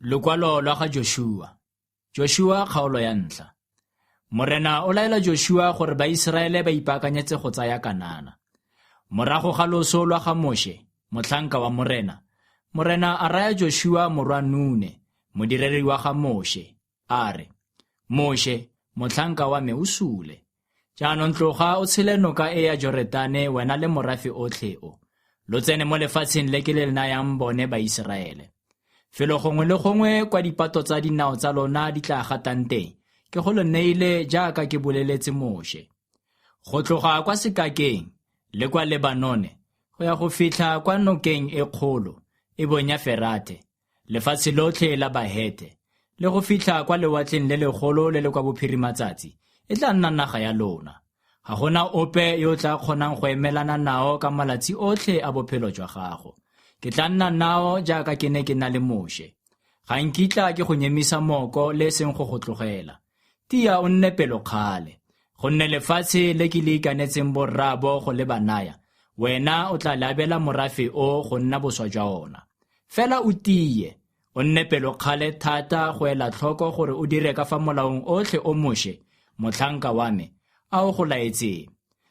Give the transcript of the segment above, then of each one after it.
Lokwalo lwa ga Jošua. Jošua kgaolo ya ntlha. Morena o laela Jošua gore Baiseraele ba ipaakanyetse go tsaya Kanana. Morago ga loso lwa ga Moshe, motlhanka wa Morena, Morena a raya Jošua morwa Nune, modiredi wa ga Moshe, a re, Moshe, motlhanka wa me o sule. Jaanong tloga o tshele noka e ya Joretane wena le morafe otlhe o, lo tsene mo lefatsheng le ke le nayang bone Baiseraele. Felo gongwe le gongwe kwa dipato tsa dinao tsa lona di tla gatang teng, ke go lo neile jaaka ke boleletse Moshe. Go tloga kwa sekakeng le kwa Lebanone go ya go fitlha kwa nokeng e kgolo e bong ya Ferathe, lefatshe lotlhe la Bahethe, le go fitlha kwa lewatleng le legolo le le kwa bophirimatsatsi, e tla nna naga ya lona. Ga gona ope yo o tla kgonang go emelana nao ka malatsi otlhe a bophelo jwa gago. Ke tla nna nao jaaka ke ne ke na le Moshe. Ga nkitla ke go nyemisa moko le e seng go go tlogela. Tia o nne pelokgale, gonne lefatshe le ke le ikanetseng borraabo go le ba naya, wena o tla le abela morafe o go nna boswa jwa ona. Fela o tie, o nne pelokgale thata go ela tlhoko gore o dire ka fa molaong otlhe o Moshe, motlhanka wa me, a o go laetseng.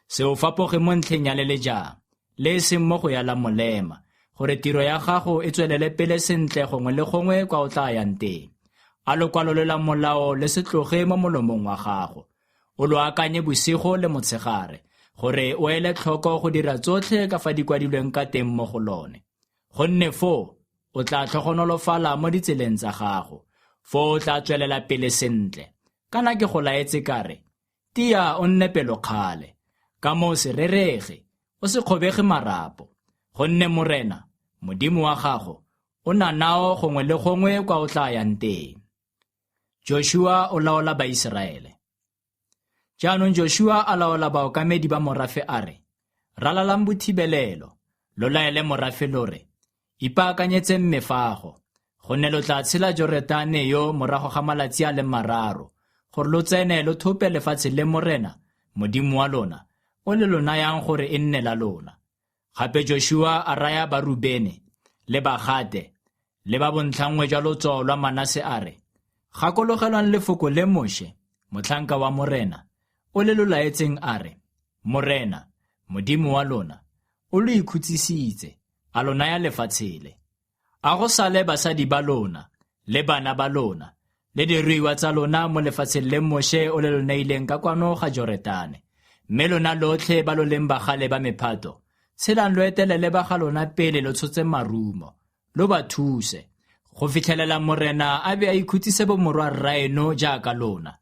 Se o fapoge mo ntlheng ya le le jang, le e seng mo go ya la molema, gore tiro ya gago e tswelele pele sentle gongwe le gongwe kwa o tla yang teng. A lokwalo lo la molao le se tloge mo molomong wa gago. O lo akanye bosigo le motshegare, gore o ele tlhoko go dira tsotlhe ka fa di kwadilweng ka teng mo go lone. Gonne foo o tla tlhogonolofala mo ditseleng tsa gago, foo o tla tswelela pele sentle. Kana ke go laetse ka re, tia o nne pelokgale, ka moo se rerege, o se kgobege marapo, gonne Morena, Modimo wa gago, o na nao gongwe le gongwe kwa o tla yang teng. Jošua o laola Baiseraele. Jaanong Jošua a laola baokamedi ba morafe a re, Ralalang bothibelelo, lo laele morafe lo re, Ipaakanyetseng mefago, gonne lo tla tshela Joretane yo morago ga malatsi a le mararo, gore lo tsene lo thope lefatshe le Morena, Modimo wa lona, o le lo nayang gore e nne la lona. Gape Jošua a raya Barubene le Bagate le ba bontlhanngwe jwa lotso lwa Manase a re, Gakologelwang lefoko le Moshe, motlhanka wa Morena, o le lo laetseng a re, Morena, Modimo wa lona, o lo ikhutsisitse, a lo naya lefatshe le. A go sale basadi ba lona, le bana ba lona, le diruiwa tsa lona mo lefatsheng le Moshe o le lo neileng ka kwano ga Joretane. Mme lona lotlhe ba lo leng bagale ba mephato, tshelang lo etelele ba ga lona pele lo tshotse marumo, lo ba thuse, go fitlhelela Morena a be a ikhutsise bomorwa rraeno jaaka lona.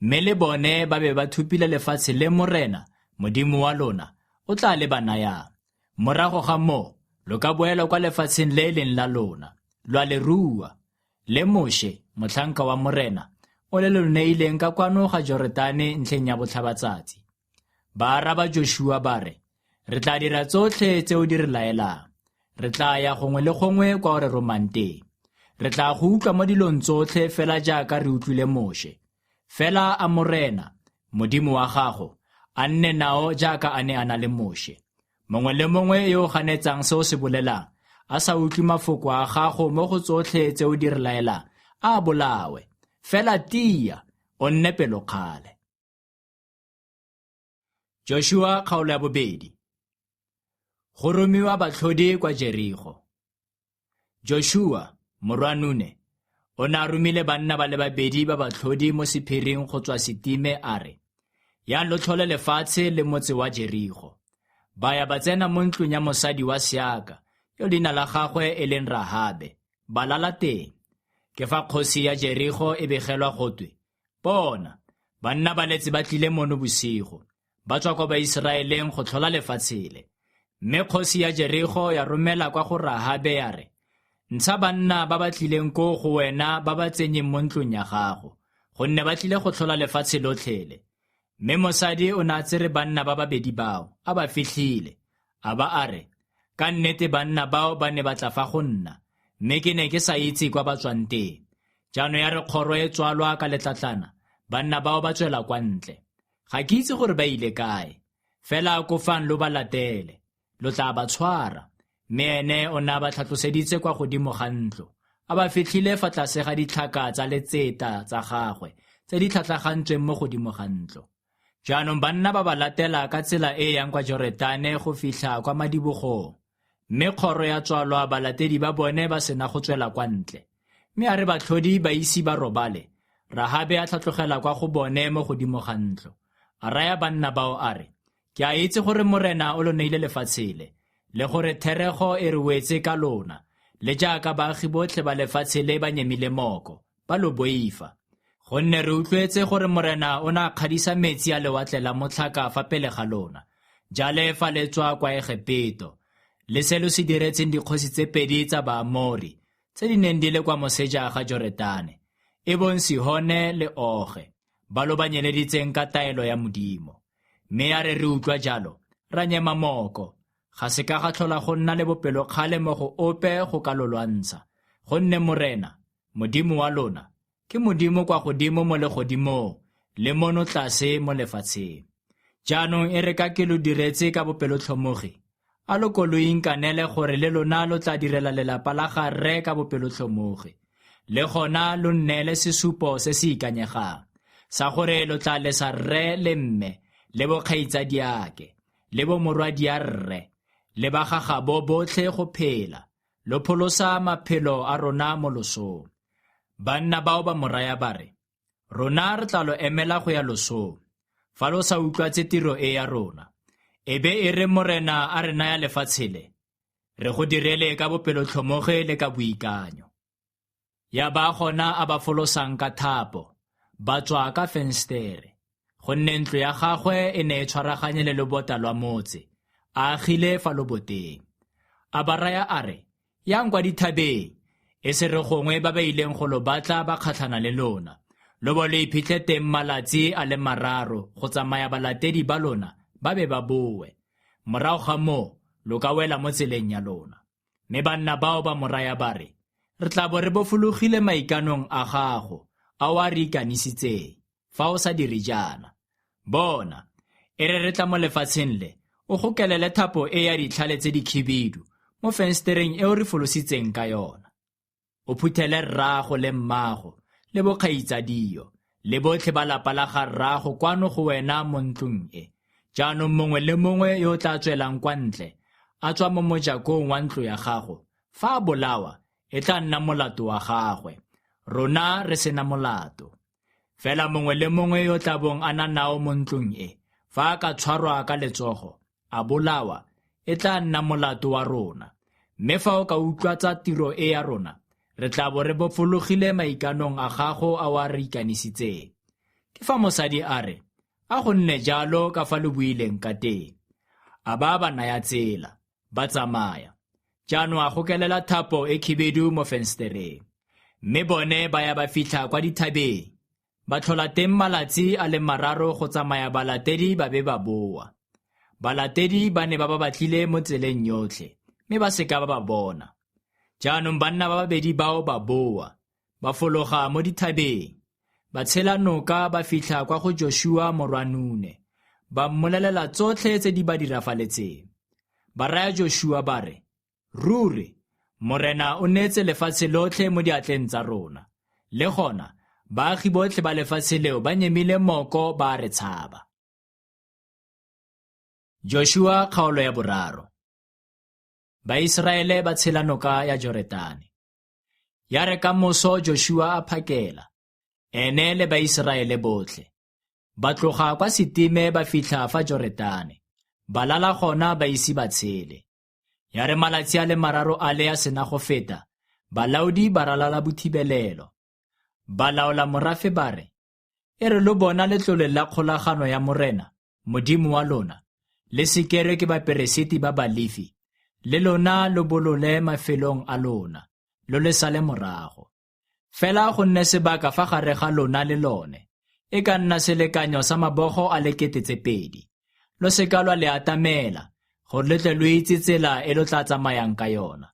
Mme le bone ba be ba thupile lefatshe le Morena, Modimo wa lona, o tla le ba nayang. Morago ga moo, lo ka boela kwa lefatsheng le e leng la lona, lwa le rua, le Moshe, motlhanka wa Morena, o le lo neileng ka kwano ga Joretane ntlheng ya botlhabatsatsi. Ba araba Jošua ba re, Re tla dira tsotlhe tse o di re laelang. Re tla ya gongwe le gongwe kwa o re romang teng. Re tla go utlwa mo dilong tsotlhe fela jaaka re utlwile Moshe. Fela a Morena, Modimo wa gago, a nne nao jaaka a ne a na le Moshe. Mongwe le mongwe yo o ganetsang se o se bolelang, a sa utlwe mafoko a gago mo go tsotlhe tse o di re laelang, a bolawe. Fela tia, o nne pelokgale. Joshua kgaolo ya bobedi. Go romiwa batlhodi kwa Jerigo. Joshua, morwa Nune, o ne a romile banna ba le babedi ba batlhodi mo sephiring go tswa Sitime a re, Yang lo tlhole lefatshe le motse wa Jerigo. Ba ya ba tsena mo ntlong ya mosadi wa seaka, yo leina la gagwe e leng Rahabe, ba lala teng. Ke fa kgosi ya Jerigo e begelwa gotwe, Bona, banna ba letse ba tlile mono bosigo, ba tswa kwa Baiseraeleng go tlhola lefatshe le. Mme kgosi ya Jerigo ya romela kwa go Rahabe ya re, Ntsha banna ba ba tlileng koo go wena ba ba tsenyeng mo ntlong ya gago, gonne ba tlile go tlhola lefatshe lotlhe le. Mme mosadi o ne a tsere banna ba babedi bao, a ba fitlhile, a ba a re, Ka nnete banna bao ba ne ba tla fa go nna, mme ke ne ke sa itse kwa ba tswang teng. Jaanong ya re kgoro e tswalwa ka letlatlana, banna bao ba tswela kwa ntle. Ga ke itse gore ba ile kae. Fela akofang lo ba latele, lo tla ba tshwara. Mme ene o ne a ba tlhatloseditse kwa godimo ga ntlo. a ba fitlhile fa tlase ga ditlhaka tsa letseta tsa gagwe tse di tlhatlagantsweng mo godimo ga ntlo. Jaanong banna ba ba latela ka tsela e e yang kwa Joretane go fitlha kwa madibogong, mme kgoro ya tswalwa balatedi ba bone ba sena go tswela kwa ntle. Mme a re batlhodi ba ise ba robale, Rahabe a tlhatlogela kwa go bone mo godimo ga ntlo. A raya banna bao a re, Ke a itse gore Morena o lo neile lefatshe le, le gore therego e re wetse ka lona, le jaaka baagi botlhe ba lefatshe le ba nyemile moko, ba lo boifa. Gonne re utlwetse gore Morena o ne a kgadisa metsi a lewatle la motlhaka fa pele ga lona, jale fa le tswa kwa Egepeto, le se lo se diretseng dikgosi tse pedi tsa Baamori, tse di neng di le kwa moseja ga Joretane, e bong Sihone le Oge, ba lo ba nyeleditseng ka taelo ya Modimo. Mme ya re re utlwa jalo, ra nyema moko, ga se ka ga tlhola go nna le bopelokgale mo go ope go ka lo lwantsha, gonne Morena, Modimo wa lona, ke Modimo kwa godimo mo legodimong le mono tlase mo lefatsheng. Jaanong e re ka ke lo diretse ka bopelotlhomogi, a lo ko lo inkanele gore le lona lo tla direla lelapa la ga rre ka bopelotlhomogi, le gona lo nneele sesupo se se ikanyegang sa gore lo tla lesa rre le mme le bokgaitsadiake le bomorwadia rre le ba gagabo botlhe go phela, lo pholosa maphelo a rona mo losong. Banna bao ba mo raya ba re, Rona re tla lo emela go ya losong, fa lo sa utlwatse tiro e ya rona. E be e re Morena a re naya lefatshe le, re go direle ka bopelotlhomogi le ka boikanyo. Ya ba gona a ba folosang ka thapo, ba tswa ka fenstere, gonne ntlo ya gagwe e ne e tshwaraganye le lobota lwa motse, a agile fa loboteng. A ba raya a re, Yang kwa dithabeng, e se re gongwe ba ba ileng go lo batla ba kgatlhana le lona, lo bo lo iphitlhe teng malatsi a le mararo go tsamaya balatedi ba lona ba be ba boe. Morago ga moo lo ka wela mo tseleng ya lona. Mme banna bao ba mo raya ba re, Re tla bo re bofologile maikanong a gago a o a re ikanisitseng, fa o sa dire jaana. Bona, e re re tla mo lefatsheng le, o gokelele thapo e ya ditlhale tse dikhibidu mo fensetereng e o re folositseng ka yona. O phuthele rraago le mmaago le bokgaitsadio le botlhe ba lapa la ga rraago kwano go wena mo ntlong e. Jaanong mongwe le mongwe yo o tla tswelang kwa ntle a tswa mo mojakong wa ntlo ya gago, fa a bolawa, e tla nna molato wa gagwe. Rona re sena molato. Fela mongwe le mongwe yo tla bong a na nao mo ntlong e, fa a ka tshwarwa ka letsogo, a bolawa, e tla nna molato wa rona. Mme fa o ka utlwa tsa tiro e ya rona, re tla bo re bofologile maikanong a gago a o a re ikanisitseng. Ke fa mosadi a re, A go nne jalo ka fa lo buileng ka teng. A ba ba naya tsela, ba tsamaya. Jaanong a gokelela thapo e khibidu mo fensetereng. Mme bone ba ya ba fitlha kwa dithabeng, ba tlhola teng malatsi a le mararo go tsamaya balatedi ba be ba boa. Balatedi ba ne ba ba batlile mo tseleng yotlhe, mme ba se ka ba ba bona. Jaanong banna ba babedi bao ba boa, ba fologa mo dithabeng, ba tshela noka ba fitlha kwa go Jošua morwa Nune, ba mmolelela tsotlhe tse di ba dirafaletseng. Ba raya Jošua ba re, Ruri, Morena o neetse lefatshe lotlhe mo diatleng tsa rona. Le gona, baagi botlhe ba lefatshe leo ba nyemile moko ba a re tshaba. Jošua kgaolo ya boraro. Baiseraele ba tshela noka ya Joretane. Ya re ka moso Jošua a phakela, ene le Baiseraele botlhe. Ba tloga kwa Sitime ba fitlha fa Joretane, ba lala gona ba ise ba tshele. Ya re malatsi a le mararo a le a sena go feta, balaodi ba ralala bothibelelo. Ba laola morafe ba re, E re lo bona letlole la kgolagano ya Morena, Modimo wa lona, le sekerwe ke baperesiti ba Balefi, le lona lo bolole mafelong a lona, lo le sale morago. Fela go nne sebaka fa gare ga lona le lone, e ka nna selekanyo sa mabogo a le 2000. Lo se ka lwa le atamela, gore lo tle lo itse tsela e lo tla tsamayang ka yona.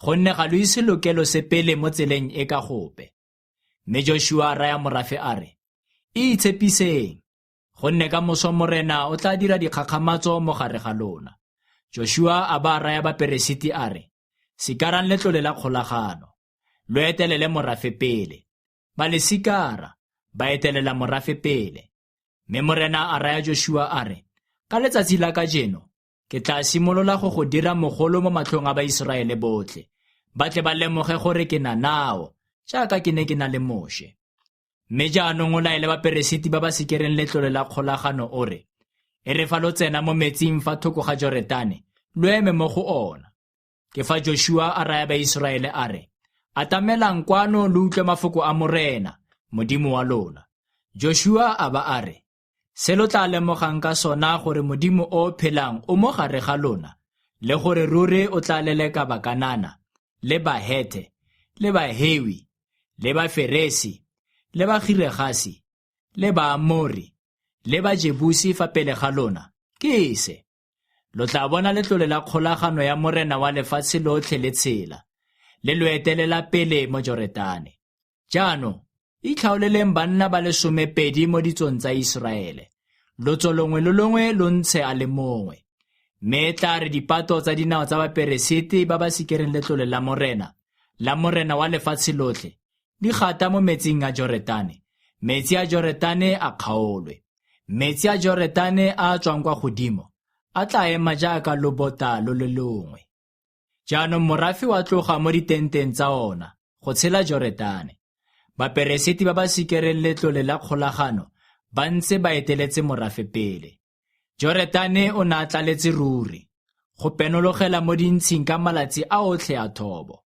Gonne ga lo ise lo ke lo sepele mo tseleng e ka gope. Mme Jošua a raya morafe a re, Iitshepiseng, gonne ka moso Morena o tla dira dikgakgamatso mo gare ga lona. Jošua a ba raya baperesiti a re, Sikarang letlole la kgolagano. Lo etelele morafe pele. Ba le sikara, ba etelela morafe pele. Mme Morena a raya Jošua a re, Ka letsatsi la kajeno ke tla simolola go go dira mogolo mo matlhong a Baiseraele botlhe, ba tle ba lemoge gore ke na nao, jaaka ke ne ke na le Moše. Mme jaanong o laele baperesiti ba ba sikereng letlole la kgolagano o re, E re fa lo tsena mo metsing fa thoko ga Joretane, lo eme mo go ona. Ke fa Jošua a raya Baiseraele a re, Atamelang kwano lo utlwe mafoko a Morena, Modimo wa lona. Jošua a ba a re, Se lo tla lemogang ka sona gore Modimo o o phelang o mo gare ga lona, le gore ruri o tla leleka Bakanana, le Bahethe, le Bahewi, le Baferesi, le Bagiregasi, le Baamori, le Bajebusi fa pele ga lona, ke se. Lo tla bona letlole la kgolagano ya Morena wa lefatshe lotlhe le tshela, le lo etelela pele mo Joretane. Jaanong itlhaoleleng banna ba le 12 mo ditsong tsa Iseraele, lotso longwe le longwe lo ntshe a le mongwe. Mme e tla re dipato tsa dinao tsa baperesiti ba ba sikereng letlole la Morena, la Morena wa lefatshe lotlhe, di gata mo metsing a Joretane, metsi a Joretane a kgaolwe. Metsi a Joretane a a tswang kwa godimo a tla ema jaaka lobota lo le longwe. Jaanong morafe wa tloga mo ditenteng tsa ona go tshela Joretane. Baperesiti ba ba sikereng letlole la kgolagano ba ntse ba eteletse morafe pele. Joretane o ne a tlaletse ruri, go penologela mo dintshing ka malatsi a otlhe a thobo.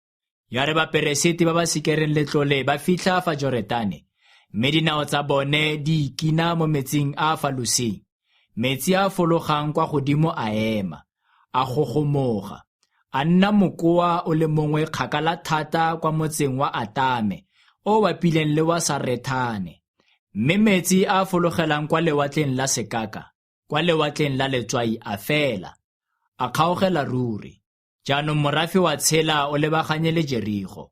Ya re baperesiti ba ba sikereng letlole ba fitlha fa Joretane, mme dinao tsa bone di ikina mo metsing a a fa losing, metsi a a fologang kwa godimo a ema, a gogomoga, a nna mokoa o le mongwe kgakala thata kwa motseng wa Atame o o bapileng le wa Sarethane. Mme metsi a a fologelang kwa lewatleng la Sekaka, kwa lewatleng la Letswai a fela, a kgaogela ruri. Jaanong morafe wa tshela o lebaganye le Jerigo.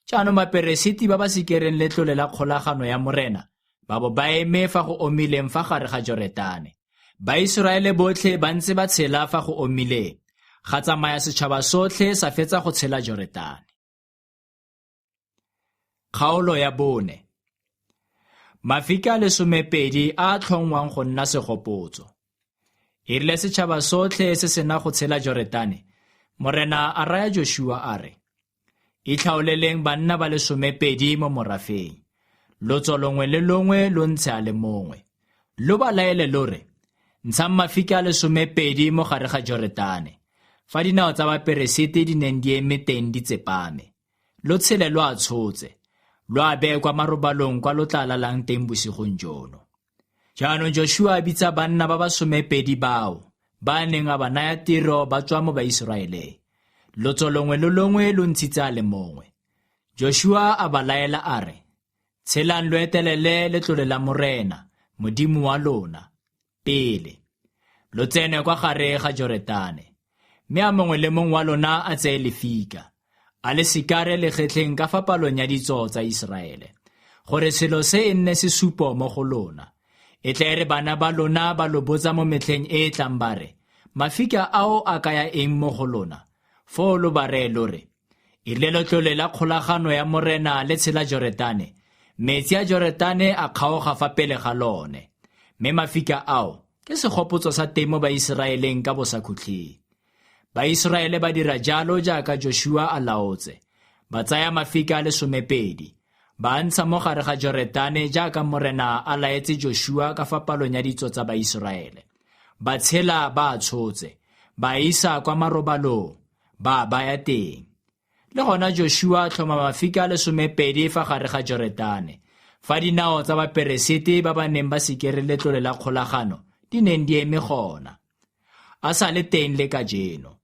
Jaanong baperesiti ba ba sikereng letlole la kgolagano ya Morena ba bo ba eme fa go omileng fa gare ga Joretane. Baiseraele botlhe ba ntse ba tshela fa go omileng, ga tsamaya setšhaba sotlhe sa fetsa go tshela Joretane. Kgaolo ya 4. Mafika a le 12 a a tlhongwang go nna segopotso. E rile setšhaba sotlhe se sena go tshela Joretane, Morena a raya Jošua a re, Itlhaoleleng banna ba le 12 mo morafeng, lotso longwe le longwe lo ntshe a le mongwe. Lo ba laele lo re, Ntshang mafika a le 12 mo gare ga Joretane, fa dinao tsa baperesiti di neng di eme teng di tsepame. Lo tshele lo a tshotse, lo a beye kwa marobalong kwa lo tla lalang teng bosigong jono. Jaanong Jošua a bitsa banna ba ba 12 bao, ba a neng a ba naya tiro ba tswa mo Baiseraeleng. Lotso longwe le longwe lo ntshitse a le mongwe. Jošua a ba laela a re, Tshelang lo etelele letlole la Morena, Modimo wa lona, pele. Lo tsene kwa gare ga Joretane. Mme a mongwe le mongwe wa lona a tseye lefika, a le sikare legetleng ka fa palong ya ditso tsa Iseraele, gore selo se e nne sesupo mo go lona. E tla e re bana ba lona ba lo botsa mo metlheng e e tlang ba re, Mafika ao a kaya eng mo go lona? Foo lo ba reye lo re, E rile letlole la kgolagano ya Morena le tshela Joretane, metsi a Joretane a kgaoga fa pele ga lone. Mme mafika ao ke segopotso sa teng mo Baiseraeleng ka bosakhutleng. Baiseraele ba dira jalo jaaka Jošua a laotse, ba tsaya mafika a le 12, ba a ntsha mo gare ga Joretane jaaka Morena a laetse Jošua ka fa palong ya ditso tsa Baiseraele. Ba tshela ba a tshotse, ba a isa kwa marobalong, ba a baya teng. Le gona Jošua a tlhoma mafika a le 12 fa gare ga Joretane, fa dinao tsa baperesiti ba ba neng ba sikere letlole la kgolagano di neng di eme gona. A sa le teng le kajeno.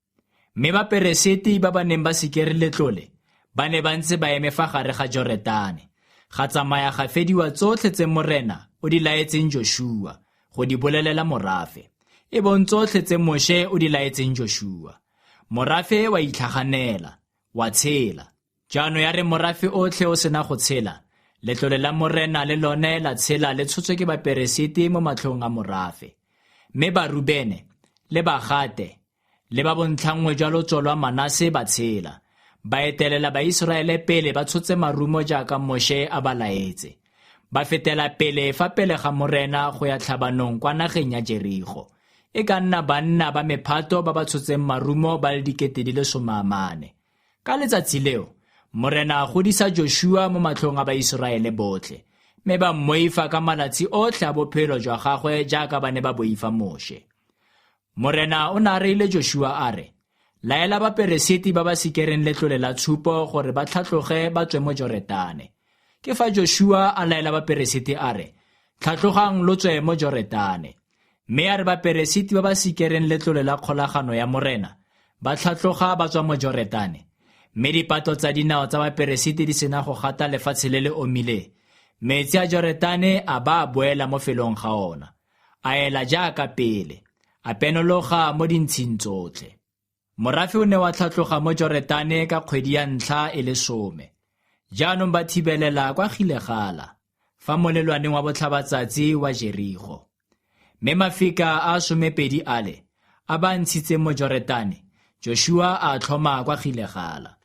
Mme baperesiti ba ba neng ba sikere letlole ba ne ba ntse ba eme fa gare ga Joretane, ga tsamaya ga fediwa tsotlhe tse Morena o di laetseng Jošua go di bolelela morafe, e bong tsotlhe tse Moše o di laetseng Jošua. Morafe wa itlhaganela, wa tshela. Jaanong ya re morafe otlhe o sena go tshela, letlole la Morena le lone la tshela le tshotswe ke baperesiti mo matlhong a morafe. Mme Barubene le Bagate le ba bontlhanngwe jwa lotso lwa Manase ba tshela, Ba etelela Baiseraele pele ba tshotse marumo jaaka Moshe a ba laetse. Ba fetela pele fa pele ga Morena go ya tlhabanong kwa nageng ya Jerigo. E ka nna banna ba mephato ba ba tshotseng marumo ba le 40000. Ka letsatsi leo, Morena a godisa Jošua mo matlhong a Baiseraele botlhe, mme ba mmoifa ka malatsi otlhe a bophelo jwa gagwe jaaka ba ne ba boifa Moshe. Morena o ne a reile Jošua a re, Laela baperesiti ba ba sikereng letlole la tshupo gore ba tlhatloge ba tswe mo Joretane. Ke fa Jošua a laela baperesiti a re, Tlhatlogang lo tswe mo Joretane. Mme a re baperesiti ba ba sikereng letlole la kgolagano ya Morena ba tlhatloga ba tswa mo Joretane, mme dipato tsa dinao tsa baperesiti di sena go gata lefatshe le le omileng, metsi a Joretane a ba a boela mo felong ga ona, a ela jaaka pele, a penologa mo dintshing tsotlhe. Morafe o ne wa tlhatloga mo Joretane ka kgwedi ya ntlha e le some. Jaanong ba thibelela kwa Gilegala, fa molelwaneng wa botlhabatsatsi wa Jerigo. Mme mafika a 12 ale, a ba ntshitseng mo Joretane, Jošua a tlhoma kwa Gilegala.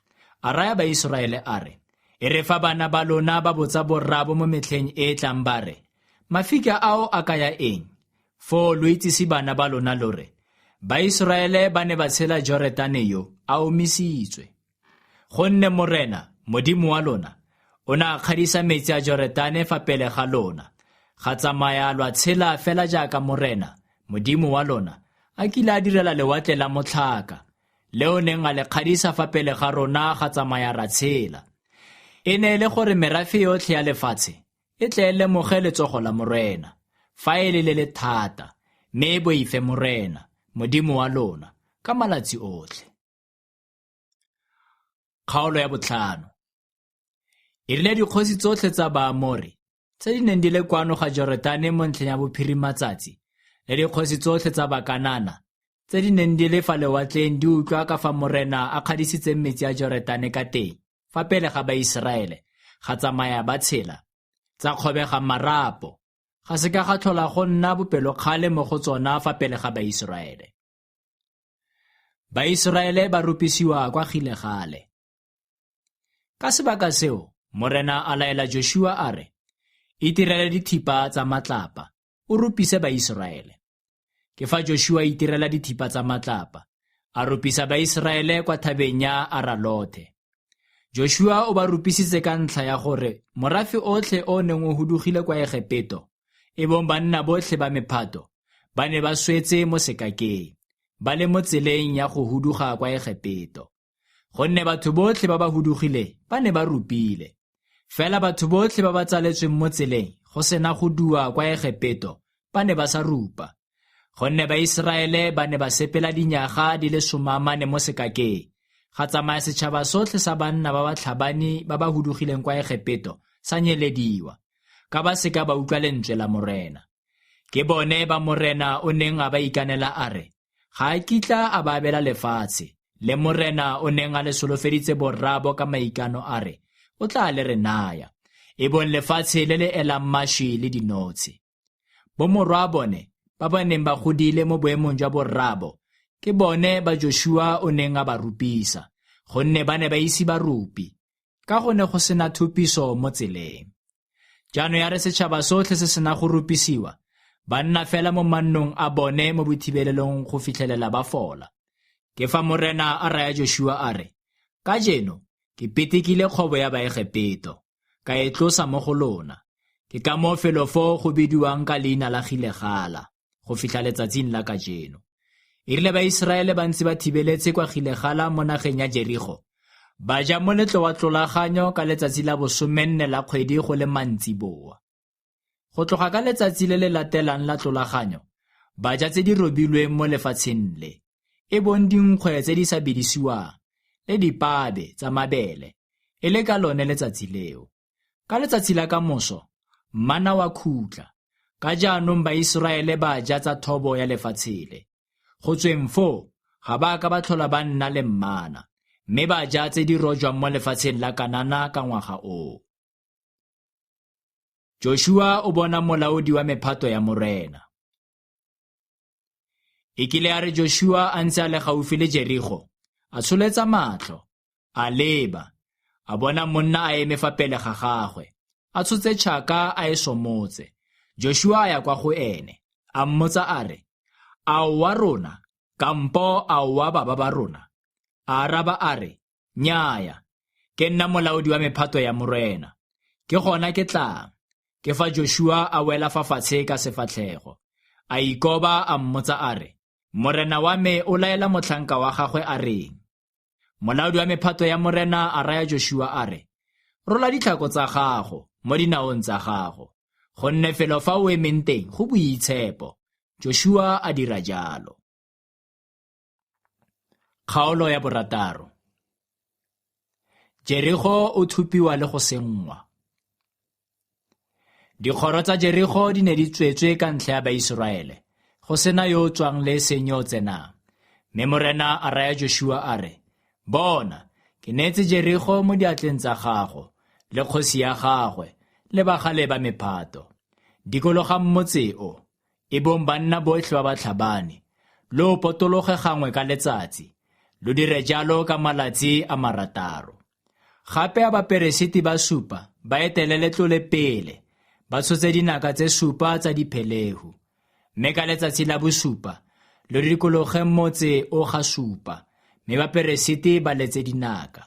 A raya Baiseraele a re, E re fa bana ba lona ba botsa borraabo mo metlheng e e tlang ba re, Mafika ao a kaya eng? Foo lo itsise bana ba lona lo re, Baiseraele ba ne ba tshela Joretane yo, a omisitswe. Gonne Morena, Modimo wa lona, o ne a kgadisa metsi a Joretane fa pele ga lona, ga tsamaya lwa tshela fela jaaka Morena, Modimo wa lona, a kile a direla lewatle la motlhaka, le o neng a le kgadisa fa pele ga rona ga tsamaya ra tshela. E ne e le gore merafe yotlhe ya lefatshe e tle e lemoge letsogo la Morena, fa e le le le thata, mme e boife Morena, Modimo wa lona, ka malatsi otlhe. Kgaolo ya botlhano. E rile dikgosi tsotlhe tsa Baamore tse di neng di le kwano ga Joretane mo ntlheng ya bophirimatsatsi le dikgosi tsotlhe tsa Bakanana tse di neng di le fa lewatleng di utlwa ka fa Morena a kgadisitseng metsi a Joretane ka teng fa pele ga Baiseraele, ga tsamaya ba tshela, tsa kgobega marapo, ga se ka ga tlhola go nna bopelokgale mo go tsona fa pele ga Baiseraele. Baiseraele ba rupisiwa kwa Gilegale. Ka sebaka seo, Morena a laela Jošua a re, Itirele dithipa tsa matlapa, o rupise Baiseraele. Ke fa Jošua a itirela dithipa tsa matlapa, a rupisa Baiseraele kwa thabeng ya Aralothe. Jošua o ba rupisitse ka ntlha ya gore morafe otlhe o o neng o hudugile kwa Egepeto, e bong banna botlhe ba mephato, ba ne ba swetse mo sekakeng, ba le mo tseleng ya go huduga kwa Egepeto. Gonne batho botlhe ba ba hudugileng ba ne ba rupile. Fela batho botlhe ba ba tsaletsweng mo tseleng go sena go dua kwa Egepeto ba ne ba sa rupa. Gonne Baiseraele ba ne ba sepela dinyaga di le 40 mo sekakeng, ga tsamaya setšhaba sotlhe sa banna ba batlhabani ba ba hudugileng kwa Egepeto sa nyelediwa, ka ba seka ba utlwa lentswe la Morena. Ke bone ba Morena o neng a ba ikanela a re, ga a kitla a ba abela lefatshe, le Morena o neng a le solofeditse borraabo ka maikano a re, o tla le re naya, e bong lefatshe le le elang mašwi le dinotshe. Bomorwa bone ba ba neng ba godile mo boemong jwa borraabo ke bone ba Jošua o neng a ba rupisa, gonne ba ne ba ise ba rupi, ka go ne go sena thupiso mo tseleng. Jaanong ya re setšhaba sotlhe se sena go rupisiwa, ba nna fela mo mannong a bone mo bothibelelong go fitlhelela ba fola. Ke fa Morena a raya Jošua a re, Kajeno ke petekile kgobo ya Baegepeto, ka e tlosa mo go lona. Ke ka moo felo foo go bidiwang ka leina la Gilegala go fitlha letsatsing la kajeno. E rile Baiseraele ba ntse ba thibeletse kwa Gilegala mo nageng ya Jerigo, ba ja moletlo wa tlolaganyo ka letsatsi la bo14 la kgwedi go le mantsiboa. Go tloga ka letsatsi le le latelang la tlolaganyo, ba ja tse di robilweng mo lefatsheng le, e bong dinkgwe tse di sa bedisiwang le dipabe tsa mabele, e le ka lone letsatsi leo. Ka letsatsi la kamoso, mmana wa khutla, ka jaanong Baiseraele ba ja tsa thobo ya lefatshe le. Go tsweng foo, ga ba ka ba tlhola ba nna le mmana, mme ba ja tse di rojwang mo lefatsheng la Kanana ka ngwaga oo. Jošua o bona molaodi wa mephato ya Morena. E kile ya re Jošua a ntse a le gaufi le Jerigo, a tsholetsa matlho, A leba, a bona monna a eme fa pele ga gagwe, a tshotse tšhaka a e somotse. Jošua a ya kwa go ene, a mmotsa a re, A o wa rona, kampo a o wa baba ba rona? A araba a re, Nnyaya, ke nna molaodi wa mephato ya Morena. Ke gona ke tlang. Ke fa Jošua a wela fa fatshe ka sefatlhego. A ikoba a mmotsa a re, Morena wa me o laela motlhanka wa gagwe a reng? Molaodi wa mephato ya Morena a raya Jošua a re, Rola ditlhako tsa gago mo dinaong tsa gago, gonne felo fa o emeng teng go boitshepo. Jošua a dira jalo. Kgaolo ya borataro. Jerigo o thupiwa le go senngwa. Dikgoro tsa Jerigo di ne di tswetswe ka ntlha ya Baiseraele, go sena yo o tswang le e seng yo o tsenang. Mme Morena a raya Jošua a re, Bona, ke neetse Jerigo mo diatleng tsa gago, le kgosi ya gagwe, le bagale ba mephato. Dikologang motse o, e bong banna botlhe ba batlhabani, lo o potologe gangwe ka letsatsi, lo dire jalo ka malatsi a marataro. Gape a baperesiti ba supa ba etele letlole pele, ba tshotse dinaka tse supa tsa diphelehu. Mme ka letsatsi la bosupa lo dikologe motse o ga supa, mme baperesiti ba letse dinaka.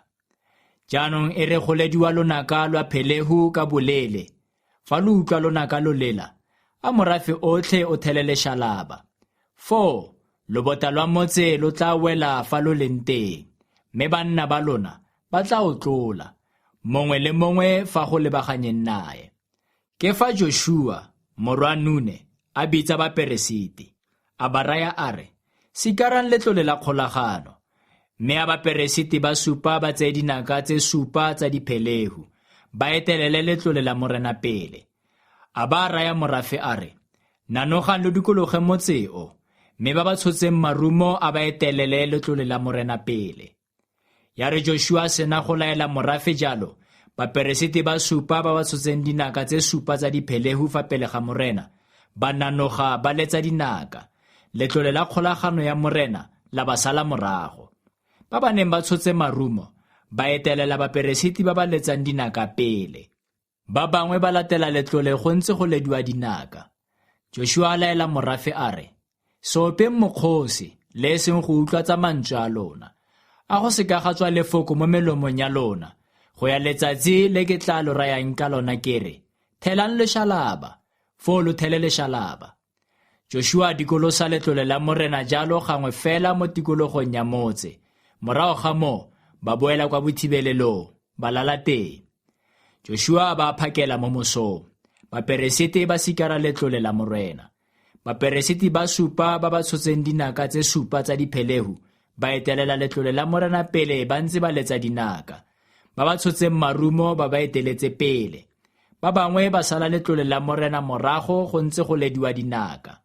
Jaanong e re go lediwa lonaka lwa phelehu ka boleele, fa lo utlwa lonaka lo lela, a morafe otlhe o thele lešalaba. Foo lobota lwa motse lo tla wela fa lo leng teng, mme banna ba lona ba tla o tlola, mongwe le mongwe fa go lebaganyeng nae. Ke fa Jošua, morwa Nune, a bitsa baperesiti, a ba raya a re, Sikarang letlole la kgolagano. Mme a baperesiti ba supa ba tseye dinaka tse supa tsa diphelehu, ba etelele letlole la Morena pele. A ba raya morafe a re, Nanogang lo dikologe motse o, mme ba ba tshotseng marumo a ba etelele letlole la Morena pele. Ya re Jošua a sena go laela morafe jalo, baperesiti ba supa ba ba tshotseng dinaka tse supa tsa diphelehu fa pele ga Morena, ba nanoga ba letsa dinaka. Letlole la kgolagano ya Morena la ba sala morago. Ba ba neng ba tshotse marumo ba etelela baperesiti ba ba letsang dinaka pele. Ba bangwe ba latela letlole go ntse go lediwa dinaka. Jošua a laela morafe a re, Se openg mokgosi, le e seng go utlwa tsa mantswe a lona. A go se ka ga tswa lefoko mo melomong ya lona, go ya letsatsi le ke tla lo rayang ka lona ke re, Thelang lešalaba! Foo lo thele lešalaba. Jošua a dikolosa letlole la Morena jalo gangwe fela mo tikologong ya motse. Morago ga moo ba boela kwa bothibelelong, ba lala teng. Jošua a ba phakela mo mosong. Baperesiti ba sikara letlole la Morena. Baperesiti ba supa ba ba tshotseng dinaka tse supa tsa diphelehu ba etelela letlole la Morena pele ba ntse ba letsa dinaka. Ba ba tshotseng marumo ba ba eteletse pele. Ba bangwe ba sala letlole la Morena morago go ntse go lediwa dinaka.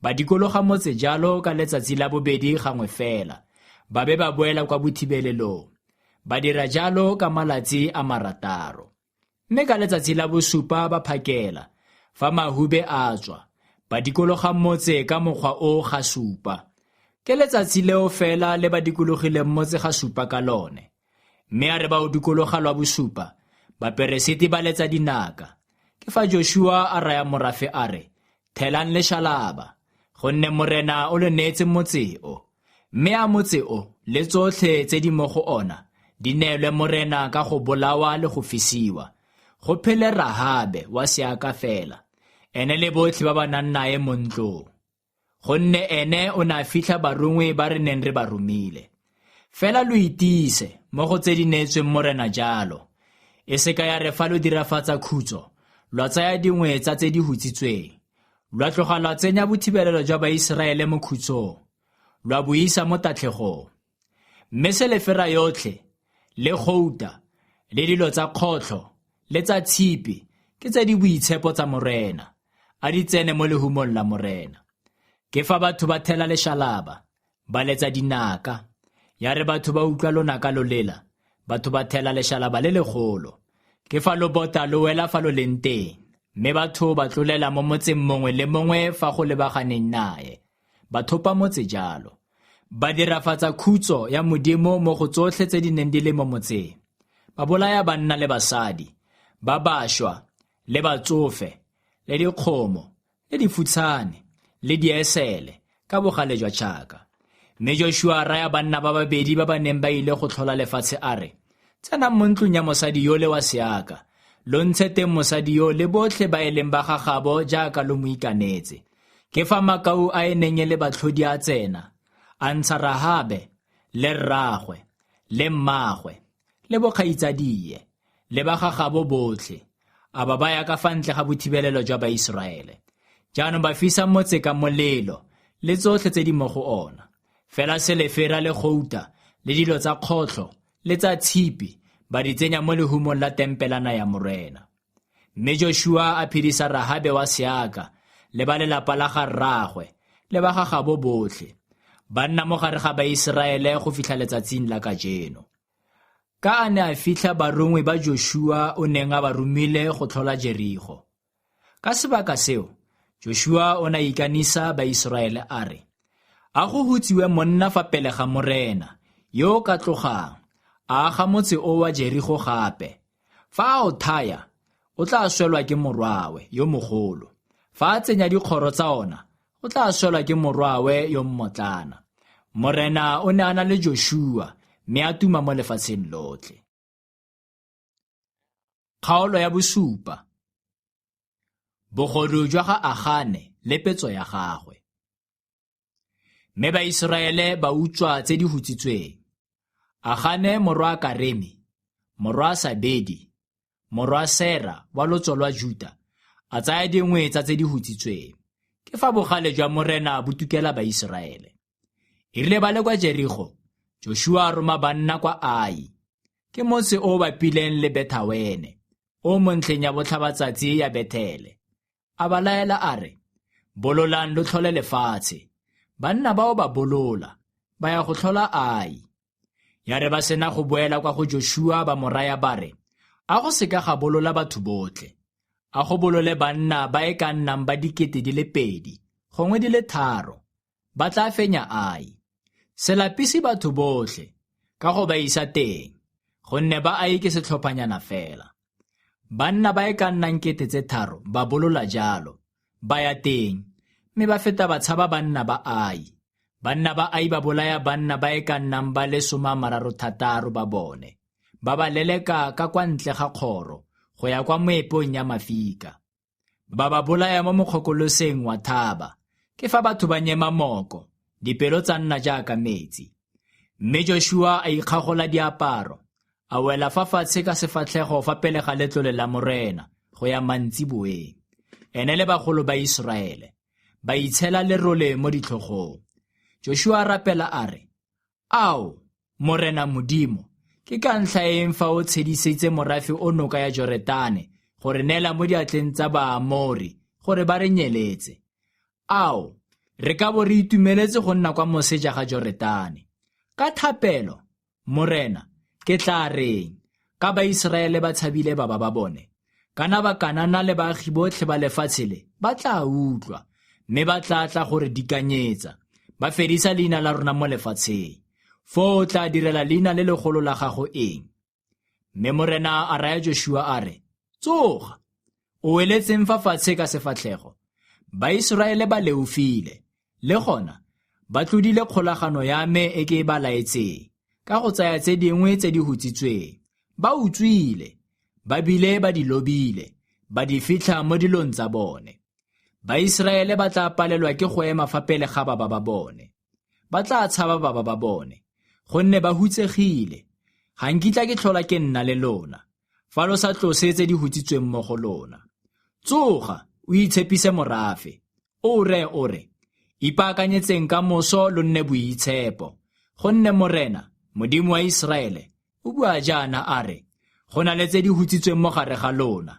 Ba dikologa motse jalo ka letsatsi la bobedi gangwe fela, ba be ba boela kwa bothibelelong. Ba dira jalo ka malatsi a marataro. Mme ka letsatsi la bosupa ba phakela, fa mahube a tswa, ba dikologa motse ka mokgwa o ga supa. Ke letsatsi leo fela le ba dikologileng motse ga supa ka lone. Mme a re ba o dikologa lwa bosupa, baperesiti ba letsa dinaka. Ke fa Jošua a raya morafe a re, Thelang lešalaba, gonne Morena o lo neetse motse o. Mme a motse o le tsotlhe tse di mo go ona di neelwe Morena ka go bolawa le go fisiwa. Go phele Rahabe wa seaka fela, ene le botlhe ba ba nang nae mo ntlong. Gonne ene o ne a fitlha barongwi ba re neng re ba romile. Fela lo itiise mo go tse di neetsweng Morena jalo. E se ka ya re fa lo dirafatsa khutso, lwa tsaya dingwe tsa tse di hutsitsweng, lwa tloga lwa tsenya bothibelelo jwa Baiseraele mo khutsong, lwa bo isa mo tatlhegong. Mme selefera yotlhe, le gouta, le dilo tsa kgotlho, le tsa tshipi, ke tse di boitshepo tsa Morena, a di tsene mo lehumong la Morena. Ke fa batho ba thela lešalaba, ba letsa dinaka. Ya re batho ba utlwa lonaka lo lela, batho ba thela lešalaba le legolo. Ke fa lobota lo wela fa lo leng teng, mme batho ba tlolela mo motseng mongwe le mongwe fa go lebaganeng nae. Ba thopa motse jalo. Ba dirafatsa khutso ya Modimo mo go tsotlhe tse di neng di le mo motseng. Ba bolaya banna le basadi, ba bašwa le batsofe, le dikgomo, le difutshane, le diesele, ka bogale jwa tšhaka. Mme Joshua a raya banna ba babedi ba ba neng ba ile go tlhola lefatshe a re, Tsenang mo ntlong ya mosadi yole wa seaka, lo ntshe teng mosadi yo le botlhe ba e leng ba ga gabo jaaka lo mo ikanetse. Ke fa makau a e neng e le batlhodi a tsena, a ntsha Rahabe le rraagwe le mmaagwe le bokgaitsadie le ba ga gabo botlhe, a ba baya ka fa ntle ga bothibelelo jwa Baiseraele. Jaanong ba fisa motse ka molelo le tsotlhe tse di mo go ona, fela selefera le gouta le dilo tsa kgotlho le tsa tshipi ba di tsenya mo lehumong la tempelana ya Morena. Mme Joshua a phedisa Rahabe wa seaka le ba lelapa la ga rraagwe le ba ga gabo botlhe, ba nna mo gare ga Baiseraele go fitlha letsatsing la kajeno. Ka a ne a fitlha barongwi ba Joshua o neng a ba romile go tlhola Jerigo. Ka sebaka seo, Joshua o ne a ikanisa Baiseraele a re, A go hutsiwe monna fa pele ga Morena, yo o ka tlogang, a aga motse o wa Jerigo gape. Fa a o thaya, o tla swelwa ke morwawe yo mogolo. Fa a tsenya dikgoro tsa ona, o tla swelwa ke morwawe yo mmotlana. Morena o ne a na le Joshua, mme a tuma mo lefatsheng lotlhe. Kgaolo ya bosupa. Bogodu jwa ga Agane le petso ya gagwe. Mme Baiseraele ba utswa tse di hutsitsweng. Agane morwa Karemi, morwa Sabedi, morwa Sera wa lotso lwa Juta, a tsaya dingwe tsa tse di hutsitsweng. Ke fa bogale jwa Morena bo tukela Baiseraele. E rile ba le kwa Jerigo, Joshua a roma banna kwa Ai. Ke motse o o bapileng le Bethawene, o mo ntlheng ya botlhabatsatsi ya Bethele. A ba laela a re, Bololang lo tlhole lefatshe. Banna bao ba bolola, ba ya go tlhola Ai. Ya re ba sena go boela kwa go Joshua ba mo raya ba re, A go seka ga bolola batho botlhe. A go bolole banna ba e ka nnang ba 2,000, gongwe di le 3, ba tla fenya Ai. Se lapise batho botlhe ka go ba isa teng, gonne ba Ai ke setlhophanyana fela. Banna ba e ka nnang 3,000 ba bolola jalo, ba ya teng, mme ba feta ba tshaba banna ba Ai. Banna ba Ai ba bolaya banna ba e ka nnang ba le 36 ba bone, ba ba leleka ka kwa ntle ga kgoro go ya kwa moepong ya mafika. Ba ba bolaya mo mokgokoloseng wa thaba. Ke fa batho ba nyema moko, dipelo tsa nna jaaka metsi. Mme Joshua a ikgagola diaparo, a wela fa fatshe ka sefatlhego fa pele ga letlole la Morena go ya mantsiboeng. Ene le bagolo ba Iseraele ba itshela lerole mo ditlhogong. Joshua a rapela a re, Ao, Morena Modimo, ke ka ntlha eng fa o tshedisitse morafe o noka ya Joretane go re neela mo diatleng tsa Baamori gore ba re nyeletse? Ao, re ka bo re itumeletse go nna kwa moseja ga Joretane. Ka thapelo, Morena, ke tla reng, ka Baiseraele ba tshabile baba ba bone? Kana Bakanana le baagi botlhe ba lefatshe le ba tla utlwa, mme ba tla tla go re dikanyetsa, ba fedisa leina la rona mo lefatsheng. Foo o tla direla leina le legolo la gago eng? Mme Morena a raya Joshua a re, Tsoga, o weletseng fa fatshe ka sefatlhego. Baiseraele ba leofile, le gona ba tlodile kgolagano ya me e ke e ba laetseng, ka go tsaya tse dingwe tse di hutsitsweng. Ba utswile, ba bile ba di lobile, ba di fitlha mo dilong tsa bone. Baiseraele ba tla palelwa ke go ema fa pele ga baba ba bone. Ba tla tshaba baba ba bone, gonne ba hutsegile. Ga nkitla ke tlhola ke nna le lona, fa lo sa tlose tse di hutsitsweng mo go lona. Tsoga, o itshepise morafe, o reye o re, Ipaakanyetseng ka moso lo nne boitshepo, gonne Morena, Modimo wa Iseraele, o bua jaana a re, Go na le tse di hutsitsweng mo gare ga lona.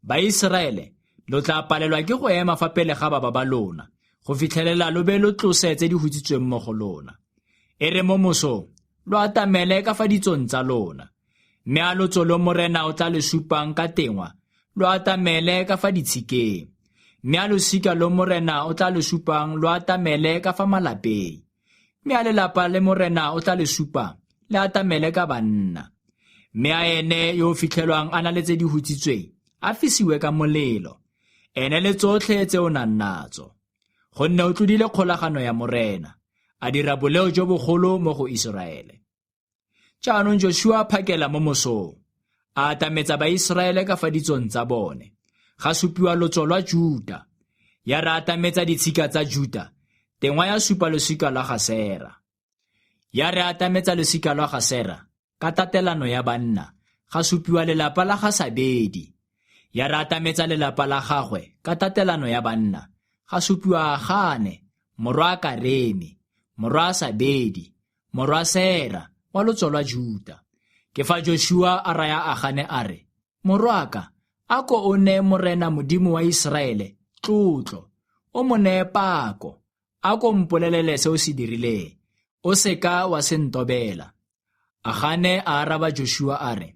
Baiseraele, lo tla palelwa ke go ema fa pele ga baba ba lona, go fitlhelela lo be lo tlose tse di hutsitsweng mo go lona. E re mo mosong, lo atamele ka fa ditsong tsa lona. Mme a lotso lo Morena o tla le supang ka tengwa, lo atamele ka fa ditshikeng. Mme a losika lo Morena o tla le supang lo atamele ka fa malapeng. Mme a lelapa le Morena o tla le supang le atamele ka banna. Mme a ene yo o fitlhelwang a na le tse di hutsitsweng a fisiwe ka molelo, ene le tsotlhe tse o nang natso. Gonne o tlodile kgolagano ya Morena, a dira boleo jo bogolo mo go Iseraele. Jaanong Jošua a phakela mo mosong, a atametsa Baiseraele ka fa ditsong tsa bone. Ga supiwa lotso lwa Juta. Ya re atametsa ditshika tsa Juta, tengwa ya supa losika lwa ga Sera. Ya re atametsa losika lwa ga Sera ka tatelano ya banna, ga supiwa lelapa la ga Sabedi. Ya re atametsa lelapa la gagwe ka tatelano ya banna, ga supiwa Agane, morwa Karemi, morwa Sabedi, morwa Sera wa lotso lwa Juta. Ke fa Jošua a raya Agane a re, Morwaaka, a ko o neye Morena Modimo wa Iseraele tlotlo, o mo neye pako, a ko mpolelele se o se dirileng, o se ka wa se ntobela. Agane a araba Jošua a re,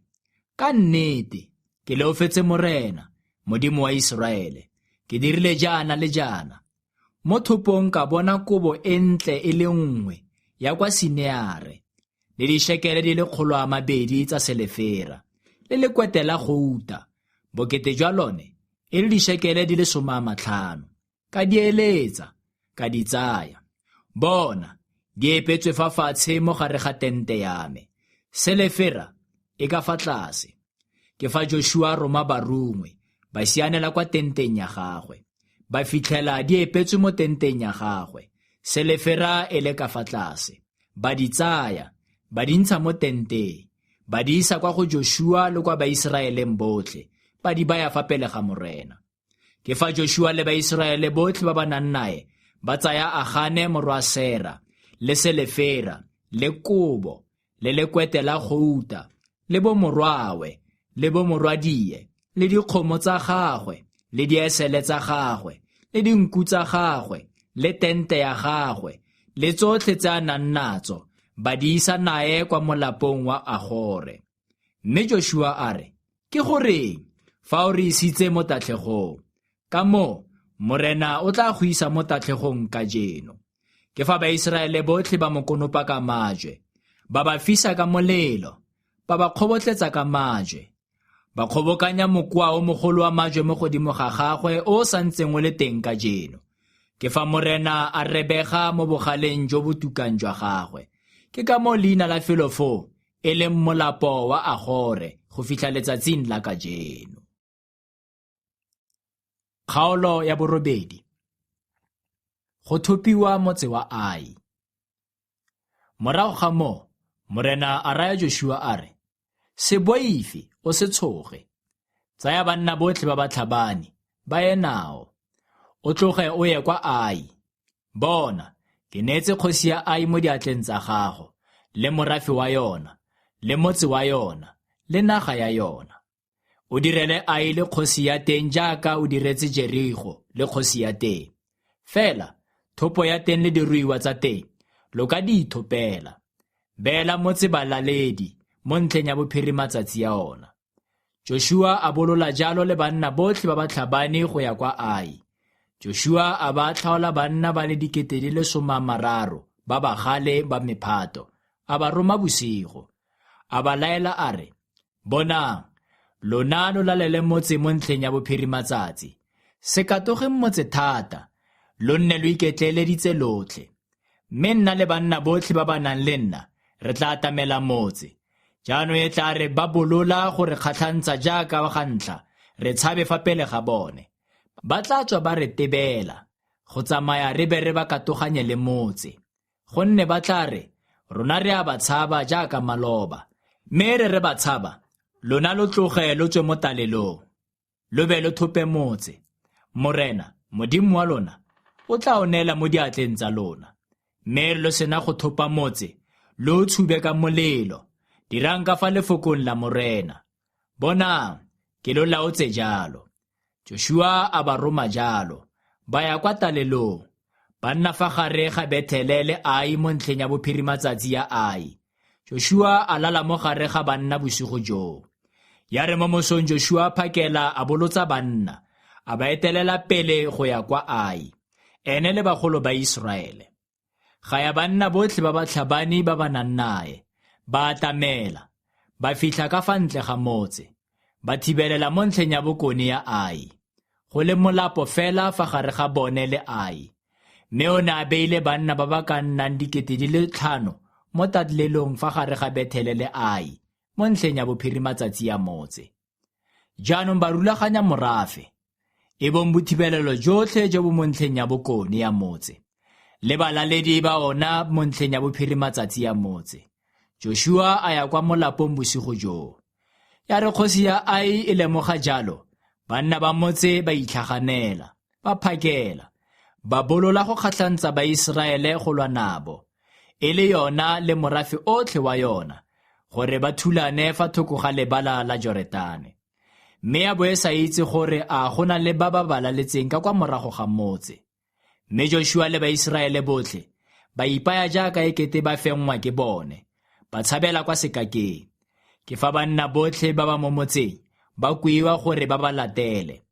Ka nnete, ke leofetse Morena, Modimo wa Iseraele, ke dirile jaana le jaana. Mo thopong ka bona kobo e ntle e le nngwe ya kwa Sineare, le dishekele di le 200 tsa selefera, le lekwete la gouta, bokete jwa lone e le dishekele di le 50. Ka di eletsa, ka di tsaya. Bona, di epetswe fa fatshe mo gare ga tente ya me. Selefera e ka fa tlase. Ke fa Jošua a roma barongwi, ba sianela kwa tenteng ya gagwe. Ba fitlhela di epetswe mo tenteng ya gagwe, selefera e le ka fa tlase. Ba di tsaya, ba di ntsha mo tenteng, ba di isa kwa go Jošua le kwa Baiseraeleng botlhe, ba di baya fa pele ga Morena. Ke fa Jošua le Baiseraele botlhe ba ba nang nae ba tsaya Agane morwa Sera, le selefera, le kobo, le lekwete la gouta, le bomorwawe, le bomorwadie, le dikgomo tsa gagwe, le diesele tsa gagwe, le dinku tsa gagwe, le tente ya gagwe, le tsotlhe tse a nang natso, ba di isa nae kwa molapong wa Agore. Mme Jošua a re, Ke goreng fa o re isitse mo tatlhegong? Ka moo Morena o tla go isa mo tatlhegong kajeno. Ke fa Baiseraele botlhe ba mo konopa ka majwe, ba ba fisa ka molelo, ba ba kgobotletsa ka majwe. Ba kgobokanya mokoa o mogolo wa majwe mo godimo ga gagwe o o sa ntseng o le teng kajeno. Ke fa Morena a rebega mo bogaleng jo bo tukang jwa gagwe. Ke ka moo leina la felo foo e leng molapo wa Agore go fitlha letsatsing la kajeno. Kgaolo ya borobedi. Go thopiwa motse wa Ai. Morago ga moo, Morena a raya Jošua a re, Se boife, o se tshoge. Tsaya banna botlhe ba batlhabani, ba ye nao. O tloge o ye kwa Ai. Bona, ke neetse kgosi ya Ai mo diatleng tsa gago, le morafe wa yona, le motse wa yona, le naga ya yona. O direle Ai le kgosi ya teng jaaka o diretse Jerigo le kgosi ya teng. Fela, thopo ya teng le diruiwa tsa teng, lo ka di ithopela. Beela motse balaledi mo ntlheng ya bophirimatsatsi ya ona. Jošua a bolola jalo le banna botlhe ba batlhabani go ya kwa Ai. Jošua a ba tlhaola banna ba le 30,000 ba bagale ba mephato, a ba roma bosigo. A ba laela a re, Bonang, lona lo lalele motse mo ntlheng ya bophirimatsatsi. Se katogeng motse thata, lo nne lo iketleeleditse lotlhe. Mme nna le banna botlhe ba ba nang le nna re tla atamela motse. Jaanong e tla re ba bolola go re kgatlhantsha jaaka ga ntlha, re tshabe fa pele ga bone. Ba tla tswa ba re tebela, go tsamaya re be re ba katoganye le motse. Gonne ba tla re, Rona re a ba tshaba jaaka maloba. Mme re re ba tshaba, lona lo tloge lo tswe mo talelong, lo be lo thope motse. Morena, Modimo wa lona, o tla o neela mo diatleng tsa lona. Mme lo sena go thopa motse, lo o tshube ka molelo. Dirang ka fa lefokong la Morena. Bonang, ke lo laotse jalo. Jošua a ba roma jalo, ba ya kwa talelong, ba nna fa gare ga Bethele le Ai mo ntlheng ya bophirimatsatsi ya Ai. Jošua a lala mo gare ga banna bosigo joo. Ya re mo mosong Jošua a phakela a bolotsa banna, a ba etelela pele go ya kwa Ai, ene le bagolo ba Iseraele. Ga ya banna botlhe ba batlhabani ba ba nang nae, ba atamela, ba fitlha ka fa ntle ga motse, ba thibelela mo ntlheng ya bokone ya Ai, go le molapo fela fa gare ga bone le Ai. Mme o ne a beile banna ba ba ka nnang 5000 mo tatlelong fa gare ga Bethele le Ai, mo ntlheng ya bophirimatsatsi ya motse. Jaanong ba rulaganya morafe, e bong bothibelelo jotlhe jo bo mo ntlheng ya bokone ya motse, le balaledi ba ona mo ntlheng ya bophirimatsatsi ya motse. Jošua a ya kwa molapong bosigo joo. Ya re kgosi ya Ai e lemoga jalo, banna ba motse ba itlhaganela, ba phakela, ba bolola go kgatlhantsa Baiseraele go lwa nabo, e le yona le morafe otlhe wa yona, gore ba thulane fa thoko ga lebala la Joretane. Mme ya bo e sa itse gore a go na le ba ba ba laletseng ka kwa morago ga motse. Mme Jošua le Baiseraele botlhe ba ipaya jaaka e kete ba fenngwa ke bone, ba tshabela kwa sekakeng. Ke fa banna botlhe ba ba mo motseng ba kuiwa gore ba ba latele.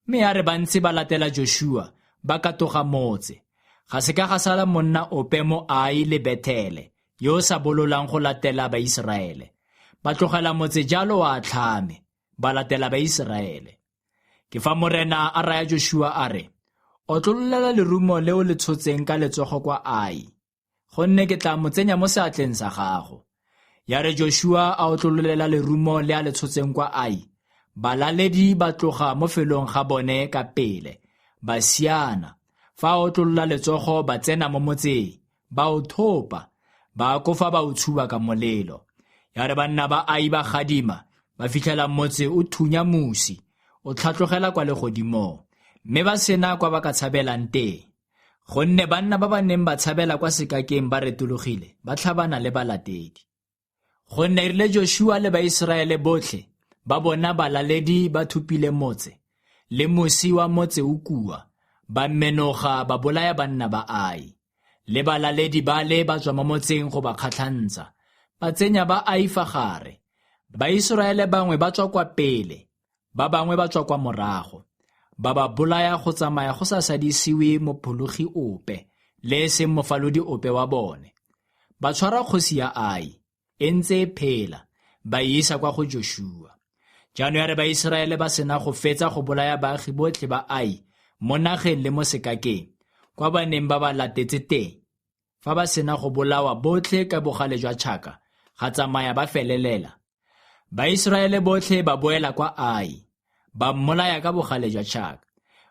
Mme ya re ba ntse ba latela Jošua, ba katoga motse. Ga se ka ga sala monna ope mo Ai le Bethele yo o sa bololang go latela Baiseraele. Ba tlogela motse jalo wa atlhame, ba latela Baiseraele. Ke fa Morena a raya Jošua a re, Otlololela lerumo le o le tshotseng ka letsogo kwa Ai, gonne ke tla mo tsenya mo seatleng sa gago. Ya re Jošua a otlololela lerumo le a le tshotseng kwa Ai, balaledi ba tloga mo felong ga bone ka pele, ba siana. Fa a otlolola letsogo ba tsena mo motseng, ba o thopa, ba akofa ba o tshuba ka molelo. Ya re banna ba Ai ba gadima, ba fitlhela motse o thunya mosi, o tlhatlogela kwa legodimong, mme ba sena kwa ba ka tshabelang teng. Gonne banna ba ba neng ba tshabela kwa sekakeng ba retologile, ba tlhabana le balatedi. Gonne e rile Jošua le Baiseraele botlhe ba bona balaledi ba thopile motse, le mosi wa motse o kua, ba menoga ba bolaya banna ba Ai. Le balaledi bale ba tswa mo motseng go ba kgatlhantsa, ba tsenya ba Ai fa gare. Baiseraele bangwe ba tswa kwa pele, ba bangwe ba tswa kwa morago, ba ba bolaya go tsamaya go sa sadisiwe mophologi ope, le e seng mofalodi ope wa bone. Ba tshwara kgosi ya Ai, e ntse e phela, ba e isa kwa go Jošua. Jaanong ya re Baiseraele ba sena go fetsa go bolaya baagi botlhe ba Ai mo nageng le mo sekakeng, kwa ba neng ba ba latetse teng, fa ba sena go bolawa botlhe ka bogale jwa tšhaka, ga tsamaya ba felelela. Baiseraele botlhe ba boela kwa Ai, ba mmolaya ka bogale jwa tšhaka.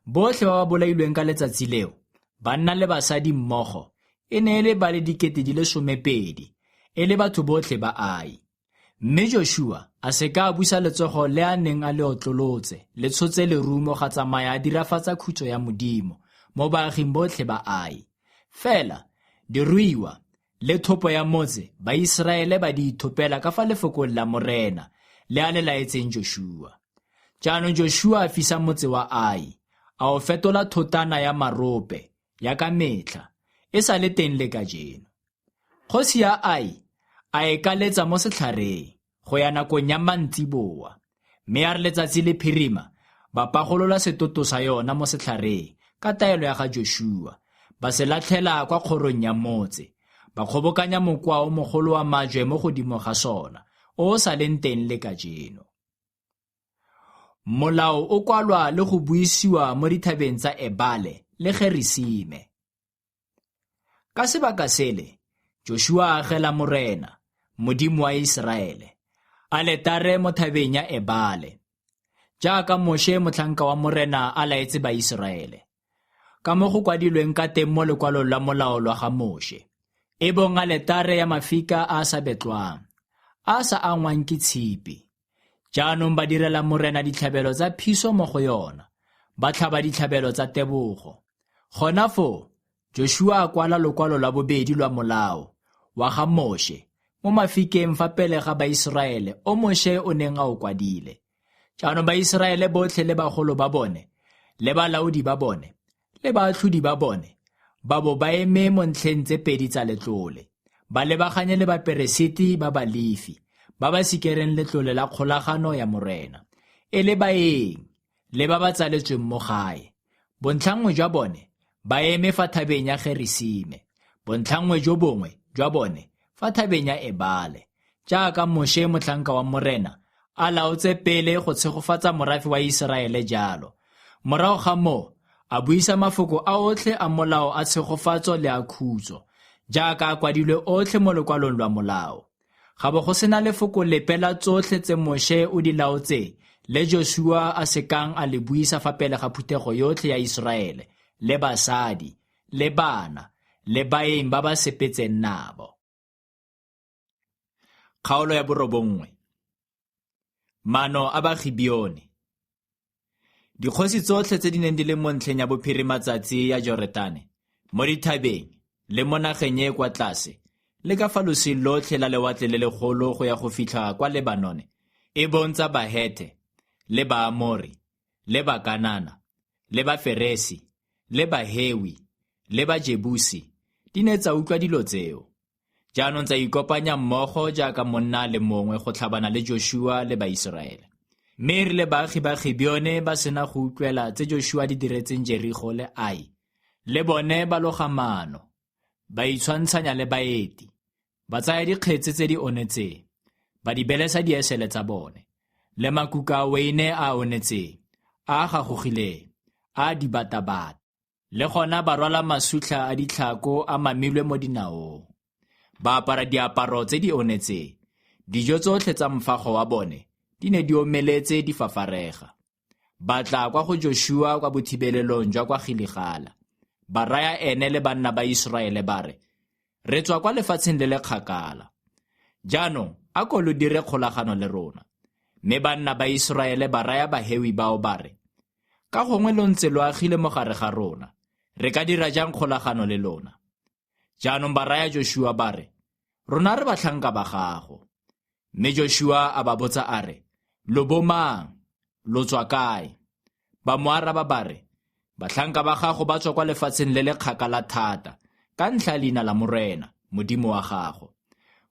Botlhe ba ba bolailweng ka letsatsi leo, banna le basadi mmogo, e ne e le ba le 12,000, e le batho botlhe ba Ai. Mme Jošua a se ka a busa letsogo le a neng a le otlolotse, le tshotse lerumo ga tsamaya a dirafatsa khutso ya Modimo mo baaging botlhe ba Ai. Fela diruiwa le thopo ya motse Baiseraele ba di ithopela ka fa lefokong la Morena le a le laetseng Jošua. Jaanong Jošua a fisa motse wa Ai, a o fetola thotana ya marope ya ka metlha, e sa le teng le kajeno. Kgosi ya Ai a e kaletsa mo setlhareng go ya nakong ya mantsiboa, mme ya re letsatsi le phirima, ba pagolola setoto sa yona mo setlhareng ka taelo ya ga Jošua, ba se latlhela kwa kgorong ya motse, ba kgobokanya mokwa o mogolo wa majwe mo godimo ga sona, o o sa leng teng le kajeno. Molao o kwalwa le go buisiwa mo dithabeng tsa Ebale le Gerisime. Ka sebaka sele, Jošua a agela Morena, Modimo wa Iseraele, aletare mo thabeng ya Ebale, jaaka Moše motlhanka wa Morena a laetse Baiseraele, ka mo go kwadilweng ka teng mo lekwalong la molao lwa ga Moše, e bong aletare ya mafika a a sa betlwang, a a sa angwang ke tshipi. Jaanong ba direla Morena ditlhabelo tsa phiso mo go yona, ba tlhaba ditlhabelo tsa tebogo. Gona foo, Jošua a kwala lokwalo lwa bobedi lwa molao wa ga Moše mo mafikeng fa pele ga Baiseraele o Moše o neng a o kwadile. Jaanong Baiseraele botlhe le bagolo ba bone, le balaodi ba bone, le baatlhodi ba bone, ba bo ba eme mo ntlheng tse pedi tsa letlole, ba lebaganye le baperesiti ba Balefi ba ba sikereng letlole la kgolagano ya Morena, e le baeng le ba ba tsaletsweng mo gae. Bontlhanngwe jwa bone ba eme fa thabeng ya Gerisime, bontlhanngwe jo bongwe jwa bone fa thabeng ya Ebale, jaaka Moshe motlhanka wa Morena a laotse pele go tshegofatsa morafe wa Iseraele jalo. Morago ga moo a buisa mafoko a otlhe a molao a tshegofatso le a khutso, jaaka a kwadilwe otlhe mo lokwalong lwa molao. Ga bo go sena lefoko lepe la tsotlhe tse Moshe o di laotseng le Jošua a sekang a le buisa fa pele ga phuthego yotlhe ya Iseraele, le basadi, le bana, le baeng ba ba sepetseng nabo. Kgaolo ya 9. Maano a Bagibeone. Dikgosi tsotlhe tse di neng di le mo ntlheng ya bophirimatsatsi ya Joretane, mo dithabeng le mo nageng e e kwa tlase, le ka fa losing lotlhe la lewatle le legolo go ya go fitlha kwa Lebanone, e bong tsa Bahethe, le Baamori, le Bakanana, le Baferesi, le Bahewi, le Bajebusi, di ne tsa utlwa dilo tseo. Jaanong tsa ikopanya mmogo jaaka monna a le mongwe go tlhabana le Jošua le Baiseraele. Mme e rile baagi ba Gibeone ba sena go utlwela tse Jošua di diretseng Jerigo le Ai, le bone ba loga maano, ba itshwantshanya le baeti, ba tsaya dikgetse tse di onetseng, ba di belesa diesele tsa bone, le makuka a weine a a onetseng, a a gagogileng, a a dibatabata. Le gona ba rwala masutlha a ditlhako a mamilwe mo dinaong. Ba apara diaparo tse di onetseng. Dijo tsotlhe tsa mfago wa bone di ne di omeletse di fafarega. Ba tla kwa go Jošua kwa bothibelelong jwa kwa Gilegala. Ba raya ene le banna ba Iseraele ba re, re tswa kwa lefatsheng le le kgakala. Jaanong a ko lo dire kgolagano le rona. Mme banna ba Iseraele ba raya Bahewi bao ba re, ka gongwe lo ntse lo agile mo gare ga rona, re ka dira jang kgolagano le lona? Jaanong ba raya Jošua ba re, rona re batlhanka ba gago. Mme Jošua a ba botsa a re, lo bomang? Lo tswa kae? Ba mo araba ba re, batlhanka ba gago ba tswa kwa lefatsheng le le kgakala thata, ka ntlha ya leina la Morena, Modimo wa gago.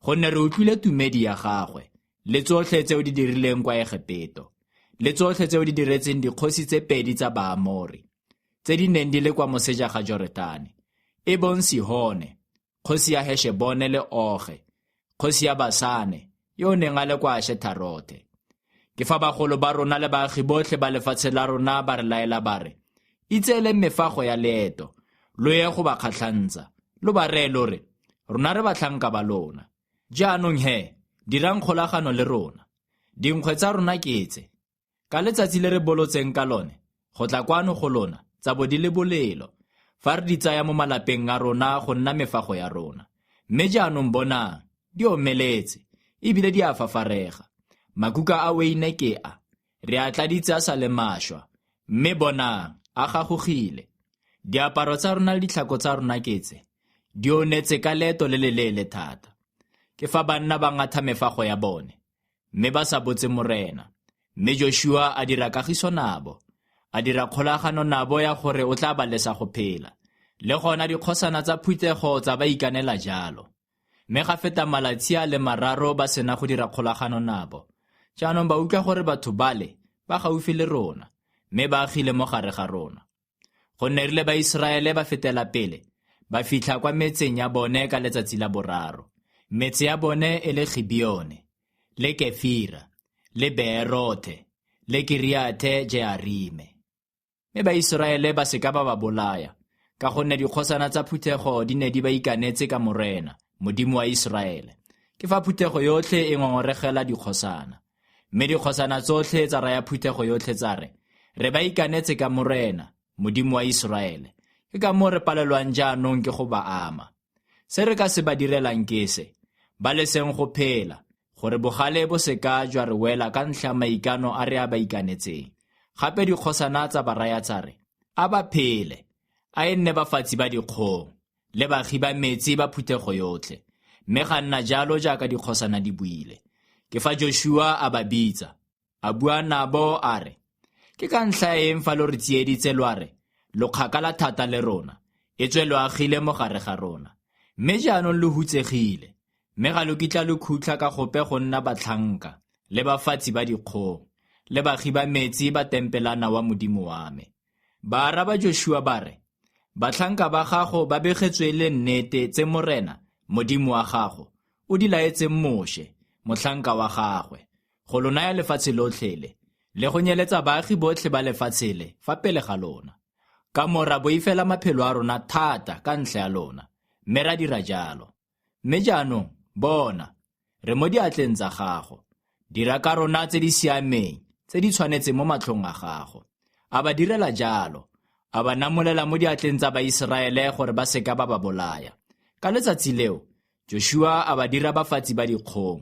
Gonne re utlwile tumedi ya gagwe, le tsotlhe tse o di dirileng kwa Egepeto, le tsotlhe tse o di diretseng dikgosi tse pedi tsa Baamori, tse di neng di le kwa moseja ga Joretane, e bong Sihone, kgosi ya Heshebone le Oge, kgosi ya Basane, yo o neng a le kwa Ashetharothe. Ke fa bagolo ba rona le baagi botlhe ba lefatshe la rona ba re laela ba re, itseeleng mefago ya leeto, lo ye go ba kgatlhantsa, lo ba reye lo re, rona re batlhanka ba lona. Jaanong he, dirang kgolagano le rona. Dinkgwe tsa rona ke tse. Ka letsatsi le re bolotseng ka lone, go tla kwano go lona, tsa bo di le bolelo, fa re di tsaya mo malapeng a rona go nna mefago ya rona. Mme jaanong bonang, di omeletse, ebile di a fafarega. Makuka a weine ke a, re a tladitse a sa le mašwa, mme bonang, a gagogile. Diaparo tsa rona le ditlhako tsa rona ke tse, di onetse ka leeto le le leele thata. Ke fa banna ba ngatha mefago ya bone, mme ba sa botse Morena. Mme Jošua a dira kagiso nabo, a dira kgolagano nabo ya gore o tla ba lesa go phela. Le gona dikgosana tsa phuthego tsa ba ikanela jalo. Mme ga feta malatsi a le mararo ba sena go dira kgolagano nabo. Jaanong ba utlwa gore batho bale ba gaufi le rona, mme ba agile mo gare ga rona. Gonne rile ba Iseraele ba fetela pele, ba fitlha kwa metseng ya bone ka letsatsi la boraro. Metse ya bone e le Gibeone, le Kefira, le Beerothe, le Kiriathe Jearime. Mme Baiseraele ba seka ba ba bolaya, ka gonne dikgosana tsa phuthego di ne di ba ikanetse ka Morena, Modimo wa Iseraele. Ke fa phuthego yotlhe e ngongoregela dikgosana. Mme dikgosana tsotlhe tsa raya phuthego yotlhe tsa re, re ba ikanetse ka Morena, Modimo wa Iseraele. Ke ka moo re palelwang jaanong ke go ba ama. Se re ka se ba direlang ke se, ba leseng go phela, gore bogale bo seka jwa re wela ka ntlha maikano a re a ba ikanetseng. Gape dikgosana tsa ba raya tsa re, a ba phele, a e nne bafatsi ba dikgong, le bagi ba metsi ba phuthego yotlhe. Mme ga nna jalo jaaka dikgosana di buile. Ke fa Jošua a ba bitsa, a bua nabo a re, ke ka ntlha eng fa lo re tsieditse lwa re, lo kgakala thata le rona, e tswe lo agile mo gare ga rona. Mme jaanong lo hutsegile, mme ga lo kitla lo khutla ka gope go nna batlhanka, le bafatsi ba dikgong, le bagi ba metsi ba tempelana wa Modimo wa me. Ba araba Jošua ba re, Batlhanka ba gago ba begetswe le nnete tse Morena, Modimo wa gago, o di laetseng Moshe, motlhanka wa gagwe, go lo naya lefatshe lotlhe le, le go nyeletsa baagi botlhe ba lefatshe le fa pele ga lona. Ka mo ra boifela maphelo a rona thata ka ntlha ya lona, mme ra dira jalo. Mme jaanong, bona, re mo diatleng tsa gago. Dira ka rona tse di siameng, tse di tshwanetseng mo matlhong a gago. A ba direla jalo, a ba namolela mo diatleng tsa Baiseraele gore ba seka ba ba bolaya. Ka letsatsi leo, Joshua a ba dira bafatsi ba dikgong,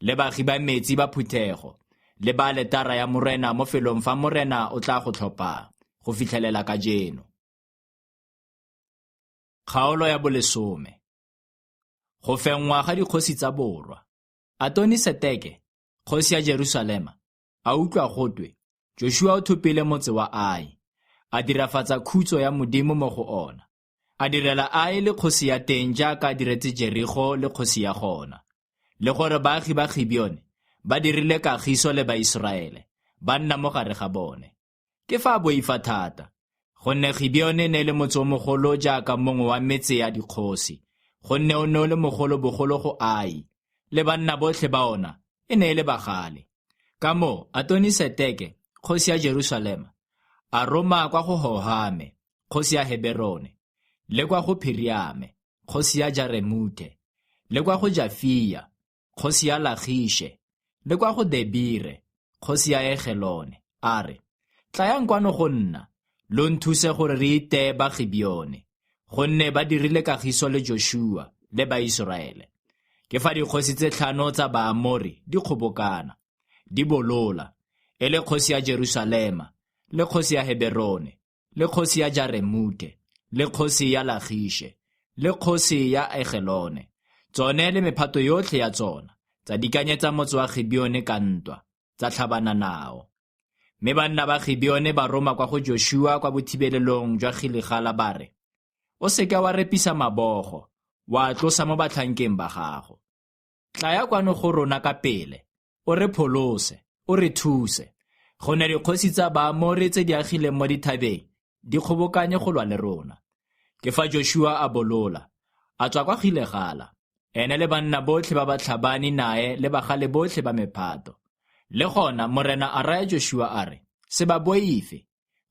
le bagi ba metsi ba phuthego, le ba aletara ya Morena mo felong fa Morena o tla go tlhophang, go fitlhelela kajeno. Kgaolo ya bolesome. Go fenngwa ga dikgosi tsa borwa. Atoni Seteke, kgosi ya Jerusalema, a utlwa gotwe Joshua o thopile motse wa Ai, a dirafatsa khutso ya Modimo mo go ona. A direla Ai le kgosi ya teng jaaka a diretse Jerigo le kgosi ya gona. Le gore baagi ba Gibeone ba dirile kagiso le Baiseraele, ba nna mo gare ga bone. Ke fa a boifa thata, gonne Gibeone ne e le motse o mogolo jaaka mongwe wa metse ya dikgosi, gonne o ne o le mogolo bogolo go Ai, le banna botlhe ba ona e ne e le bagale. Ka moo Atoni-Seteke, kgosi ya Jerusalema, a roma kwa go Hohame, kgosi ya Heberone, le kwa go Phiriame, kgosi ya Jaremuthe, le kwa go Jafia, kgosi ya Lagishe, le kwa go Debire, kgosi ya Egelone, a re, Tlayang kwano go nna, lo nthuse gore re iteye ba Gibeone, gonne ba dirile kagiso le Joshua le Baiseraele. Ke fa dikgosi tse tlhano tsa Baamori di kgobokana, di bolola, e le kgosi ya Jerusalema, le kgosi ya Heberone, le kgosi ya Jaremute, le kgosi ya Lagishe, le kgosi ya Egelone. Tsone le mephato yotlhe ya tsona tsa dikanyetsa motse wa Gibeone ka ntwa, tsa tlhabana nao. Mme banna ba Gibeone ba roma kwa go Joshua kwa bothibelelong jwa Gilegala ba re, O seka wa repisa mabogo, wa tlosa mo batlhankeng ba gago. Tlaya kwano go rona ka pele, o re pholose, o re thuse. Gonne dikgosi tsa Baamore tse di agileng mo dithabeng di kgobokanye go lwa le rona. Ke fa Joshua a bolola, a tswa kwa Gilegala, ene le banna botlhe ba batlhabani nae le bagale botlhe ba mephato. Le gona Morena a raya Joshua a re, Se ba boife,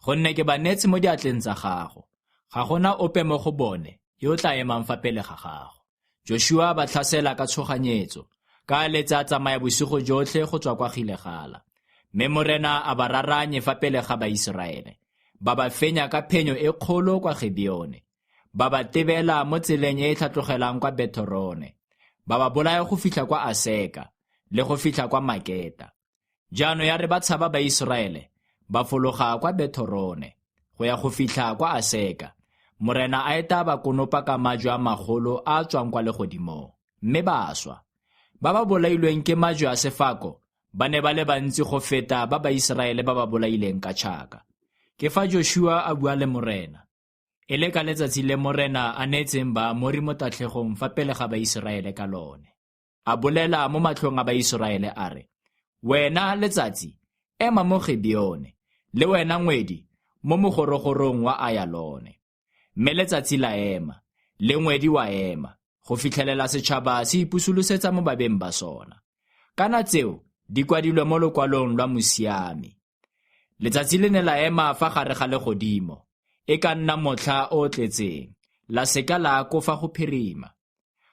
gonne ke ba neetse mo diatleng tsa gago. Ga gona ope mo go bone yo o tla emang fa pele ga gago. Joshua ba tlhasela ka tshoganyetso, ka a letse a tsamaya bosigo jotlhe go tswa kwa Gilegala. Mme Morena a ba raranye fa pele ga Baiseraele, ba ba fenya ka phenyo e kgolo kwa Gibeone, ba ba tebela mo tseleng e e tlhatlogelang kwa Bethorone, ba ba bolaya go fitlha kwa Aseka le go fitlha kwa Maketa. Jaanong ya re ba tshaba Baiseraele, ba fologa kwa Bethorone go ya go fitlha kwa Aseka. Morena a eta ba konopa ka majwe a magolo a a tswang kwa legodimong, mme ba swa. Ba ba bolailweng ke majwe a sefako ba ne ba le bantsi go feta ba Baiseraele ba ba bolaileng ka tšhaka. Ke fa Joshua a bua le Morena, e le ka letsatsi le Morena a neetseng Baamori mo tatlhegong fa pele ga Baiseraele ka lone. A bolela mo matlhong a Baiseraele a re, Wena letsatsi, ema mo Gibeone, le wena ngwedi, mo mogorogorong wa Ayalone. Mme letsatsi la ema, le ngwedi wa ema, go fitlhelela setšhaba se ipusolosetsa mo babeng ba sona. Kana tseo di kwadilwe mo lokwalong lwa mosiami. Letsatsi le ne la ema fa gare ga legodimo, e ka nna motlha o o tletseng, la seka la akofa go phirima.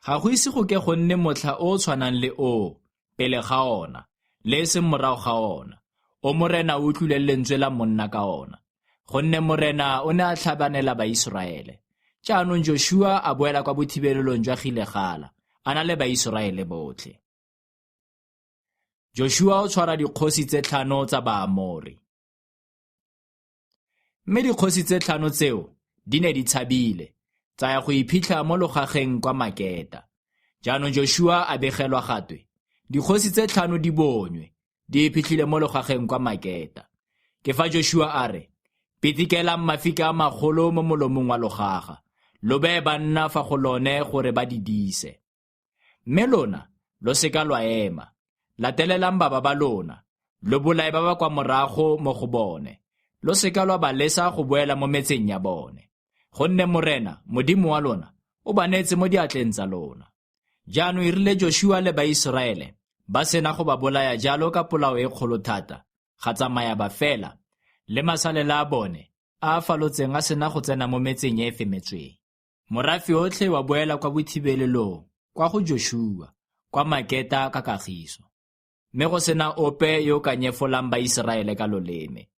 Ga go ise go ke go nne motlha o o tshwanang le oo pele ga ona, le e seng morago ga ona, o Morena o utlwileng lentswe la monna ka ona. Gonne Morena o ne a tlhabanela Baiseraele. Jaanong Joshua a boela kwa bothibelelong jwa Gilegala, a na le Baiseraele botlhe. Joshua o tshwara dikgosi tse tlhano tsa Baamori. Mme dikgosi tse tlhano tseo di ne di tshabile, tsa ya go iphitlha mo logageng kwa Maketa. Jaanong Joshua a begelwa gatwe, Dikgosi tse tlhano di bonywe, di iphitlhile mo logageng kwa Maketa. Ke fa Joshua a re, Pitikelang mafika a magolo mo molomong wa logaga, lo beye banna fa go lone gore ba di dise. Mme lona lo seka lwa ema, latelelang baba ba lona, lo bolae ba ba kwa morago mo go bone, lo seka lwa ba lesa go boela mo metseng ya bone. Gonne Morena, Modimo wa lona, o ba neetse mo diatleng tsa lona. Jaanong e rile Jošua le Baiseraele ba sena go ba bolaya jalo ka polao e kgolo thata, ga tsamaya ba fela, le masalela a bone a a falotseng a sena go tsena mo metseng e e femetsweng. Morafe otlhe wa boela kwa bothibelelong kwa go Jošua, kwa Maketa ka kagiso. Mme go sena ope yo o ka nyefolang Baiseraele ka loleme.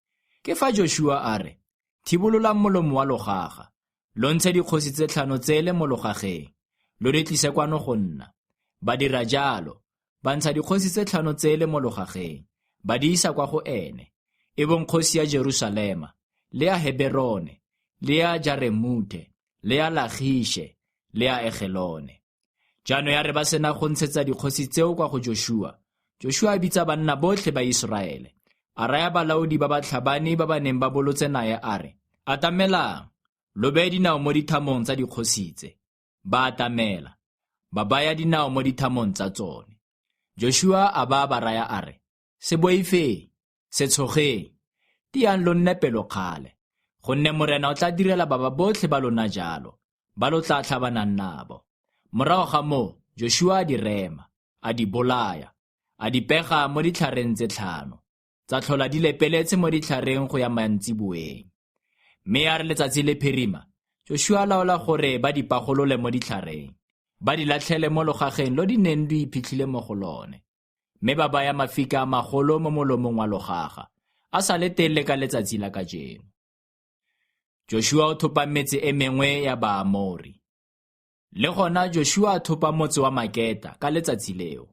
Ke fa Jošua a re, Thibololang molomo wa logaga, lo ntshe dikgosi tse tlhano tsele mo logageng, lo di tlise kwano go nna. Ba dira jalo, ba ntsha dikgosi tse tlhano tsele mo logageng, ba di isa kwa go ene, e bong kgosi ya Jerusalema, le ya Heberone, le ya Jaremuthe, le ya Lagishe, le ya Egelone. Jaanong ya re ba sena go ntshetsa dikgosi tseo kwa go Jošua, Jošua a bitsa banna botlhe ba Iseraele, a raya balaodi ba batlhabani ba ba neng ba bolotse nae a re, Atamelang, lo beye dinao mo dithamong tsa dikgosi tse. Ba atamela, ba baya dinao mo dithamong tsa tsone. Jošua a ba ba raya a re, Se boifeng, se tshogeng, tiang lo nne pelokgale, gonne Morena o tla direla baba botlhe ba lona jalo, ba lo tla tlhabanang nabo. Morago ga moo Jošua a di rema, a di bolaya, a di pega mo ditlhareng tse tlhano, tsa tlhola di lepeletse mo ditlhareng go ya mantsiboeng. Mme ya re letsatsi le phirima, Jošua a laola gore ba di pagolole mo ditlhareng, ba di latlhele mo logageng lo di neng di iphitlhile mo go lone. Mme ba baya mafika a magolo mo molomong wa logaga, a sa le teng le ka letsatsi la kajeno. Jošua o thopa metse e mengwe ya Baamori. Le gona Jošua a thopa motse wa Maketa ka letsatsi leo.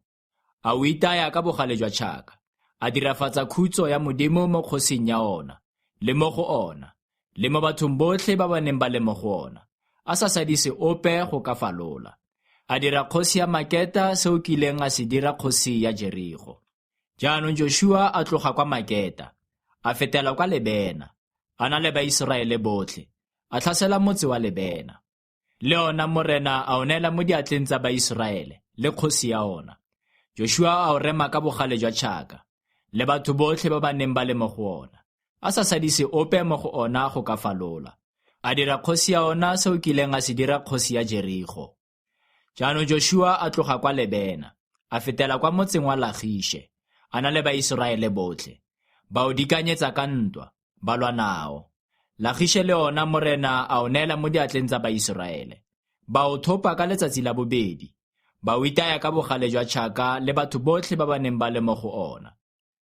A o itaya ka bogale jwa tšhaka, a dirafatsa khutso ya Modimo mo kgosing ya ona, le mo go ona, le mo bathong botlhe ba ba neng ba le mo go ona, a sa sadise ope go ka falola. A dira kgosi ya Maketa se o kileng a se dira kgosi ya Jerigo. Jaanong Jošua a tloga kwa Maketa, a fetela kwa Lebena, a na le Baiseraele botlhe, a tlhasela motse wa Lebena. Le ona Morena a o neela mo diatleng tsa Baiseraele le kgosi ya ona. Jošua a o rema ka bogale jwa tšhaka, le batho botlhe ba ba neng ba le mo go ona, a sa sadise ope mo go ona go ka falola. A dira kgosi ya ona se o kileng a se dira kgosi ya Jerigo. Jaanong Jošua a tloga kwa Lebena, a fetela kwa motseng wa Lagishe, a na le Baiseraele botlhe. Ba o dikanyetsa ka ntwa, ba lwa nao. Lagishe le ona Morena a o neela mo diatleng tsa Baiseraele. Ba o thopa ka letsatsi la bobedi, ba o itaya ka bogale jwa tšhaka le batho botlhe ba ba neng ba le mo go ona,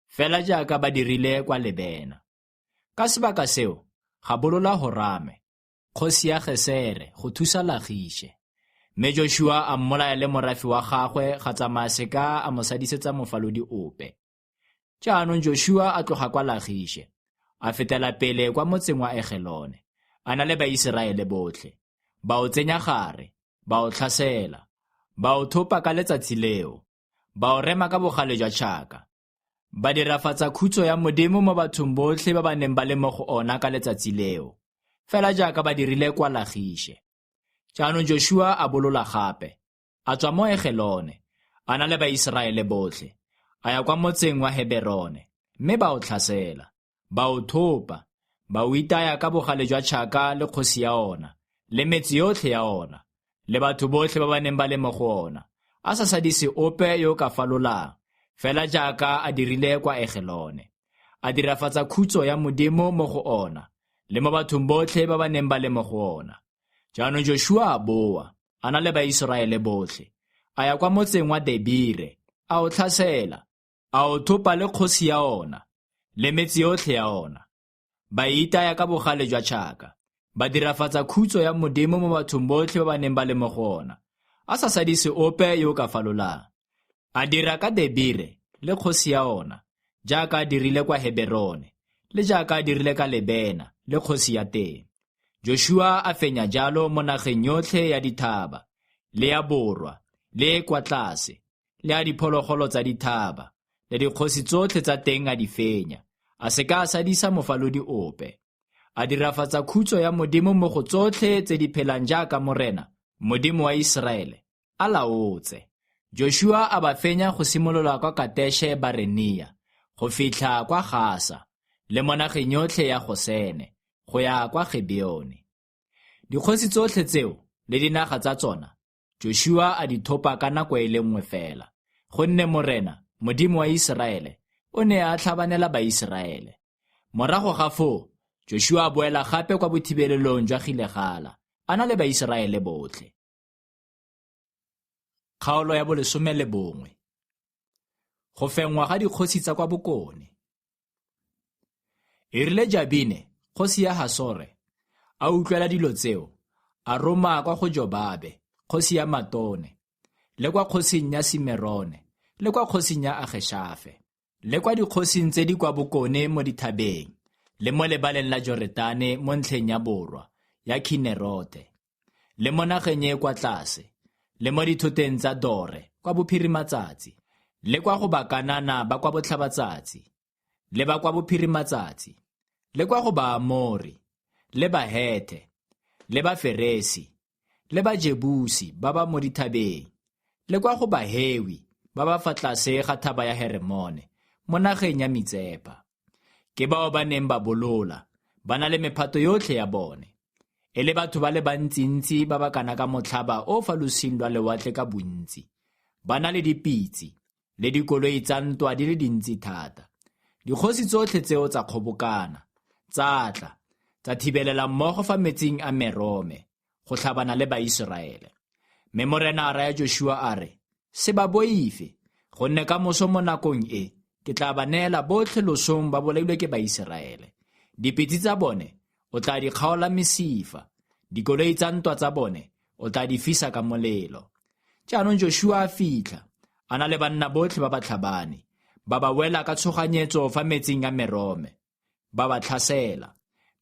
fela jaaka ba dirile kwa Lebena. Ka sebaka seo ga bolola Horame, kgosi ya Gesere, go thusa Lagishe. Mme Jošua a mmolaya le morafe wa gagwe, ga tsamaya seka a mo sadisetsa mofalodi ope. Jaanong Jošua a tloga kwa Lagishe, a fetela pele kwa motseng wa Egelone, a na le Baiseraele botlhe. Ba o tsenya gare, ba o tlhasela, ba o thopa ka letsatsi leo, ba o rema ka bogale jwa tšhaka. Ba dirafatsa khutso ya Modimo mo bathong botlhe ba ba neng ba le mo go ona ka letsatsi leo, fela jaaka ba dirile kwa Lagishe. Jaanong Jošua a bolola gape, a tswa mo Egelone, a na le Baiseraele botlhe, a ya kwa motseng wa Heberone, mme ba o tlhasela, ba o thopa, ba o itaya ka bogale jwa tšhaka le kgosi ya ona, le metse yotlhe ya ona, le batho botlhe ba ba neng ba le mo go ona, a sa sadise ope yo o ka falolang, fela jaaka a dirile kwa Egelone. A dirafatsa khutso ya Modimo mo go ona, le mo bathong botlhe ba ba neng ba le mo go ona. Jaanong Jošua a boa, a na le Baiseraele botlhe, a ya kwa motseng wa Debire, a o tlhasela, a o thopa le kgosi ya ona, le metse yotlhe ya ona. Ba e itaya ka bogale jwa tšhaka, ba dirafatsa khutso ya Modimo mo bathong botlhe ba ba neng ba le mo go ona, a sa sadise ope yo o ka falolang. A dira ka Debire le kgosi ya ona, jaaka a dirile kwa Heberone, le jaaka a dirile ka Lebena le kgosi ya teng. Jošua a fenya jalo mo nageng yotlhe ya dithaba, le ya borwa, le e kwa tlase, le a diphologolo tsa dithaba, le dikgosi tsotlhe tsa teng a di fenya, a se ka a sadisa mofalodi ope. A dirafatsa khutso ya Modimo mo go tsotlhe tse di phelang jaaka Morena, Modimo wa Iseraele, a laotse. Jošua a ba fenya go simolola kwa Kateshe Barenia go fitlha kwa Gasa le mo nageng yotlhe ya Gosene go ya kwa Gibeone. Dikgosi tsotlhe tseo le dinaga tsa tsona Jošua a di thopa ka nako e le nngwe fela, gonne Morena, Modimo wa Iseraele, o ne a tlhabanela Baiseraele. Morago ga foo, Jošua a boela gape kwa bothibelelong jwa Gilegala, a na le Baiseraele botlhe. Kgaolo ya bolesome le bongwe. Go fenngwa ga dikgosi tsa kwa bokone. E rile Jabine, kgosi ya Hasore, a utlwela dilo tseo, a roma kwa go Jobabe, kgosi ya Matone, le kwa kgosing ya Simerone, le kwa kgosing ya Ageshafe, le kwa dikgosing tse di kwa bokone mo dithabeng, le mo lebaleng la Joretane mo ntlheng ya borwa ya Khinerote, le mo nageng e e kwa tlase, le mo dithoteng tsa Dore kwa bophirimatsatsi, le kwa go Bakanana ba kwa botlhabatsatsi, le ba kwa bophirimatsatsi, le kwa go Baamori, le Bahethe, le Baferesi, le Bajebusi ba ba mo dithabeng, le kwa go Bahewi ba ba fa tlase ga thaba ya Heremone mo nageng ya Mitsepa. Ke bao ba neng ba bolola, ba na le mephato yotlhe ya bone, e le batho ba le bantsintsi ba ba kana ka motlhaba o fa losing lwa lewatle ka bontsi, ba na le dipitse le dikoloi tsa ntwa di le dintsi thata. Dikgosi tsotlhe tseo tsa kgobokana, tsa tla, tsa thibelela mmogo fa metsing a Merome go tlhabana le Baiseraele. Mme Morena a raya Jošua a re, Se ba boife, gonne ka moso mo nakong e ke tla ba neela botlhe losong ba bolailwe ke Baiseraele. Dipitse tsa bone o tla di kgaola mesifa, dikoloi tsa ntwa tsa bone o tla di fisa ka molelo. Jaanong Jošua a fitlha, a na le banna botlhe ba batlhabani, ba ba wela ka tshoganyetso fa metsing a Merome, ba ba tlhasela.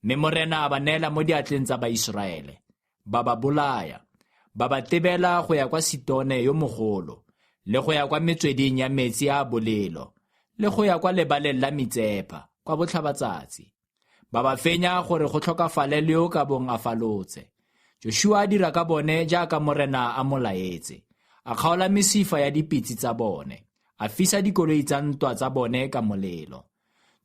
Mme Morena a ba neela mo diatleng tsa Baiseraele, ba ba bolaya, ba ba tebela go ya kwa Sitone yo mogolo, le go ya kwa metsweding ya metsi a a bolelo, le go ya kwa lebaleng la Mitsepha kwa botlhabatsatsi. Ba ba fenya gore go tlhokafale le yo ka bong a falotse. Jošua a dira ka bone jaaka Morena a mo laetse. A kgaola mesifa ya dipitse tsa bone, a fisa dikoloi tsa ntwa tsa bone ka molelo.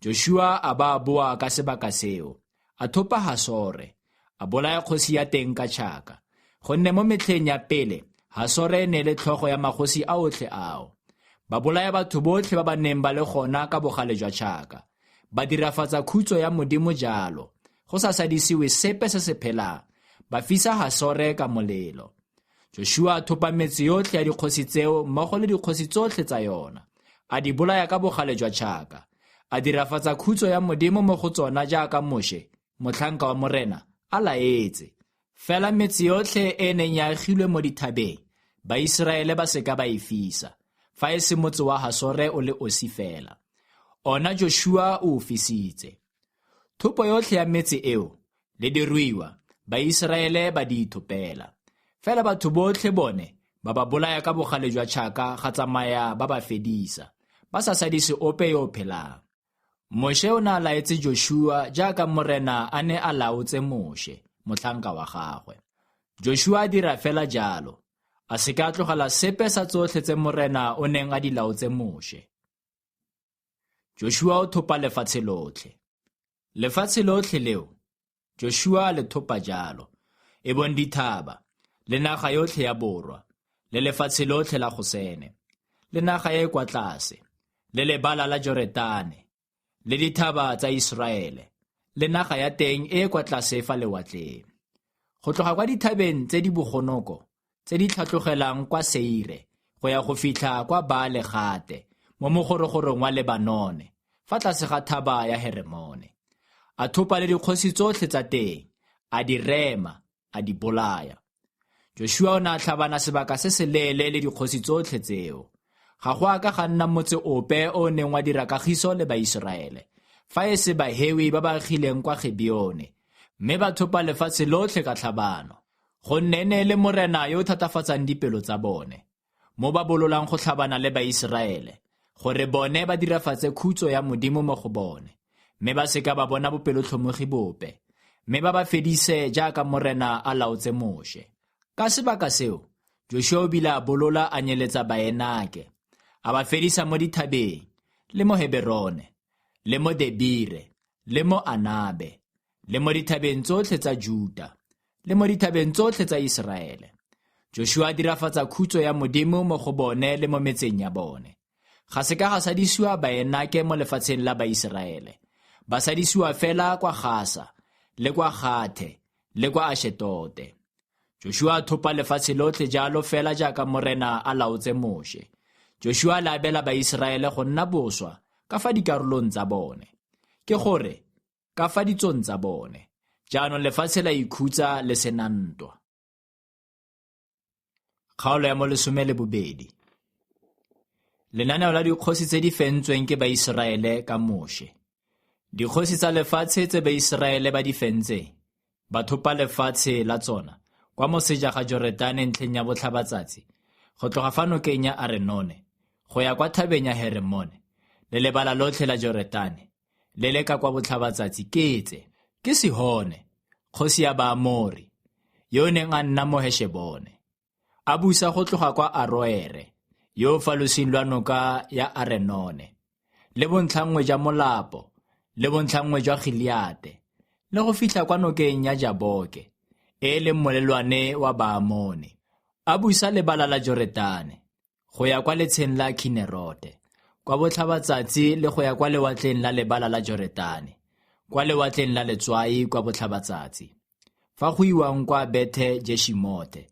Jošua a ba boa ka sebaka seo, a thopa Hasore, a bolaya kgosi ya teng ka tšhaka, gonne mo metlheng ya pele Hasore e ne le tlhogo ya magosi a otlhe ao. Ba bolaya batho botlhe ba ba neng ba le gona ka bogale jwa tšhaka. Ba dirafatsa khutso ya Modimo jalo, go sa sadisiwe sepe se se phelang, ba fisa Hasore ka molelo. Jošua a thopa metse yotlhe ya dikgosi tseo mmogo le dikgosi tsotlhe tsa yona, a di bolaya ka bogale jwa tšhaka. A dirafatsa khutso ya Modimo mo go tsona jaaka Moshe, motlhanka wa Morena, a laetse. Fela metse yotlhe e e neng ya agilwe mo dithabeng, Baiseraele ba se ka ba e fisa, fa e se motse wa Hasore o le osi fela. Ona Jošua o o fisitse. Thopo yotlhe ya metse eo le diruiwa, Baiseraele ba di ithopela. Fela batho botlhe bone ba ba bolaya ka bogale jwa tšhaka ga tsamaya ba ba fedisa, ba sa sadise ope yo o phelang. Moshe o ne a laetse Jošua jaaka Morena a ne a laotse Moshe, motlhanka wa gagwe. Jošua a dira fela jalo, a se ka a tlogela sepe sa tsotlhe tse Morena o neng a di laotse Moshe. Jošua o thopa lefatshe lotlhe. Lefatshe lotlhe leo, Jošua a le thopa jalo, e bong dithaba, le naga yotlhe ya borwa, le lefatshe lotlhe la Gosene, le naga e e kwa tlase, le lebala la Joretane, le dithaba tsa Iseraele, le naga ya teng e e kwa tlase fa lewatleng. Go tloga kwa dithabeng tse di bogonoko tse di tlhatlogelang kwa Seire go ya go fitlha kwa Baale-Gate mo mogorogorong wa Lebanone fa tlase ga thaba ya Heremone. A thopa le dikgosi tsotlhe tsa teng, a di rema, a di bolaya. Jošua o ne a tlhabana sebaka se seleele le dikgosi tsotlhe tseo. Ga go a ka ga nna motse ope o o neng wa dira kagiso le Baiseraele, fa e se Bahewi ba ba agileng kwa Gibeone, mme ba thopa lefatshe lotlhe ka tlhabano. Gonne e ne e le Morena yo o thatafatsang dipelo tsa bone, mo ba bololang go tlhabana le Baiseraele, gore bone ba dirafatse khutso ya Modimo mo go bone, mme ba se ka ba bona bopelotlhomogi bope, mme ba ba fedise jaaka Morena a laotse Moshe. Ka sebaka seo, Jošua o bile a bolola a nyeletsa Baenake, a ba fedisa mo dithabeng, le mo Heberone, le mo Debire, le mo Anabe, le mo dithabeng tsotlhe tsa Juta, le mo dithabeng tsotlhe tsa Iseraele. Jošua a dirafatsa khutso ya Modimo mo go bone le mo metseng ya bone. Ga se ka ga sadisiwa Baenake mo lefatsheng la Baiseraele. Ba sadisiwa fela kwa Gasa, le kwa Gathe, le kwa Ašetote. Jošua a thopa lefatshe lotlhe jalo fela jaaka Morena a laotse Moše. Jošua a le abela Baiseraele go nna boswa ka fa dikarolong tsa bone, ke gore ka fa ditsong tsa bone. Jaanong lefatshe la ikhutsa le sena ntwa. Kgaolo ya 12. Lenaneo la dikgosi tse di fentsweng ke Baiseraele ka Moše. Dikgosi tsa lefatshe tse Baiseraele ba di fentseng, ba thopa lefatshe la tsona kwa moseja ga Joretane ntlheng ya botlhabatsatsi, go tloga fa nokeng ya Arenone go ya kwa thabeng ya Heremone, le lebala lotlhe la Joretane le le ka kwa botlhabatsatsi ke tse: ke Sihone, kgosi ya Baamori, yo o neng a nna mo Hešebone. A busa go tloga kwa Aroere, yo fa losing lwa noka ya Arenone, le bontlhanngwe jwa molapo, le bontlhanngwe jwa Gileate, le go fitlha kwa nokeng ya Jaboke, e leng molelwane wa Baamone. A busa lebala la Joretane, go ya kwa letsheng la Khinerote, kwa botlhabatsatsi le go ya kwa lewatleng la lebala la Joretane, kwa lewatleng la Letswai kwa botlhabatsatsi, fa go iwang kwa Bethe Jeshimote,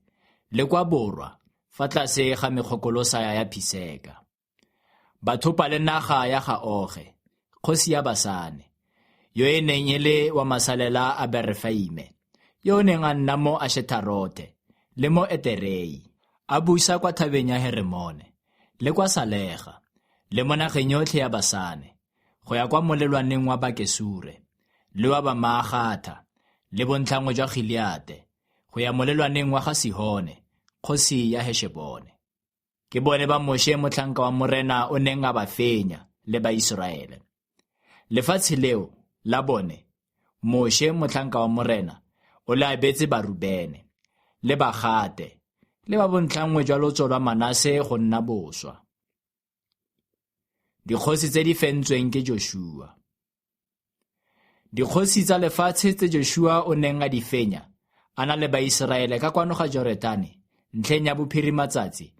le kwa borwa fa tlase ga mekgokolosa ya Phiseka. Ba thopa le naga ya ga Oge, kgosi ya Basane, yo e neng e le wa masalela a Berefaime, yo o neng a nna mo Ašetharote le mo Eterei. A busa kwa thabeng ya Heremone, le kwa Salega, le mo nageng yotlhe ya Basane, go ya kwa molelwaneng wa Bakesure, le wa Bamaagatha, le bontlhanngwe jwa Gileate, go ya molelwaneng wa ga Sihone, kgosi ya Hešebone. Ke bone ba Moše motlhanka wa Morena o neng a ba fenya le Baiseraele. Lefatshe leo la bone, Moše motlhanka wa Morena o le abetse Barubene, le Bagate, le ba bontlhanngwe jwa lotso lwa Manase go nna boswa. Dikgosi tse di fentsweng ke Jošua. Dikgosi tsa lefatshe tse Jošua o neng a di fenya, a na le Baiseraele ka kwano ga Joretane, ntlheng ya bophirimatsatsi,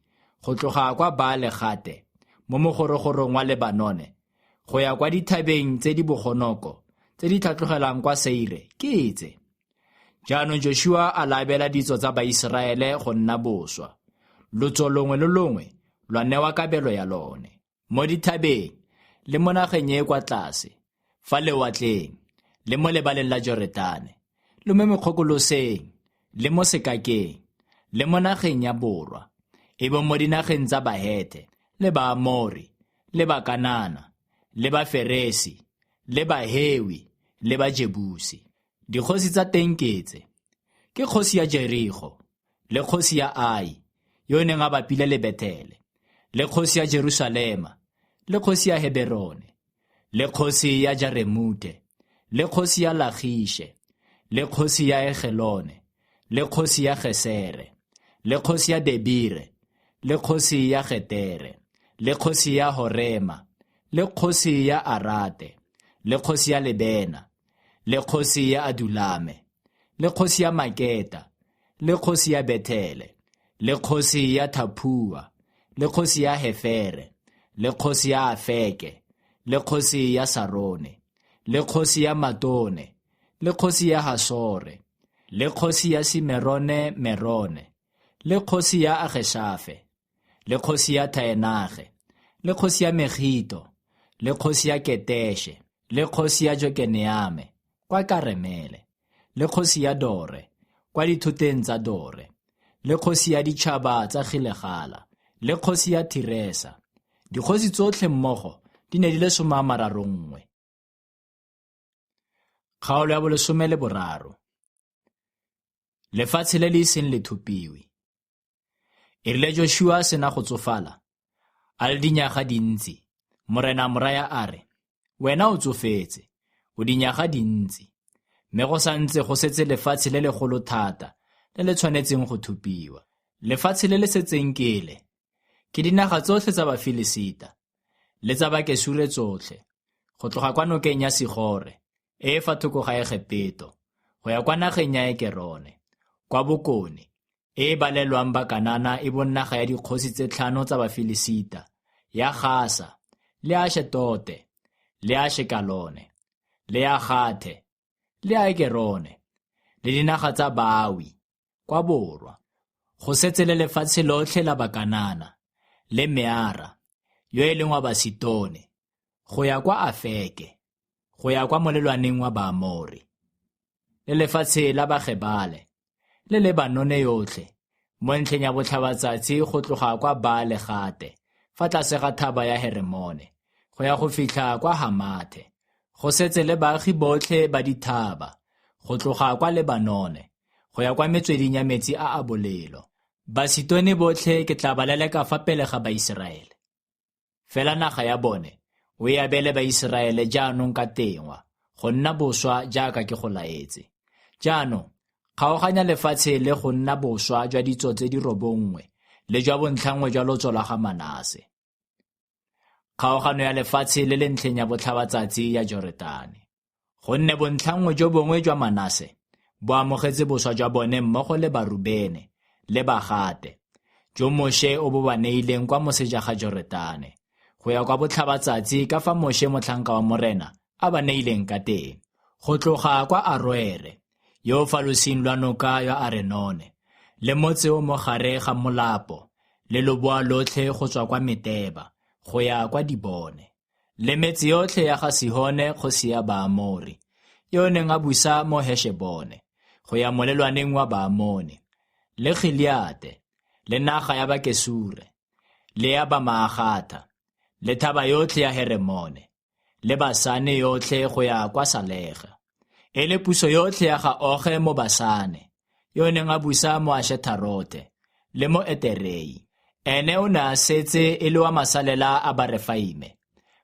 go tloga kwa Baale-Gate, mo mogorogorong wa Lebanone, go ya kwa dithabeng tse di bogonoko, tse di tlhatlogelang kwa Seire, ke tse. Jaanong Jošua a labela ditso tsa Baiseraele go nna boswa. Lotso longwe le longwe lwa newa kabelo ya lone, mo dithabeng, le mo nageng e e kwa tlase, fa lewatleng, le mo lebaleng la Joretane, le mo mekgokoloseng, le mo sekakeng, le mo nageng ya borwa, e bong mo dinageng tsa Bahethe, le Baamori, le Bakanana, le Baferesi, le Bahewi, le Bajebusi. Dikgosi tsa teng ke tse: ke kgosi ya Jerigo, le kgosi ya Ai, yo o neng a bapile le Bethele, le kgosi ya Jerusalema, le kgosi ya Heberone, le kgosi ya Jaremute, le kgosi ya Lagiše, le kgosi ya Egelone, le kgosi ya Gesere, le kgosi ya Debire, le kgosi ya Getere, le kgosi ya Horema, le kgosi ya Arate, le kgosi ya Lebena, le kgosi ya Adulame, le kgosi ya Maketa, le kgosi ya Bethele, le kgosi ya Thapua, le kgosi ya Hefere, le kgosi ya Afeke, le kgosi ya Sarone, le kgosi ya Matone, le kgosi ya Hasore, le kgosi ya Simerone Merone, le kgosi ya Ageshafe, le kgosi ya Thaenage, le kgosi ya Megito, le kgosi ya Keteshe, le kgosi ya Jokeneame kwa Karemele, le kgosi ya Dore kwa dithoteng tsa Dore, le kgosi ya ditšhaba tsa Gilegala, le kgosi ya Tiresa. Dikgosi tsotlhe mmogo di ne di le 31. Kgaolo ya 13. Lefatshe le le iseng le thopiwe. E rile Jošua a sena go tsofala, a le dinyaga dintsi, Morena a mo raya a re, wena o tsofetse, o dinyaga dintsi, mme go santse go setse lefatshe le legolo thata le le tshwanetseng go thopiwa. Lefatshe le le setseng ke le, ke dinaga tsotlhe tsa Bafilisita, le tsa Bakesure tsotlhe, go tloga kwa nokeng ya Sigore, e e fa thoko ga Egepeto, go ya kwa nageng ya Ekerone, kwa bokone, e e balelwang Bakanana e bong naga ya dikgosi tse tlhano tsa Bafilisita, ya Gasa, le Ašetote, le Ašekalone, le ya Gathe, le ya Ekerone, le dinaga tsa Baawi kwa borwa. Go setse le lefatshe lotlhe la Bakanana, le Meara, yo e leng wa Basitone, go ya kwa Afeke, go ya kwa molelwaneng wa Baamori, le lefatshe la Bagebale, le Lebanone yotlhe, mo ntlheng ya botlhabatsatsi go tloga kwa Baale-Gate, fa tlase ga thaba ya Heremone, go ya go fitlha kwa Hamathe. Go setse le baagi botlhe ba dithaba, go tloga kwa Lebanone, go ya kwa metsweding ya metsi a a bolelo. Basitone botlhe ke tla ba leleka fa pele ga Baiseraele. Fela naga ya bone o e abele Baiseraele jaanong ka tengwa, go nna boswa jaaka ke go laetse. Jaanong kgaoganya lefatshe le go nna boswa jwa ditso tse di robongwe le jwa bontlhanngwe jwa lotso lwa ga Manase. Kgaogano ya lefatshe le le ntlheng ya botlhabatsatsi ya Joretane. Gonne bontlhanngwe jo bongwe jwa Manase bo amogetse boswa jwa bone mmogo le Barubene le Bagate, jo Moše o bo ba neileng kwa moseja ga Joretane, go ya kwa botlhabatsatsi ka fa Moše motlhanka wa Morena a ba neileng ka teng. Go tloga kwa Aroere, yo o fa losing lwa noka ya Arenone, le motse o mo gare ga molapo, le loboa lotlhe go tswa kwa Meteba, go ya kwa Dibone. Le metse yotlhe ya ga Sihone kgosi ya Baamori, yo o neng a busa mo Hešebone, go ya molelwaneng wa Baamone, le Gileate, le naga ya Bakesure, le ya Bamaagatha, le thaba yotlhe ya Heremone, le Basane yotlhe go ya kwa Salega. E le puso yotlhe ya ga Oge mo Basane, yo o neng a busa mo Ašetharothe le mo Eterei. Ene o ne a setse e le wa masalela a Barefaime.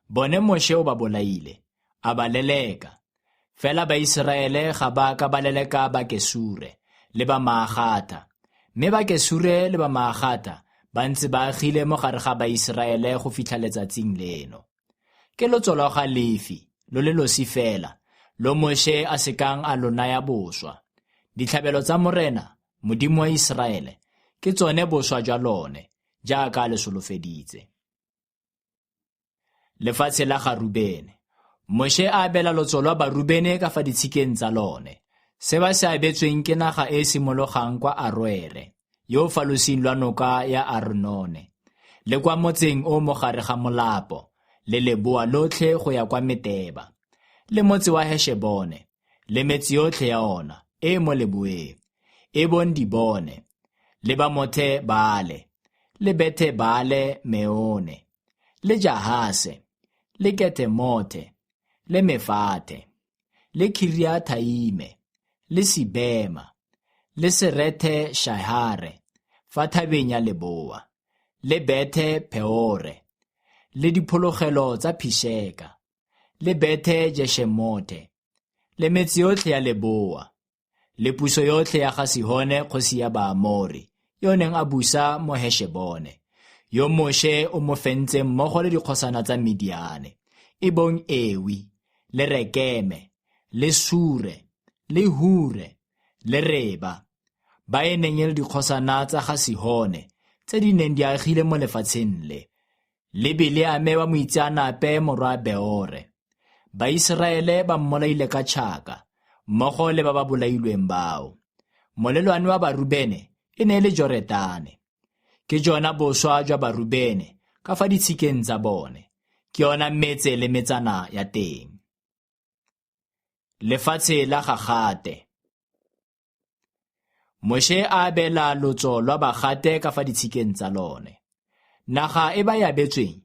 Bone Moše o ba bolaile, a ba leleka. Fela Baiseraele ga ba ka ba leleka Bakesure le Bamaagatha, mme Bakesure le Bamaagatha ba ntse ba agile mo gare ga Baiseraele go fitlha letsatsing leno. Ke lotso lwa ga Lefi lo le losi fela, lo Moše a se kang a lo naya boswa. Ditlhabelo tsa Morena, Modimo wa Iseraele, ke tsone boswa jwa lone, jaaka a le solofeditse. Lefatshe la ga Rubene. Moše a abela lotso lwa Barubene ka fa ditshikeng tsa lone. Se ba se abetsweng ke naga e e simologang kwa Aroere, yo o fa losing lwa noka ya Arnone, le kwa motseng o mo gare ga molapo, le leboa lotlhe go ya kwa Meteba, le motse wa Hešebone, le metse yotlhe ya ona e e mo leboeng, e bong Dibone, le Bamothe Baale, le Bethe Baale Meone, le Jahase, le Ketemothe, le Mefathe, le Kiriathaime, le Sibema, le Serethe Shahare fa thabeng ya leboa, le Bethe Peore, le diphologelo tsa Phisheka, le Bethe Jeshemothe, le metse yotlhe ya leboa, le puso yotlhe ya ga Sihone kgosi ya Baamori, yo o neng a busa mo Hešebone, yo Moše o mo fentseng mmogo le dikgosana tsa Midiane, e bong Ewi, le Rekeme, le Sure, le Hure, le Reba, ba e neng e le dikgosana tsa ga Sihone tse di neng di agile mo lefatsheng le. Le Bileame wa moitseanape morwa Beore. Baiseraele ba mmolaile ka tšhaka, mmogo le ba ba bolailweng bao. Molelwane wa Barubene e ne e le Joretane. Ke jona boswa jwa Barubene ka fa ditshikeng tsa bone, ke yona metse le metsana ya teng. Lefatshe la ga Gate. Moše a abela lotso lwa Bagate ka fa ditshikeng tsa lone. Naga e ba e abetsweng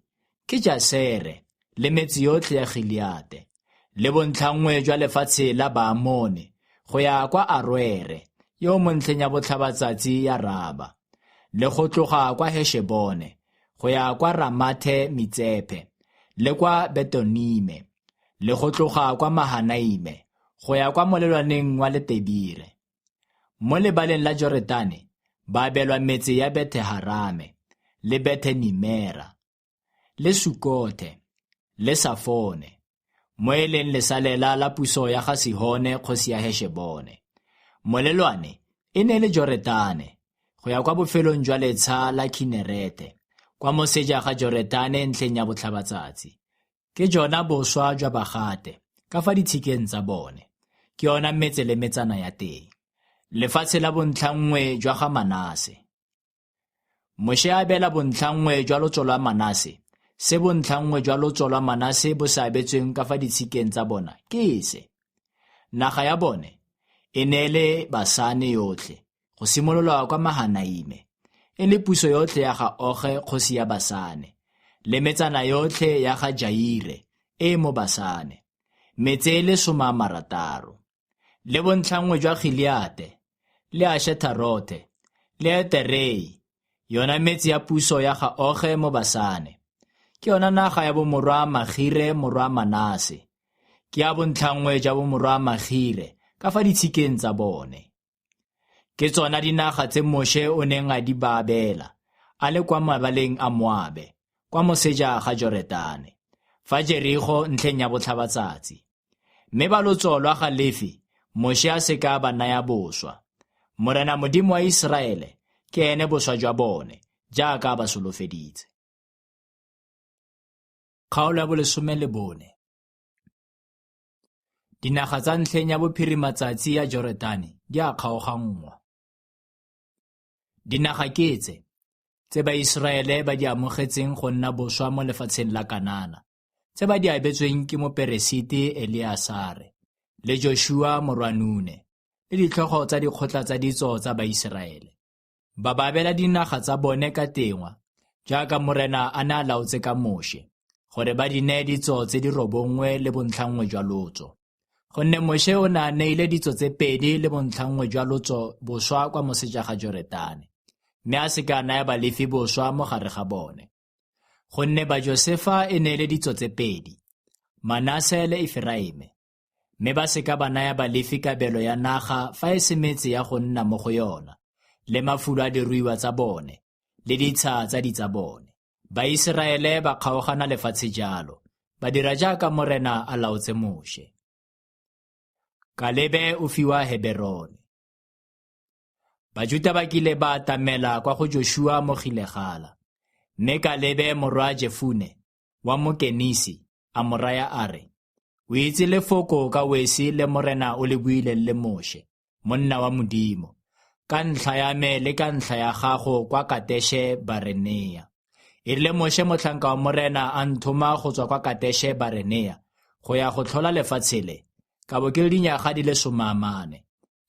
ke Jasere le metse yotlhe ya Gileate, le bontlhanngwe jwa lefatshe la Baamone go ya kwa Aroere yo mo ntlheng ya botlhabatsatsi ya Raba, le go tloga kwa Hešebone go ya kwa Ramathe Mitsephe le kwa Betonime, le go tloga kwa Mahanaime go ya kwa molelwaneng wa Letebire. Mo lebaleng la Joretane ba abelwa metse ya Bethe-Harame le Bethe-Nimera le Sukothe le Safone, mo e leng lesalela la puso ya ga Sihone kgosi ya Hešebone. Molelwane e ne e le Joretane, go ya kwa bofelong jwa letsha la Khinerete, kwa moseja ga Joretane ntlheng ya botlhabatsatsi. Ke jona boswa jwa Bagate, ka fa ditshikeng tsa bone. Ke yona metse le metsana ya teng. Lefatshe la bontlhanngwe jwa ga Manase. Moshe a abela bontlhanngwe jwa lotso lwa Manase. Se bontlhanngwe jwa lotso lwa Manase bo se abetsweng ka fa ditshikeng tsa bona ke se. Naga ya bone e ne e le Basane yotlhe, go simolola kwa Mahanaime, e le puso yotlhe ya ga Oge kgosi ya Basane, le metsana yotlhe ya ga Jaire e e mo Basane, metse e le 60. Le bontlhanngwe jwa Gileate, le Ashetharothe, le Eterei, yona metse ya puso ya ga Oge mo Basane. Ke yona naga ya bomorwa Magire morwa Manase. Ke ya bontlhanngwe jwa bomorwa Magire ka fa ditshikeng tsa bone. Ke tsona dinaga tse Moshe o neng a di ba abela, a le kwa mabaleng a Moabe, kwa moseja ga Joretane, fa Jerigo ntlheng ya botlhabatsatsi. Mme ba lotso lwa ga Lefi, Moshe a se ka a ba naya boswa. Morena Modimo wa Iseraele ke ene boswa jwa bone, jaaka a ba solofeditse. Kgaolo ya bo14. Dinaga tsa ntlheng ya bophirimatsatsi ya Joretane di a kgaoganngwa. Dinaga ke tse, tse Baiseraele ba di amogetseng go nna boswa mo lefatsheng la Kanana, tse ba di abetsweng ke moperesiti Eleasare le Jošua morwa Nune, le ditlhogo tsa dikgotla tsa ditso tsa Baiseraele. Ba ba abela dinaga tsa bone ka tengwa, jaaka Morena a ne a laotse ka Moshe, gore ba di neye ditso tse di 9 le bontlhanngwe jwa lotso. Gonne Moshe o ne a neile ditso tse 2 le bontlhanngwe jwa lotso boswa kwa moseja ga Joretane, mme a se ka a naya Balefi boswa mo gare ga bone. Gonne Bajosefa e ne e le ditso tse 2, Manase le Eferaime, mme ba se ka ba naya Balefi kabelo ya naga fa e se metse ya go nna mo go yona, le mafulo a diruiwa tsa bone, le ditsha tsa ditsa bone. Baiseraele ba kgaogana lefatshe jalo, ba dira jaaka Morena a laotse Moshe. Kalebe o fiwa Heberone. Bajuta ba kile ba atamela kwa go Jošua mo Gilegala, mme Kalebe morwa Jefune wa Mokenisi a mo raya a re, O itse lefoko ka wesi le Morena o le buileng le Moshe, monna wa Modimo, ka ntlha ya me le ka ntlha ya gago kwa Kateshe Barenea. E rile Moshe motlhanka wa Morena a nthoma go tswa kwa Kateshe Barenea go ya go tlhola lefatshe le, ka bo ke le dinyaga di le 40.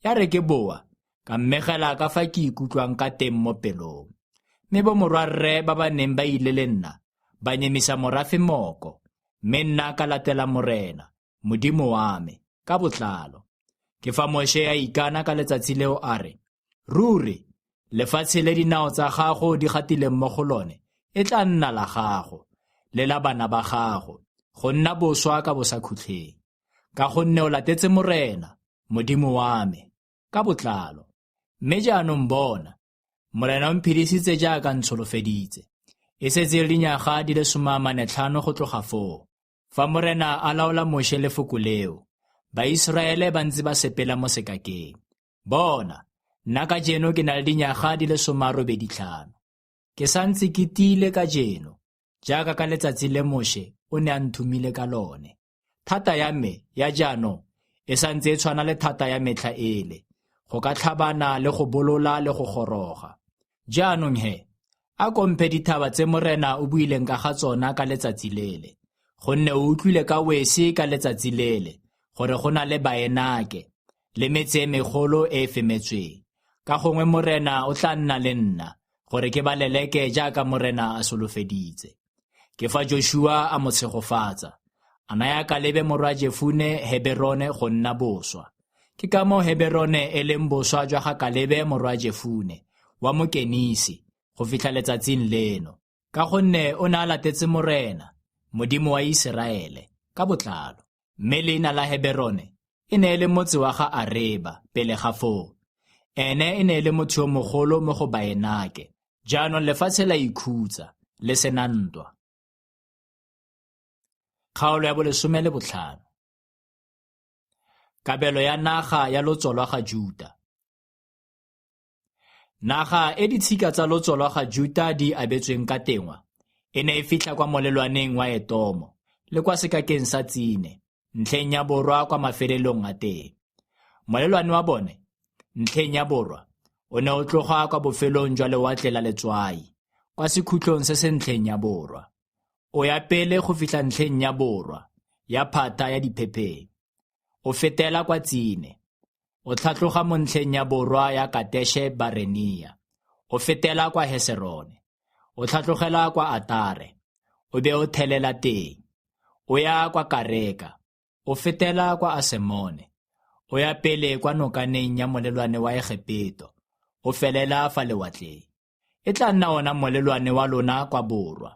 Ya re ke boa, ka mmegela ka fa ke ikutlwang ka teng mo pelong. Mme bomorwarre ba ba neng ba ile le nna, ba nyemisa morafe moko, mme nna ka latela Morena, Modimo wa me, ka botlalo. Ke fa Moshe a ikana ka letsatsi leo a re, Ruri, lefatshe le dinao tsa gago di gatileng mo go lone e tla nna la gago, le la bana ba gago, go nna boswa ka bosakhutleng. Ka gonne o latetse Morena, Modimo wa me, ka botlalo. Mme jaanong bona, Morena o mphedisitse jaaka ntsholofeditse. E setse e le dinyaga di le 45 go tloga foo. Fa Morena a laola Moshe lefoko leo, Baiseraele ba ntse ba sepela mo sekakeng. Bona, nna kajeno ke na le dinyaga di le 85. Ke santse ke tiile kajeno, jaaka ka letsatsi le Moshe o ne a nthomile ka lone. Thata ya me ya jaanong e santse e tshwana le thata ya metlha ele, go ka tlhabana le go bolola le go goroga. Jaanong he, a komphe dithaba tse Morena o buileng ka ga tsona ka letsatsi lele, gonne o utlwile ka wesi ka letsatsi lele gore go na le Baenake le metse e megolo e e femetsweng. Ka gongwe Morena o tla nna le nna gore ke ba leleke jaaka Morena a solofeditse. Ke fa Jošua a mo tshegofatsa, a naya Kalebe morwa Jefune Heberone go nna boswa. Ke ka moo Heberone e leng boswa jwa ga Kalebe morwa Jefune wa Mokenisi go fitlha letsatsing leno, ka gonne o ne a latetse Morena, Modimo wa Iseraele, ka botlalo. Mme leina la Heberone e ne e le motse wa ga Areba pele ga foo. Ene e ne e le motho yo mogolo mo go Baenake. Jaanong lefatshe la ikhutsa, le sena ntwa. Kgaolo ya bo15. Kabelo ya naga ya lotso lwa ga Juta. Naga e ditshika tsa lotso lwa ga Juta di abetsweng ka tengwa e ne e fitlha kwa molelwaneng wa Etomo le kwa sekakeng sa Tsine, ntlheng ya borwa kwa mafelelong a teng. Molelwane wa bone, ntlheng ya borwa, o ne o tloga kwa bofelong jwa lewatle la Letswai, kwa sekhutlong se se ntlheng ya borwa. O ya pele go fitlha ntlheng ya borwa ya phata ya diphepheng. O fetela kwa Tsine. O tlhatloga mo ntlheng ya borwa ya Kateshe Barenia. O fetela kwa Heserone. O tlhatlogela kwa Atare. O be o thelela teng. O ya kwa Kareka. O fetela kwa Asemone. O ya pele kwa nokaneng ya molelwane wa Egepeto. O felela fa lewatleng. E tla nna ona molelwane wa lona kwa borwa.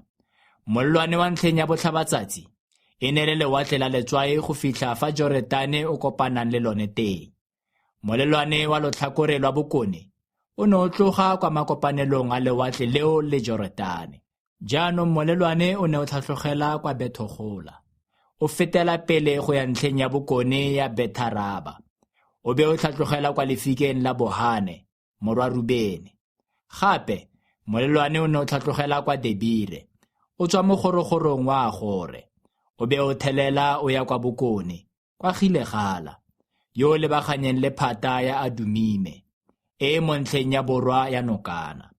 Molelwane wa ntlheng ya botlhabatsatsi e ne le lewatle la Letswai go fitlha fa Joretane o kopanang le lone teng. Molelwane wa lotlhakore lwa bokone o ne o tloga kwa makopanelong a lewatle leo le Joretane. Jaanong molelwane o ne o tlhatlogela kwa Bethogola. O fetela pele go ya ntlheng ya bokone ya Betharaba. O be o tlhatlogela kwa lefikeng la Bohane, morwa Rubene. Gape molelwane o ne o tlhatlogela kwa Debire, o tswa mogorogorong wa Agore. O be o thelela o ya kwa bokone, kwa Gilegala, yo o lebaganyeng le phata ya Adumime, e e mo ntlheng ya borwa ya nokana.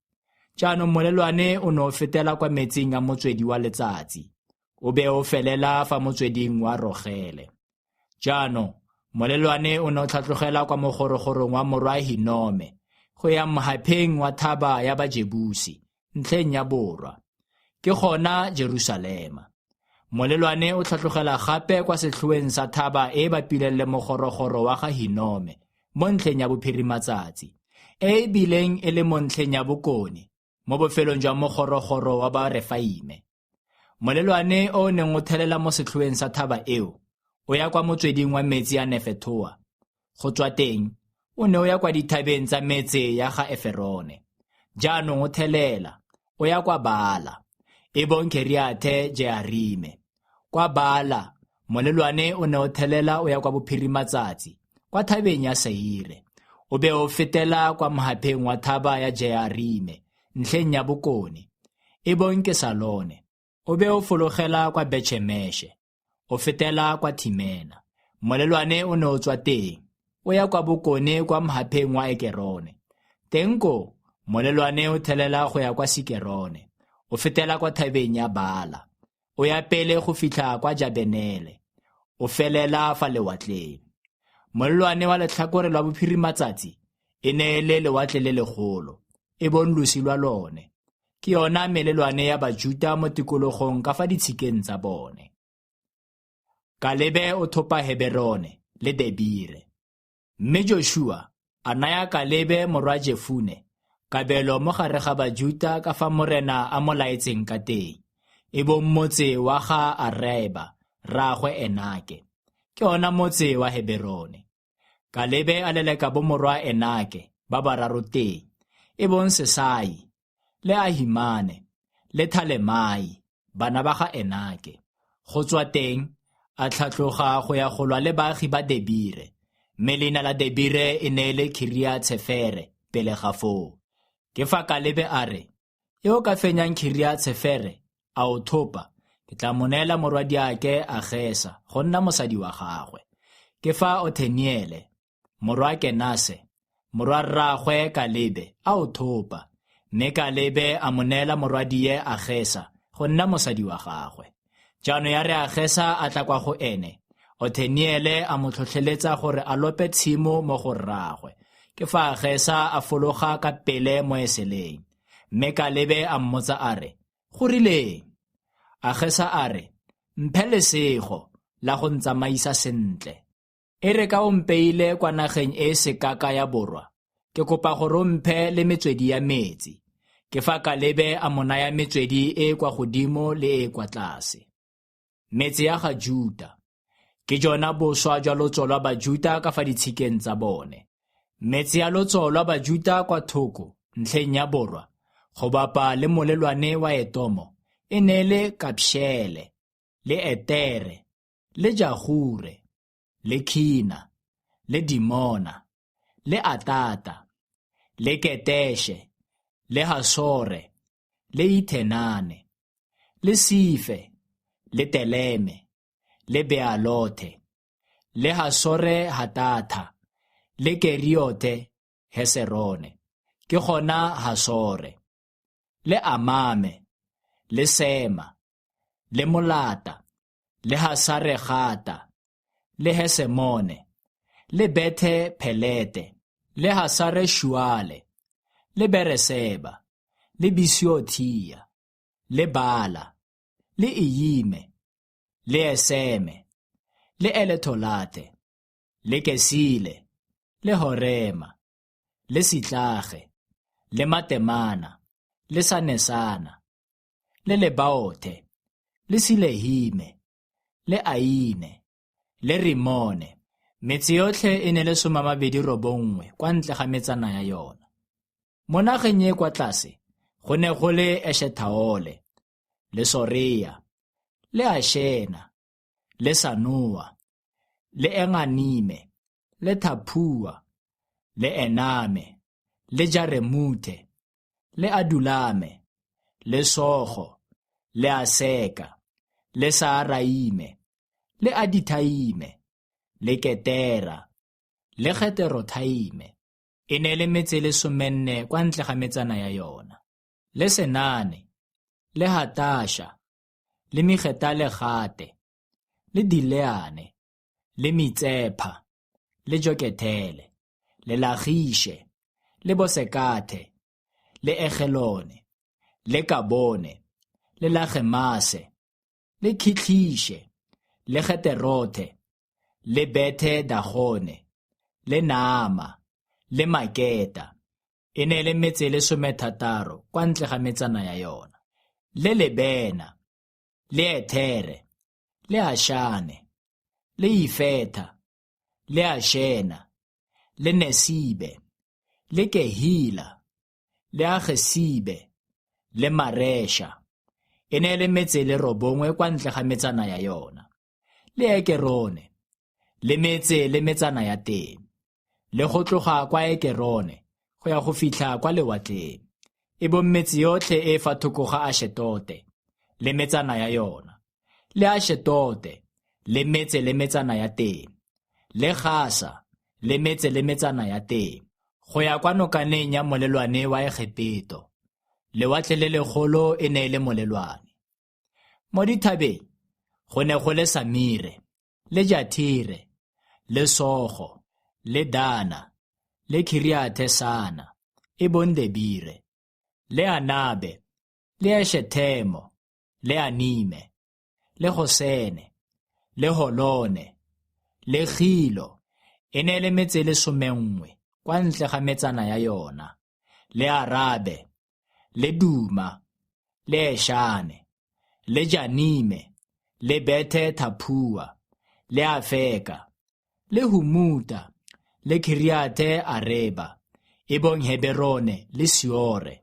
Jaanong molelwane o ne o fetela kwa metsing a motswedi wa letsatsi, o be o felela fa motsweding wa Rogele. Jaanong molelwane o ne o tlhatlogela kwa mogorogorong wa morwa Hinome, go ya mohapheng wa thaba ya Bajebusi, ntlheng ya borwa. Ke gona Jerusalema. Molelwane o tlhatlogela gape kwa setlhoeng sa thaba e e bapileng le mogorogoro wa ga Hinome, mo ntlheng ya bophirimatsatsi, e e bileng e le mo ntlheng ya bokone, mo bofelong jwa mogorogoro wa Barefaime. Molelwane o o neng o thelela mo setlhoeng sa thaba eo, o ya kwa motsweding wa metsi a Nefethoa. Go tswa teng, o ne o ya kwa dithabeng tsa metse ya ga Eferone. Jaanong o thelela, o ya kwa Baala, e bong Keriathe Jearime. Kwa Baala, molelwane o ne o thelela o ya kwa bophirimatsatsi, kwa thabeng ya Seire. O be o fetela kwa mohapheng wa thaba ya Jearime, ntlheng ya bokone, e bong Kesalone. O be o fologela kwa Betšhemeshe, o fetela kwa Thimena. Molelwane o ne o tswa teng, o ya kwa bokone kwa mohapheng wa Ekerone. Teng ko, molelwane o thelela go ya kwa Sikerone, o fetela kwa thabeng ya Baala. O ya pele go fitlha kwa Jabenele, o felela fa lewatleng. Molelwane wa letlhakore lwa bophirimatsatsi e ne e le lewatle le legolo, e bong losi lwa lone. Ke yona melelwane ya Bajuta mo tikologong ka fa ditshikeng tsa bone. Kalebe o thopa Heberone le Debire. Mme Joshua a naya Kalebe morwa Jefune kabelo mo gare ga Bajuta ka fa Morena a mo laetseng ka teng, e bong motse wa ga Areba, rraagwe Enake. Ke ona motse wa Heberone. Kalebe a leleka bomorwa Enake ba bararo teng, e bong Sesai le Ahimane le Thalemai, bana ba ga Enake. Go tswa teng a tlhatloga go ya go lwa le baagi ba Debire, mme leina la Debire e ne e le Kiriatshefere pele ga foo. Ke fa Kalebe a re, yo o ka fenyang Kiriatshefere a o thopa, ke tla mo neela morwadiake Agesa go nna mosadi wa gagwe. Ke fa Otheniele, morwa Kenase, morwa rraagwe Kalebe, a o thopa, mme Kalebe a mo neela morwadie Agesa go nna mosadi wa gagwe. Jaanong ya re Agesa a tla kwa go ene, Otheniele a mo tlhotlheletsa gore a lope tshimo mo go rraagwe. Ke fa Agesa a fologa ka pele mo eseleng, mme Kalebe a mmotsa a re, go rileng? Agesa a re, mphe lesego la go ntsamaisa sentle. E re ka o mpeile kwa nageng e e sekaka ya borwa, ke kopa gore o mphe le metswedi ya metsi. Ke fa Kalebe a mo naya metswedi e e kwa godimo le e e kwa tlase. Metse ya ga Juta. Ke jona boswa jwa lotso lwa Bajuta ka fa ditshikeng tsa bone. Metse ya lotso lwa Bajuta kwa thoko, ntlheng ya borwa, go bapa le molelwane wa Etomo, e ne e le Kapshele, le Etere, le Jagure, le Khina, le Dimona, le Atata, le Keteshe, le Hasore, le Ithenane, le Sife, le Teleme, le Bealothe, le Hasore Hatatha, le Keriothe Heserone, ke gona Hasore, le Amame, le Sema, le Molata, le Hasaregata, le Hesemone, le Bethe Phelete, le Hasare Shuale, le Bereseba, le Bisiothia, le Bala, le Iyime, le Eseme, le Eletholate, le Kesile, le Horema, le Sitlage, le Matemana, le Sanesana, le Lebaothe, le Silehime, le Aine, le Rimone. Metse yotlhe e ne le 29 kwa ntle ga metsana ya yona. Mo nageng e kwa tlase go ne go le Eshethaole, le Sorea, le Ashena, le Sanoa, le Enganime, le Thapua, le Ename, le Jaremuthe, le Adulame, le Sogo, le Aseka, le Saaraime, le Adithaime, le Ketera, le Geterothaime. E ne le metse le 14 kwa ntle ga metsana ya yona. Le Senane, le Hatasha, le Migetale-Gate, le Dileane, le Mitsepha, le Jokethele, le Lagishe, le Bosekathe, le Egelone, le Kabone, le Lagemase, le Khitlhishe, le Geterothe, le Bethe Dagone, le Naama, le Maketa. E ne le metse le 16 kwa ntle ga metsana ya yona. Le Lebena, le Ethere, le Ashane, le Ifetha, le Ashena, le Nesibe, le Kehila, le Agesibe, le Maresha. E ne le metse le 9 kwa ntle ga metsana ya yona. Le Ekerone, le metse le metsana ya teng, le go tloga kwa Ekerone go ya go fitlha kwa lewatleng, e bong metse yotlhe e fa thoko ga Ashetote, le metsana ya yona, le Ashetote, le metse le metsana ya teng, le Gasa, le metse le metsana ya teng, go ya kwa nokaneng ya molelwane wa Egepeto. Lewatle le legolo e ne e le molelwane. Mo dithabeng go ne go le Samire, le Jathire, le Sogo, le Dana, le Kiriathe Sana, e bong Debire, le Anabe, le Eshethemo, le Anime, le Gosene, le Holone, le Gilo. E ne le metse le 11 kwa ntle ga metsana ya yona, le Arabe, le Duma, le Eshane, le Janime, le Bethe Thapua, le Afeka, le Humuta, le Kiriathe Areba, e bong Heberone le Siore.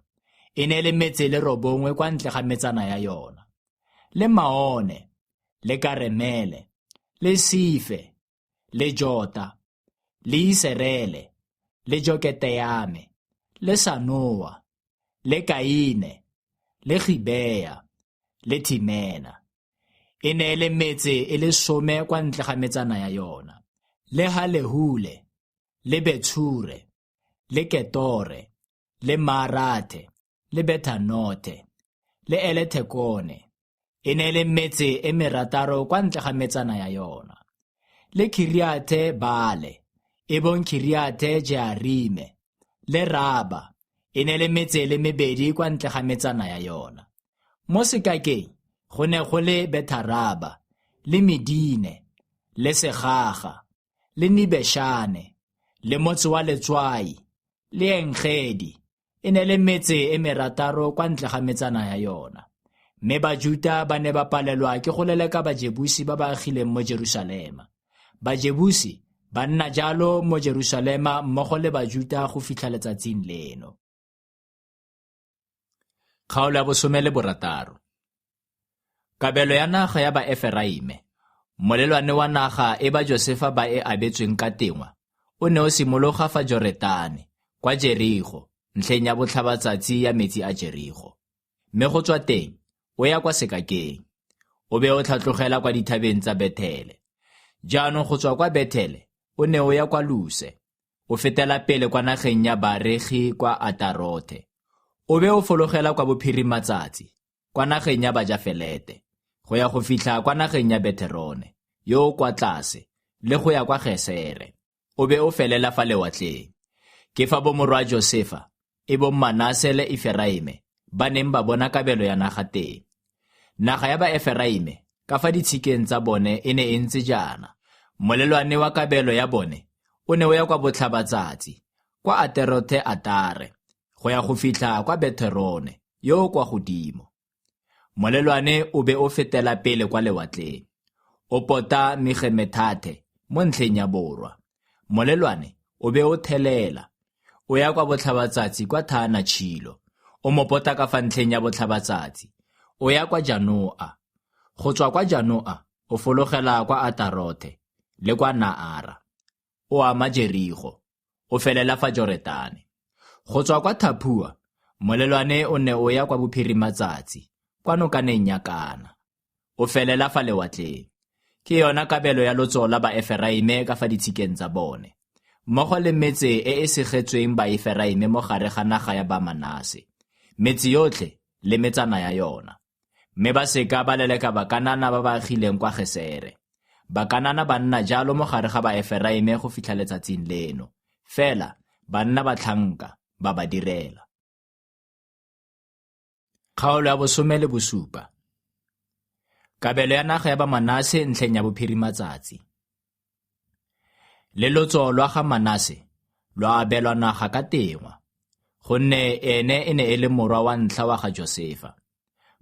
E ne le metse le 9 kwa ntle ga metsana ya yona. Le Maone, le Karemele, le Sife, le Jota, le Iserele, le Joketeame, le Sanoa, le Kaine, le Gibea, le Thimena. E ne le metse e le 10 kwa ntle ga metsana ya yona. Le Halehule, le Betshure, le Ketore, le Marathe, le Bethanote, le Elethekone. E ne le metse e 6 kwa ntle ga metsana ya yona. Le Kiriathe Baale, e bong Kiriathe Jearime, le Raba. E ne le metse le 2 kwa ntle ga metsana ya yona. Mo sekakeng go ne go le Betharaba, le Medine, le Segaga, le Nibeshane, le motse wa Letswai, le Engedi. E ne le metse e 6 kwa ntle ga metsana ya yona. Mme Bajuta ba ne ba palelwa ke go leleka Bajebusi ba ba agileng mo Jerusalema. Bajebusi ba nna jalo mo Jerusalema mmogo le Bajuta go fitlha letsatsing leno. Kgaolo ya 16. Kabelo ya naga ya Baeferaime. Molelwane wa naga e ba Josefa ba e abetsweng ka tengwa o ne o simologa fa Joretane kwa Jerigo, ntlheng ya botlhabatsatsi ya metsi a Jerigo. Mme go tswa teng o ya kwa sekakeng, o be o tlhatlogela kwa dithabeng tsa Bethele. Jaanong go tswa kwa Bethele o ne o ya kwa Luse, o fetela pele kwa nageng ya Baregi kwa Atarothe. O be o fologela kwa bophirimatsatsi, kwa nageng ya Bajafelete, go ya go fitlha kwa nageng ya Betherone, yo o kwa tlase, le go ya kwa Gesere. O be o felela fa lewatleng. Ke fa bomorwa Josefa, e bong Manase le Eferaime, ba neng ba bona kabelo ya naga teng. Naga ya Baeferaime ka fa ditshikeng tsa bone e ne e ntse jaana. Molelwane wa kabelo ya bone o ne o ya kwa botlhabatsatsi, kwa Aterothe Atare, go ya go fitlha kwa Betherone yo o kwa godimo. Molelwane o be o fetela pele kwa lewatleng, o pota Migemethathe mo ntlheng ya borwa. Molelwane o be o thelela, o ya kwa botlhabatsatsi kwa Thaanatšhilo, o mo pota ka fa ntlheng ya botlhabatsatsi, o ya kwa Janoa. Go tswa kwa Janoa o fologela kwa Atarothe le kwa Naara, o ama Jerigo, o felela fa Joretane. Go tswa kwa Thapua, molelwane o ne o ya kwa bophirimatsatsi, kwa nokaneng ya Kana, o felela fa lewatleng. Ke yona kabelo ya lotso la Baeferaime ka fa ditshikeng tsa bone, mmogo le metse e e segetsweng Baeferaime mo gare ga naga ya Bamanase, metse yotlhe le metsana ya yona. Mme ba seka ba leleka Bakanana ba ba agileng kwa Gesere. Bakanana ba nna jalo mo gare ga Baeferaime go fitlha letsatsing leno, fela ba nna batlhanka ba ba direla. Kgaolo ya 17. Kabelo ya naga ya Bamanase ntlheng ya bophirimatsatsi. Le lotso lwa ga Manase lwa abelwa naga ka tengwa, gonne ene e ne e le morwa wa ntlha wa ga Josefa.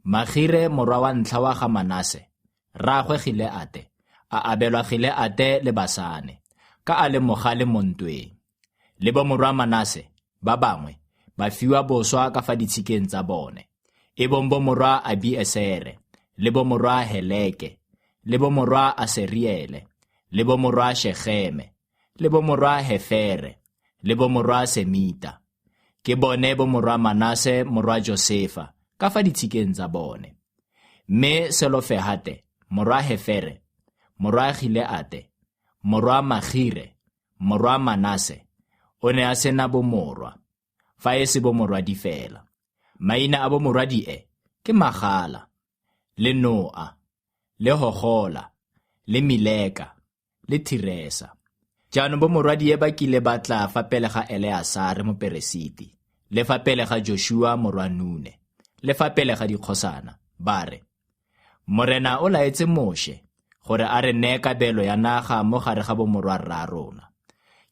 Magire morwa wa ntlha wa ga Manase, rraagwe Gileate, a abelwa Gileate le Basane, ka a le mogale mo ntweng. Le bomorwa Manase ba bangwe ba fiwa boswa ka fa ditshikeng tsa bone, e bong bomorwa Abiesere, le bomorwa Heleke, le bomorwa Aseriele, le bomorwa Shegeme, le bomorwa Hefere, le bomorwa Semita. Ke bone bomorwa Manase morwa Josefa ka fa ditshikeng tsa bone. Mme Selofehate morwa Hefere, morwa Gileate, morwa Magire, morwa Manase, o ne a sena bomorwa, fa e se bomorwadi fela. Maina a bomorwadie ke Magala, le Noa, le Hogola, le Mileka, le Thiresa. Jaanong bomorwadie ba kile ba tla fa pele ga Eleasare moperesiti, le fa pele ga Jošua morwa Nune, le fa pele ga dikgosana, ba re: Morena o laetse Moše gore a re neye kabelo ya naga mo gare ga bomorwa rraarona.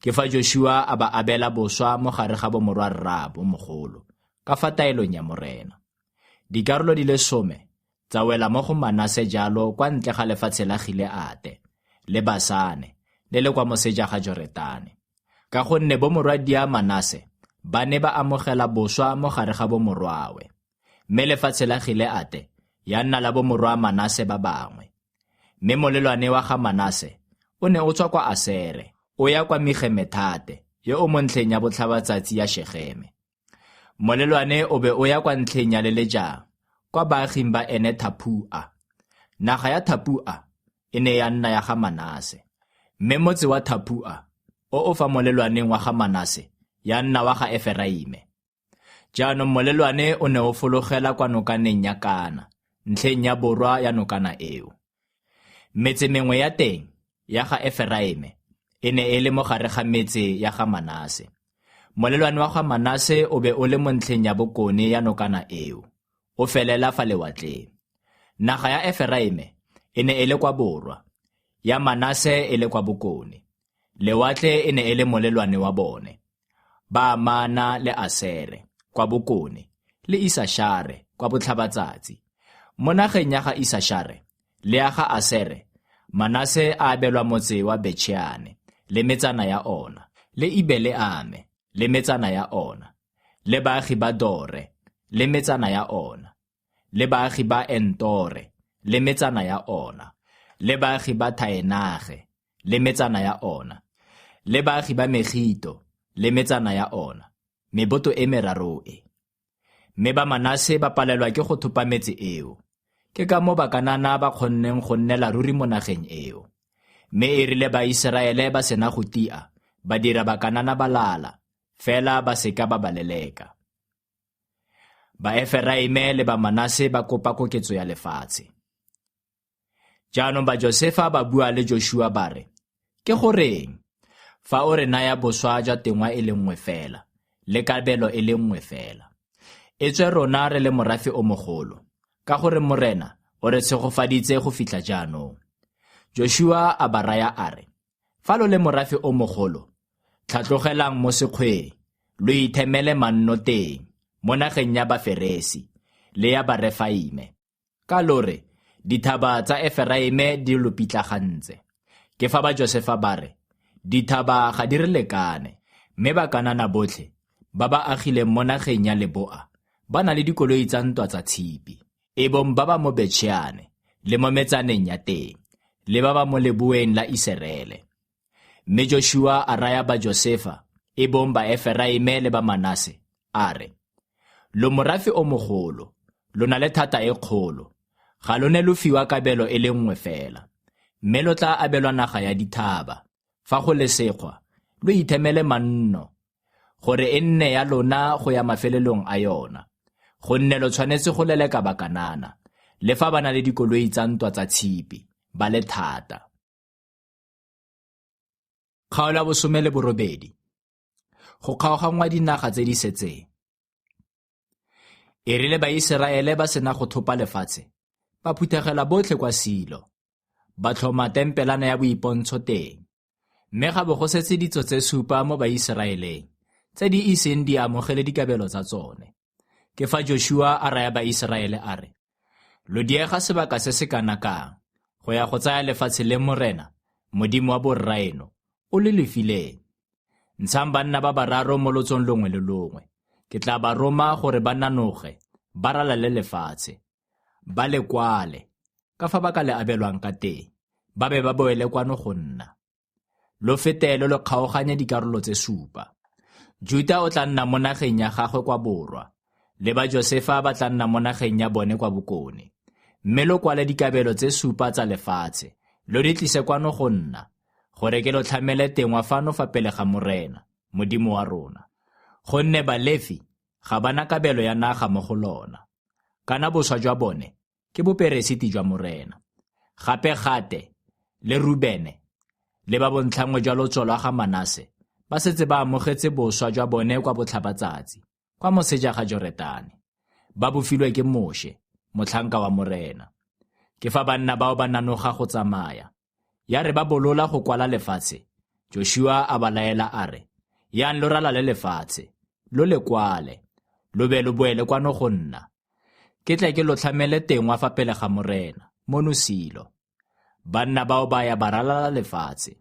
Ke fa Jošua a ba abela boswa mo gare ga bomorwa rraabo mogolo, ka fa taelong ya Morena. Dikarolo di le 10 tsa wela mo go Manase jalo kwa ntle ga lefatshe la Gileate, le Basane, le le kwa moseja ga Joretane. Ka gonne bomorwadia Manase ba ne ba amogela boswa mo gare ga bomorwawe. Mme lefatshe la Gileate ya nna la bomorwa Manase ba bangwe. Mme molelwane wa ga Manase o ne o tswa kwa Asere, o ya kwa Migemethate, yo o mo ntlheng ya botlhabatsatsi ya Shegeme. Molelwane o be o ya kwa ntlheng ya Lelejang, kwa baaging ba ene Thapua. Naga ya Thapua e ne ya nna ya ga Manase. Mme motse wa Thapua, o o fa molelwaneng wa ga Manase, ya nna wa ga Eferaime. Jaanong molelwane o ne o fologela kwa nokaneng ya Kana, ntlheng ya borwa ya nokana eo. Metse mengwe ya teng ya ga Eferaime e ne e le mo gare ga metse ya ga Manase. Molelwane wa ga Manase o be o le mo ntlheng ya bokone ya nokana eo, o felela fa lewatleng. Naga ya Eferaime e ne e le kwa borwa, ya Manase e le kwa bokone. Lewatle e ne e le molelwane wa bone. Ba amana le Asere kwa bokone, le Isashare kwa botlhabatsatsi. Mo nageng ya ga Isashare le ya ga Asere, Manase a abelwa motse wa Betšheane le metsana ya ona, le Ibeleame le metsana ya ona, le baagi ba Dore le metsana ya ona, le baagi ba Entore le metsana ya ona, le baagi ba Thaenage le metsana ya ona, le baagi ba Megito le metsana ya ona. meboto e meraro e. Mme ba Manase ba palelwa ke go thopa metse eo. Ke ka moo Bakanana ba kgonneng go nnela ruri mo nageng eo. Mme e rile Baiseraele ba sena go tia, ba dira Bakanana ba lala, fela ba seka ba ba leleka. Baeferaime le Bamanase ba kopa koketso ya lefatshe. Jaanong Bajosefa ba bua le Jošua ba re, Ke goreng fa o re naya boswa jwa tengwa e le nngwe fela, le kabelo e le nngwe fela? E tswe rona re le morafe o mogolo, ka gore Morena o re tshegofaditse go fitlha jaanong. Jošua a ba raya a re, Fa lo le morafe o mogolo, tlhatlogelang mo sekgweng, lo ithemele manno teng, mo nageng ya Baferesi le ya Barefaime. Ka lo re, dithaba tsa Eferaime di lo pitlagantse. Ke fa ba Josefa ba re, Dithaba ga di re lekane, mme Bakanana botlhe ba ba agileng mo nageng ya leboa ba na le dikoloi tsa ntwa tsa tshipi, e bong ba ba mo Betšheane le mo metsaneng ya teng, le ba ba mo leboeng la Iserele. Mme Jošua a raya ba Josefa, e bong Baeferaime le ba Manase, a re, Lo morafe o mogolo, lo na le thata e kgolo, ga lo ne lo fiwa kabelo e le nngwe fela, mme lo tla abelwa naga ya dithaba. Fa go le sekgwa, lo ithemele manno, gore e nne ya lona go ya mafelelong a yona. Gonne lo tshwanetse go leleka Bakanana, le fa ba na le dikoloi tsa ntwa tsa tshipi, ba le thata. Kgaolo ya bosome le borobedi. Go kgaoganngwa dinaga tse di setseng. E rile Baiseraele ba sena go thopa lefatshe, ba phuthegela botlhe kwa Silo, ba tlhoma tempelana ya boipontsho teng. Mme ga bo go setse ditso tse supa mo Baiseraeleng, tse di iseng di amogele dikabelo tsa tsone. Ke fa Jošua a raya Baiseraele a re, Lo diega sebaka se se kana kang go ya go tsaya lefatshe le Morena, Modimo wa borraeno, o le lefileng? Ntshang banna ba bararo mo lotsong longwe le longwe. Ke tla ba roma gore ba nanoge, ba ralale lefatshe, ba le kwale ka fa ba ka le abelwang ka teng, ba be ba boele kwano go nna. Lo fete lo lo kgaoganye dikarolo tse supa. Juta o tla nna mo nageng ya gagwe kwa borwa, le ba Josefa ba tla nna mo nageng ya bone kwa bokone. Mme lo kwale dikabelo tse supa tsa lefatshe, lo di tlise kwano go nna, gore ke lo tlhamele tengwa fano fa pele ga Morena, Modimo wa rona. Gonne Balefi ga ba na kabelo ya naga mo go lona, kana boswa jwa bone ke boperesiti jwa Morena. Gape Gate le Rubene le ba bontlhanngwe jwa lotso lwa ga Manase ba setse ba amogetse boswa jwa bone kwa botlhabatsatsi, kwa moseja ga Joretane. Ba bo filwe ke Moshe, motlhanka wa Morena. Ke fa banna bao ba nanoga go tsamaya. Ya re ba bolola go kwala lefatshe, Jošua a ba laela a re, Yang lo ralale lefatshe, lo le kwale, lo be lo boele kwano go nna. Ke tle ke lo tlhamele tengwa fa pele ga Morena, mono Silo. Banna bao ba ya ba ralala lefatshe,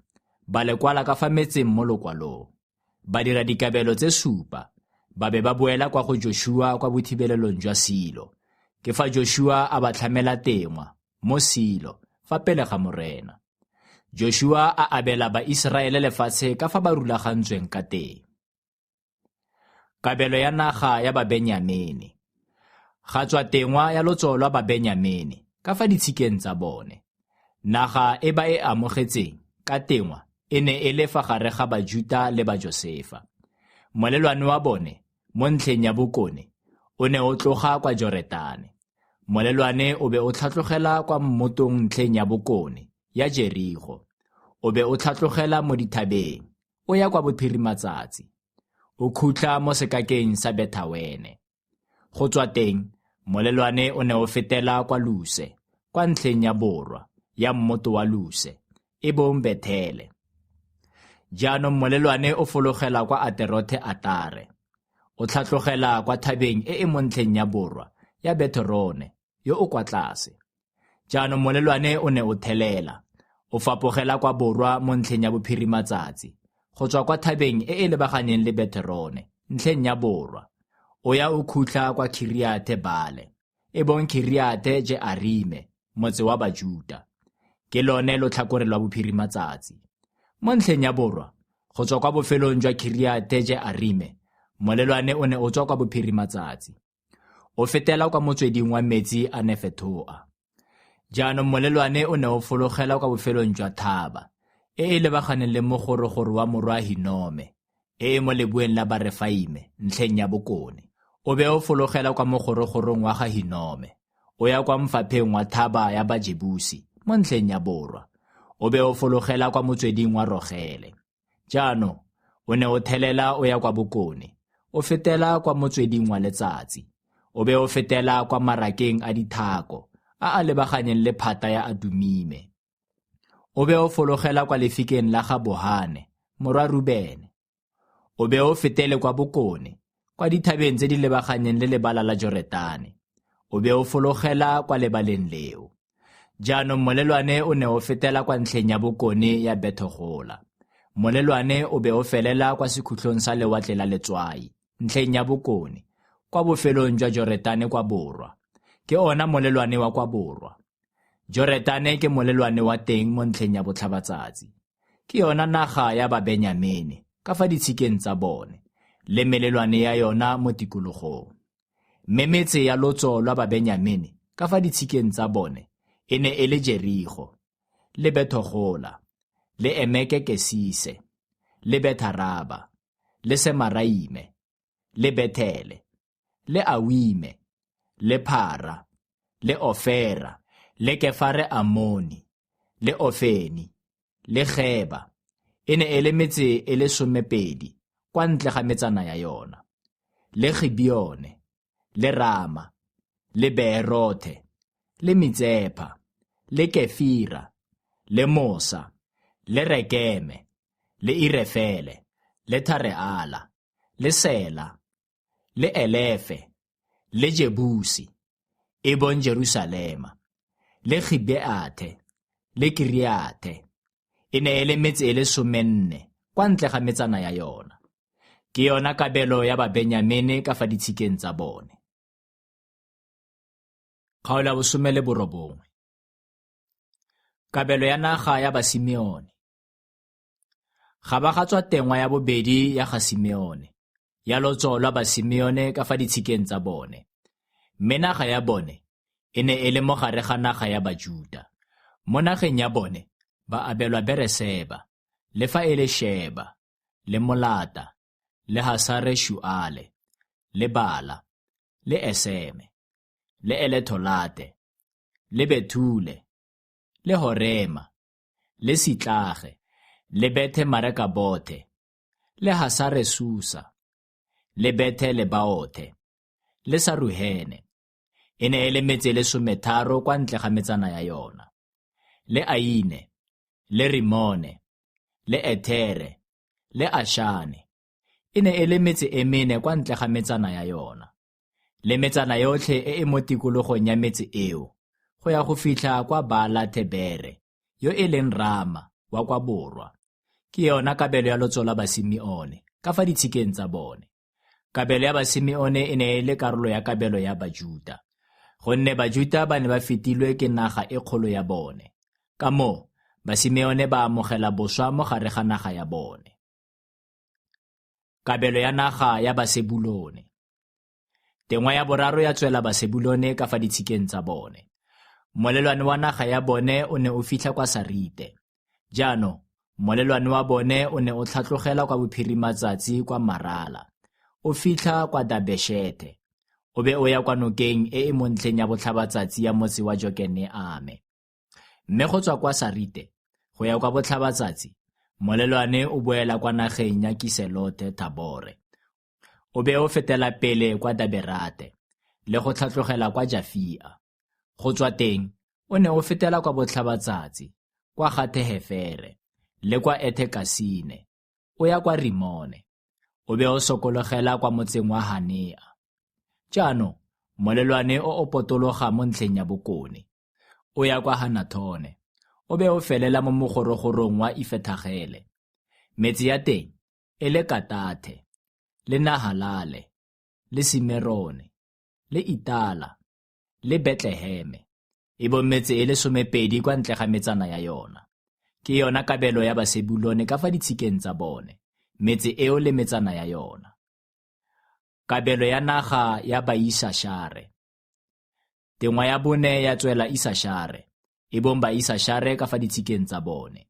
ba le kwala ka fa metseng mo lokwalong. Ba dira dikabelo tse supa, ba be ba boela kwa go Jošua kwa bothibelelong jwa Silo. Ke fa Jošua a ba tlhamela tengwa mo Silo fa pele ga Morena. Jošua a abela Baiseraele lefatshe ka fa ba rulagantsweng ka teng. Kabelo ya naga ya Babenyamene. Ga tswa tengwa ya lotso lwa Babenyamene ka fa ditshikeng tsa bone. Naga e ba e amogetseng ka tengwa e ne e le fa gare ga Bajuta le Bajosefa. Molelwane wa bone mo ntlheng ya bokone o ne o tloga kwa Joretane. Molelwane o be o tlhatlogela kwa mmotong ntlheng ya bokone ya Jerigo. O be o tlhatlogela mo dithabeng, o ya kwa bophirimatsatsi. O khutla mo sekakeng sa Bethawene. Go tswa teng, molelwane o ne o fetela kwa Luse, kwa ntlheng ya borwa ya mmoto wa Luse, e bong Bethele. Jaanong molelwane o fologela kwa Aterothe Atare. O tlhatlogela kwa thabeng e e mo ntlheng ya borwa ya Betherone yo o kwa tlase. Jaanong molelwane o ne o thelela, o fapogela kwa borwa mo ntlheng ya bophirimatsatsi, go tswa kwa thabeng e e lebaganeng le Betherone, ntlheng ya borwa, o ya o khutla kwa Kiriathe Baale, e bong Kiriathe Jearime, motse wa Bajuta. Ke lone lotlhakore lwa bophirimatsatsi. Mo ntlheng ya borwa, go tswa kwa bofelong jwa Kiriathe Jearime, Molelwane o ne o tswa kwa bophirimatsatsi, o fetela kwa motsweding wa metsi a Nefethoa. Jaanong molelwane o ne o fologela kwa bofelong jwa thaba e e lebaganeng le mogorogoro wa morwa Hinome, e e mo leboeng la Barefaime ntlheng ya bokone. O be o fologela kwa mogorogorong wa ga Hinome, o ya kwa mfapheng wa thaba ya Bajebusi mo ntlheng ya borwa. O be o fologela kwa motsweding wa Rogele. Jaanong o ne o thelela o ya kwa bokone, o fetela kwa motsweding wa letsatsi, o be o fetela kwa marakeng a dithako a a lebaganyeng le phata ya Adumime. O be o fologela kwa lefikeng la ga Bohane, morwa Rubene. O be o fetele kwa bokone, kwa dithabeng tse di lebaganyeng le lebala la Joretane. O be o fologela kwa lebaleng leo. Jaanong molelwane o ne o fetela kwa ntlheng ya bokone ya Bethogola. Molelwane o be o felela kwa sekhutlong sa lewatle la Letswai, ntlheng ya bokone, kwa bofelong jwa Joretane kwa borwa. Ke ona molelwane wa kwa borwa. Joretane ke molelwane wa teng mo ntlheng ya botlhabatsatsi. Ke yona naga ya Babenyamene ka fa ditshikeng tsa bone, le melelwane ya yona mo tikologong. Mme metse ya lotso lwa Babenyamene ka fa ditshikeng tsa bone e ne e le Jerigo, le Bethogola, le Emeke Kesise, le Betharaba, le Semaraime, le Bethele, le Awime, le Phara, le Ofera, le Kefare Amoni, le Ofeni, le Geba. E ne e le metse e le 12 kwa ntle ga metsana ya yona, le Gibeone, le Rama, le Beerothe, le Mitsepha, le Kefira, le Mosa, le Rekeme, le Irefele, le Thareala, le Sela, le Elefe, le Jebusi, e bong Jerusalema, le Gibeathe, le Kiriathe. E ne e le metse e le 14 kwa ntle ga metsana ya yona. Ke yona kabelo ya Babenyamene ka fa ditshikeng tsa bone. Kgaolo ya 19. Kabelo ya naga ya Basimeone. Ga ba ga tswa tengwa ya bobedi ya ga Simeone, ya lotso lwa Basimeone ka fa ditshikeng tsa bone. Mme naga ya bone e ne e le mo gare ga naga ya Bajuta. Mo nageng ya bone ba abelwa Bereseba, le fa e le Sheba, le Molata, le Hasare Shuale, le Bala, le Eseme, le Eletholate, le Bethule, le Horema, le Sitlage, le Bethe Marekabothe, le Hasare Susa, le Bethe Lebaothe, le Saruhene. E ne e le metse e le 13 kwa ntle ga metsana ya yona. Le Aine, le Rimone, le Ethere, le Ashane. E ne e le metse e 4 kwa ntle ga metsana ya yona. Le metsana yotlhe e e mo tikologong ya metse eo, go ya go fitlha kwa Baala-Thebere, yo e leng Rama wa kwa borwa. Ke yona kabelo ya lotso la Basimeone ka fa ditshikeng tsa bone. Kabelo ya Basimeone e ne e le karolo ya kabelo ya Bajuta, gonne Bajuta ba ne ba fetilwe ke naga e kgolo ya bone. Ka moo Basimeone ba amogela boswa mo gare ga naga ya bone. Kabelo ya naga ya Basebulone. Tengwa ya boraro ya tswela Basebulone ka fa ditshikeng tsa bone. Molelwane wa naga ya bone o ne o fitlha kwa Sarite. Jaanong molelwane wa bone o ne o tlhatlogela kwa bophirimatsatsi kwa Marala, o fitlha kwa Dabeshethe, o be o ya kwa nokeng e e mo ntlheng ya botlhabatsatsi ya motse wa Jokeneame. Mme go tswa kwa Sarite go ya kwa botlhabatsatsi, molelwane o boela kwa nageng ya Kiselothe Thabore. O be o fetela pele kwa Daberate le go tlhatlogela kwa Jafia. Go tswa teng o ne o fetela kwa botlhabatsatsi kwa Gathehefere le kwa Ethekasine, o ya kwa Rimone. O be o sokologela kwa motseng wa Hanea. Jaanong molelwane o o potologa mo ntlheng ya bokone, o ya kwa Hanathone, o be o felela mo mogorogorong wa Ifethagele. Metse ya teng e le Katathe, le Nahalale, le Simerone, le Itala, le Betleheme, e bong metse e le 12 kwa ntle ga metsana ya yona. Ke yona kabelo ya Basebulone ka fa ditshikeng tsa bone, metse eo le metsana ya yona. Kabelo ya naga ya Baisashare. Tengwa ya bone ya tswela Isashare, e bong Baisashare ka fa ditshikeng tsa bone.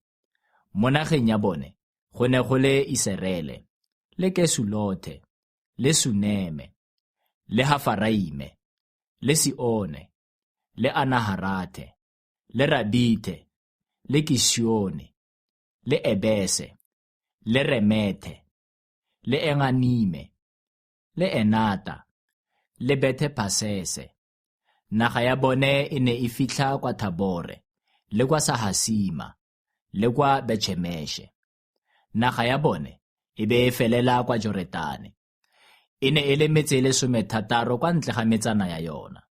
Mo nageng ya bone go ne go le Iserele, le Kesulothe, le Suneme, le Hafaraime, le Sione, le Anaharathe, le Rabithe, le Kisione, le Ebese, le Remethe, le Enganime, le Enata, le Bethe-Pasese. Naga ya bone e ne e fitlha kwa Thabore, le kwa Sahasima, le kwa Betšhemeshe. Naga ya bone e be e felela kwa Joretane. E ne e le metse e le 60 kwa ntle ga metsana ya yona.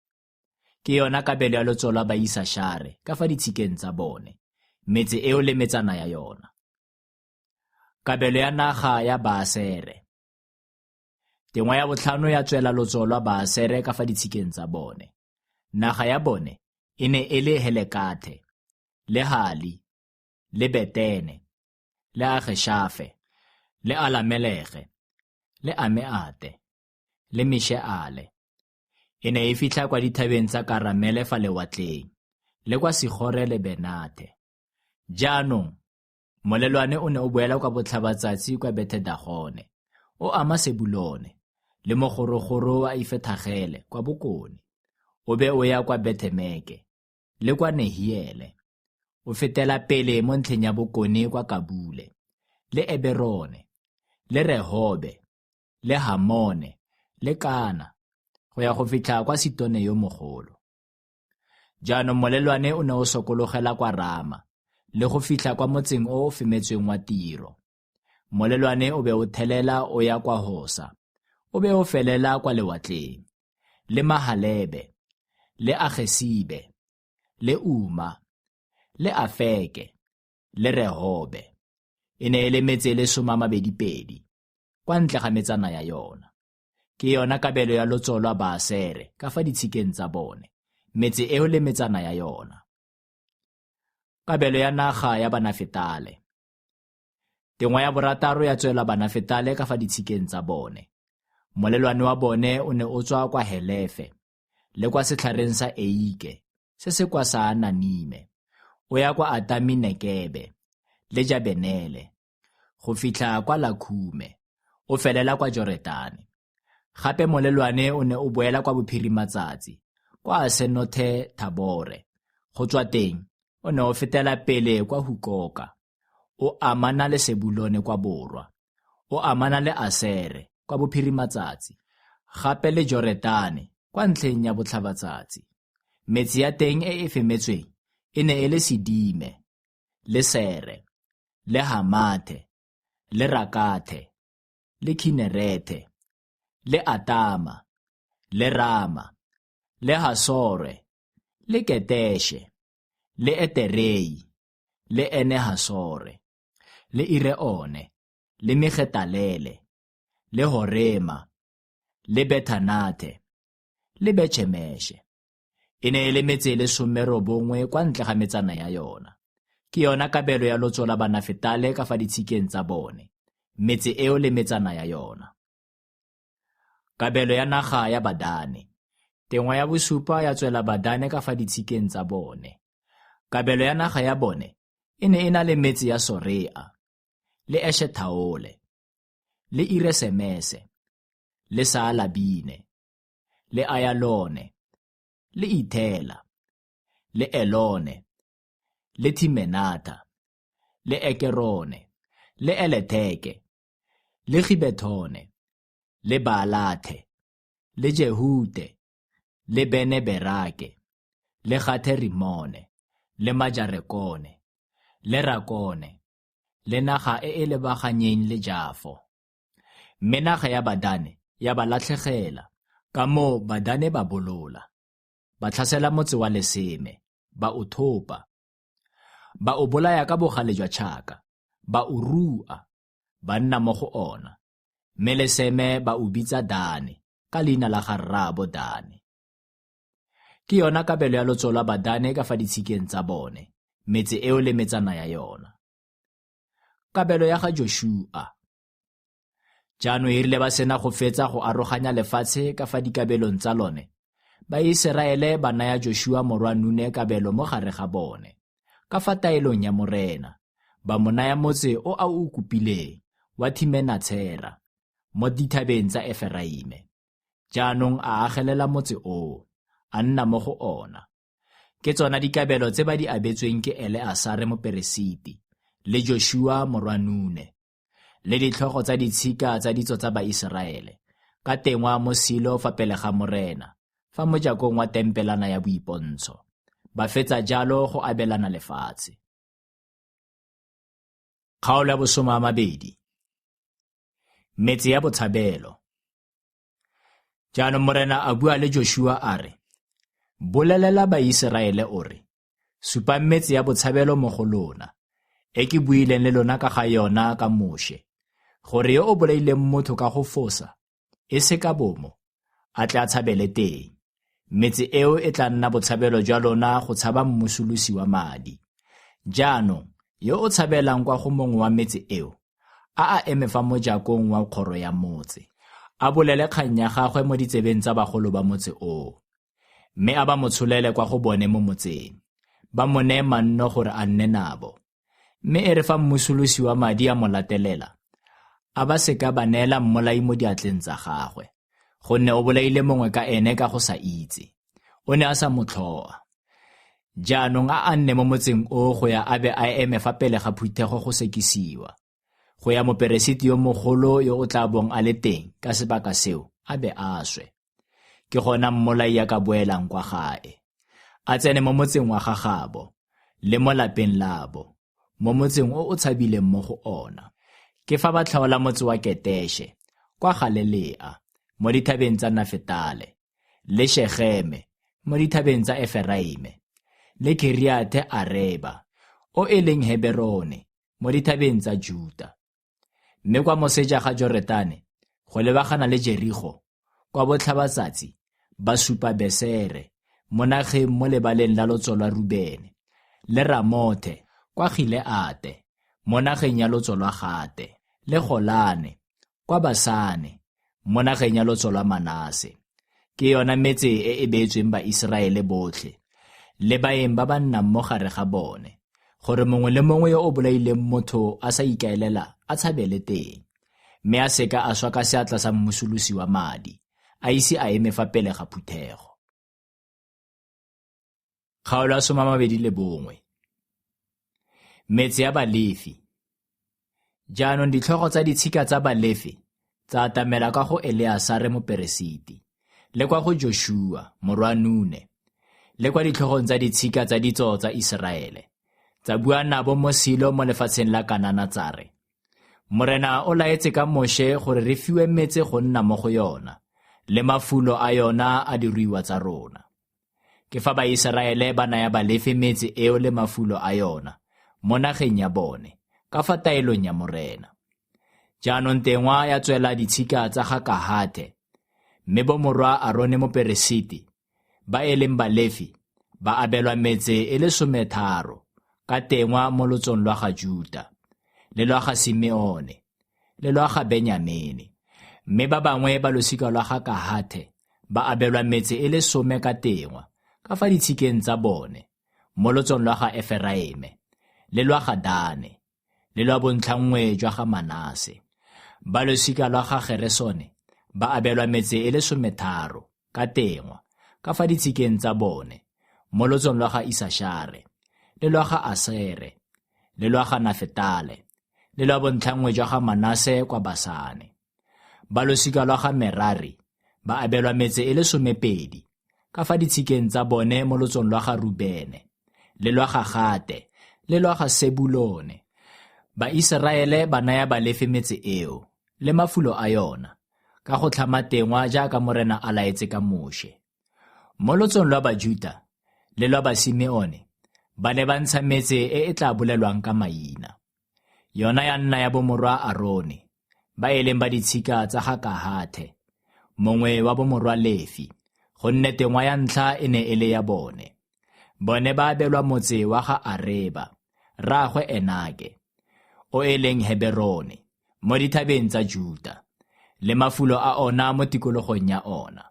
Ke yona kabelo ya lotso lwa Baisashare ka fa ditshikeng tsa bone, metse eo le metsana ya yona. Kabelo ya naga ya Baasere. Tengwa ya botlhano ya tswela lotso lwa Baasere ka fa ditshikeng tsa bone. Naga ya bone e ne e le Helekathe, le Hali, le Betene, le Ageshafe, le Alamelege, le Ameate, le Misheale. E ne e fitlha kwa dithabeng tsa Karamele fa lewatleng, le kwa Sigore le Benathe. Jaanong molelwane o ne o boela kwa botlhabatsatsi kwa Bethe-Dagone, o ama Sebulone, le mogorogoro wa Ifethagele kwa bokone, o be o ya kwa Bethemeke, le kwa Nehiele, o fetela pele mo ntlheng ya bokone kwa Kabule, le Eberone, le Rehobe, le Hamone, le Kana, go ya go fitlha kwa Sitone yo mogolo. Jaanong molelwane o ne o sokologela kwa Rama, le go fitlha kwa motseng o o femetsweng wa Tiro. Molelwane o be o thelela o ya kwa Hosa, o be o felela kwa lewatleng, le Mahalebe, le Agesibe, le Uma, le Afeke, le Rehobe. E ne e le metse e le 22, kwa ntle ga metsana ya yona. Ke yona kabelo ya lotso lwa Baasere ka fa ditshikeng tsa bone, metse eo le metsana ya yona. Kabelo ya naga ya Banafetale. Tengwa ya borataro ya tswela Banafetale ka fa ditshikeng tsa bone. Molelwane wa bone o ne o tswa kwa Helefe, le kwa setlhareng sa Eike, se se kwa Saananime, o ya kwa Atami Nekebe, le Jabenele, go fitlha kwa Lakhume, o felela kwa Joretane. Gape molelwane o ne o boela kwa bophirimatsatsi, kwa Asenothe Thabore. Go tswa teng, o ne o fetela pele kwa Hukoka, o amana le Sebulone kwa borwa, o amana le Asere kwa bophirimatsatsi, gape le Joretane kwa ntlheng ya botlhabatsatsi. Metse ya teng e e femetsweng e ne e le Sidime, le Sere, le Hamathe, le Rakathe, le Khinerethe, le Atama, le Rama, le Hasore, le Keteshe, le Eterei, le Ene-Hasore, le Ireone, le Megetalele, le Horema, le Bethanathe, le Betšhemeshe. E ne e le metse e le 19 kwa ntle ga metsana ya yona. Ke yona kabelo ya lotso la Banafetale ka fa ditshikeng tsa bone, metse eo le metsana ya yona. Kabelo ya naga ya Badane. Tengwa ya bosupa ya tswela Badane ka fa ditshikeng tsa bone. Kabelo ya naga ya bone e ne e na le metse ya Sorea, le Eshethaole, le Iresemese, le Saalabine, le Ayalone, le Ithela, le Elone, le Thimenatha, le Ekerone, le Eletheke, le Gibethone, le Baalathe, le Jehute, le Bene-Berake, le Gathe-Rimone, le Majarekone, le Rakone, le naga e e lebaganyeng le Jafo. Mme naga ya Badane ya ba latlhegela, ka moo Badane ba bolola. Ba tlhasela motse wa Leseme, ba o thopa. Ba o bolaya ka bogale jwa tšhaka, ba o rua, ba nna mo go ona. Mme Leseme ba o bitsa Dane, ka leina la ga rraabo Dane. Ke yona kabelo ya lotso lwa Badane ka fa ditshikeng tsa bone, metse eo le metsana ya yona. Kabelo ya ga Jošua. Jaanong e rile ba sena go fetsa go aroganya lefatshe ka fa dikabelong tsa lone, Baiseraele ba naya Jošua morwa Nune kabelo mo gare ga bone, ka fa taelong ya Morena, ba mo naya motse o a o kopileng wa Thimenatshera mo dithabeng tsa Eferaime. Jaanong a agelela motse oo, a nna mo go ona. Ke tsona dikabelo tse ba di abetsweng ke Eleasare moperesiti le Jošua morwa Nune le ditlhogo tsa ditshika tsa ditso tsa Baiseraele, ka tengwa mo Silo fa pele ga Morena, fa mojakong wa tempelana ya boipontsho. Ba fetsa jalo go abelana lefatshe. Kgaolo ya bosome a mabedi. Metse ya botshabelo. Jaanong Morena a bua le Jošua a re, Bolelela Baiseraele o re, Supang metse ya botshabelo mo go lona, e ke buileng le lona ka ga yona ka Moše, gore yo o bolaileng motho ka go fosa, e se ka bomo, a tle a tshabele teng. Metse eo e tla nna botshabelo jwa lona go tshaba mmusolosi wa madi. Jaanong yo o tshabelang kwa go mongwe wa metse eo, a a eme fa mojakong wa kgoro ya motse, a bolele kgang ya gagwe mo ditsebeng tsa bagolo ba motse oo. Mme a ba mo tsholele kwa go bone mo motseng, ba mo neye manno gore a nne nabo. Mme e re fa mmusolosi wa madi a mo latelela, a ba se ka ba neela mmolai mo diatleng tsa gagwe, gonne o bolaile mongwe ka ene ka go sa itse, o ne a sa mo tlhoa. Jaanong a a nne mo motseng oo go ya a be a eme fa pele ga phuthego go sekisiwa, go ya moperesiti yo mogolo yo o tla bong a le teng ka sebaka seo a be a swe. Ke gona mmolai a ka boelang kwa gae, a tsene mo motseng wa gagabo le mo lapeng labo, mo motseng o o tshabileng mo go ona. Ke fa ba tlhaola motse wa Keteshe kwa Galelea mo dithabeng tsa Nafetale, le Shegeme mo dithabeng tsa Eferaime, le Kiriathe Areba o e leng Heberone mo dithabeng tsa Juta. Mme kwa moseja ga Joretane, go lebagana le Jerigo, kwa botlhabatsatsi, ba supa Besere mo nageng mo lebaleng la lotso lwa Rubene, le Ramothe kwa Gileate mo nageng ya lotso lwa Gate, le Golane kwa Basane mo nageng ya lotso lwa Manase. Ke yona metse e e beetsweng Baiseraele botlhe le baeng ba ba nnang mo gare ga bone, gore mongwe le mongwe yo o bolaileng motho a sa ikaelela a tshabele teng, mme a seka a swa ka seatla sa mmusolosi wa madi, a ise a eme fa pele ga phuthego. Kgaolo ya 21. Metse ya Balefi. Jaanong ditlhogo tsa ditshika tsa Balefi tsa atamela kwa go Eleasare moperesiti, le kwa go Jošua morwa Nune, le kwa ditlhogong tsa ditshika tsa ditso tsa Iseraele, tsa bua nabo mo Silo mo lefatsheng la Kanana tsa re, Morena o laetse ka Moše gore re fiwe metse go nna mo go yona, le mafulo a yona a diruiwa tsa rona. Ke fa Baiseraele ba naya Balefi metse eo le mafulo a yona mo nageng ya bone, ka fa taelong ya Morena. Jaanong tengwa ya tswela ditshika tsa ga Kahathe, mme bomorwa Arone moperesiti, ba e leng Balefi, ba abelwa metse e le 13 ka tengwa mo lotsong lwa ga Juta, le lwa ga Simeone, le lwa ga Benyamene. Mme ba bangwe ba losika lwa ga Kahathe ba abelwa metse e le 10 ka tengwa, ka fa ditshikeng tsa bone, mo lotsong lwa ga Eferaime, le lwa ga Dane, le lwa bontlhanngwe jwa ga Manase. Ba losika lwa ga Geresone ba abelwa metse e le 13 ka tengwa, ka fa ditshikeng tsa bone, mo lotsong lwa ga Isašare, le lwa ga Asere, le lwa ga Nafetale, le lwa bontlhanngwe jwa ga Manase kwa Basane. Ba losika lwa ga Merari ba abelwa metse e le 12 ka fa ditshikeng tsa bone mo lotsong lwa ga Rubene, le lwa ga Gate, le lwa ga Sebulone. Baiseraele ba naya Balefi metse eo le mafulo a yona, ka go tlhama tengwa jaaka Morena a laetse ka Moše. Mo lotsong lwa Bajuta le lwa Basimeone ba ne ba ntsha metse e e tla bolelwang ka maina. Yona ya nna ya bomorwa Arone, ba e leng ba ditshika tsa ga Kahathe, mongwe wa bomorwa Lefi, gonne tengwa ya ntlha e ne e le ya bone. Bone ba abelwa motse wa ga Areba, rraagwe Enake, o e leng Heberone, mo dithabeng tsa Juta. le mafulo a ona mo tikologong ya ona.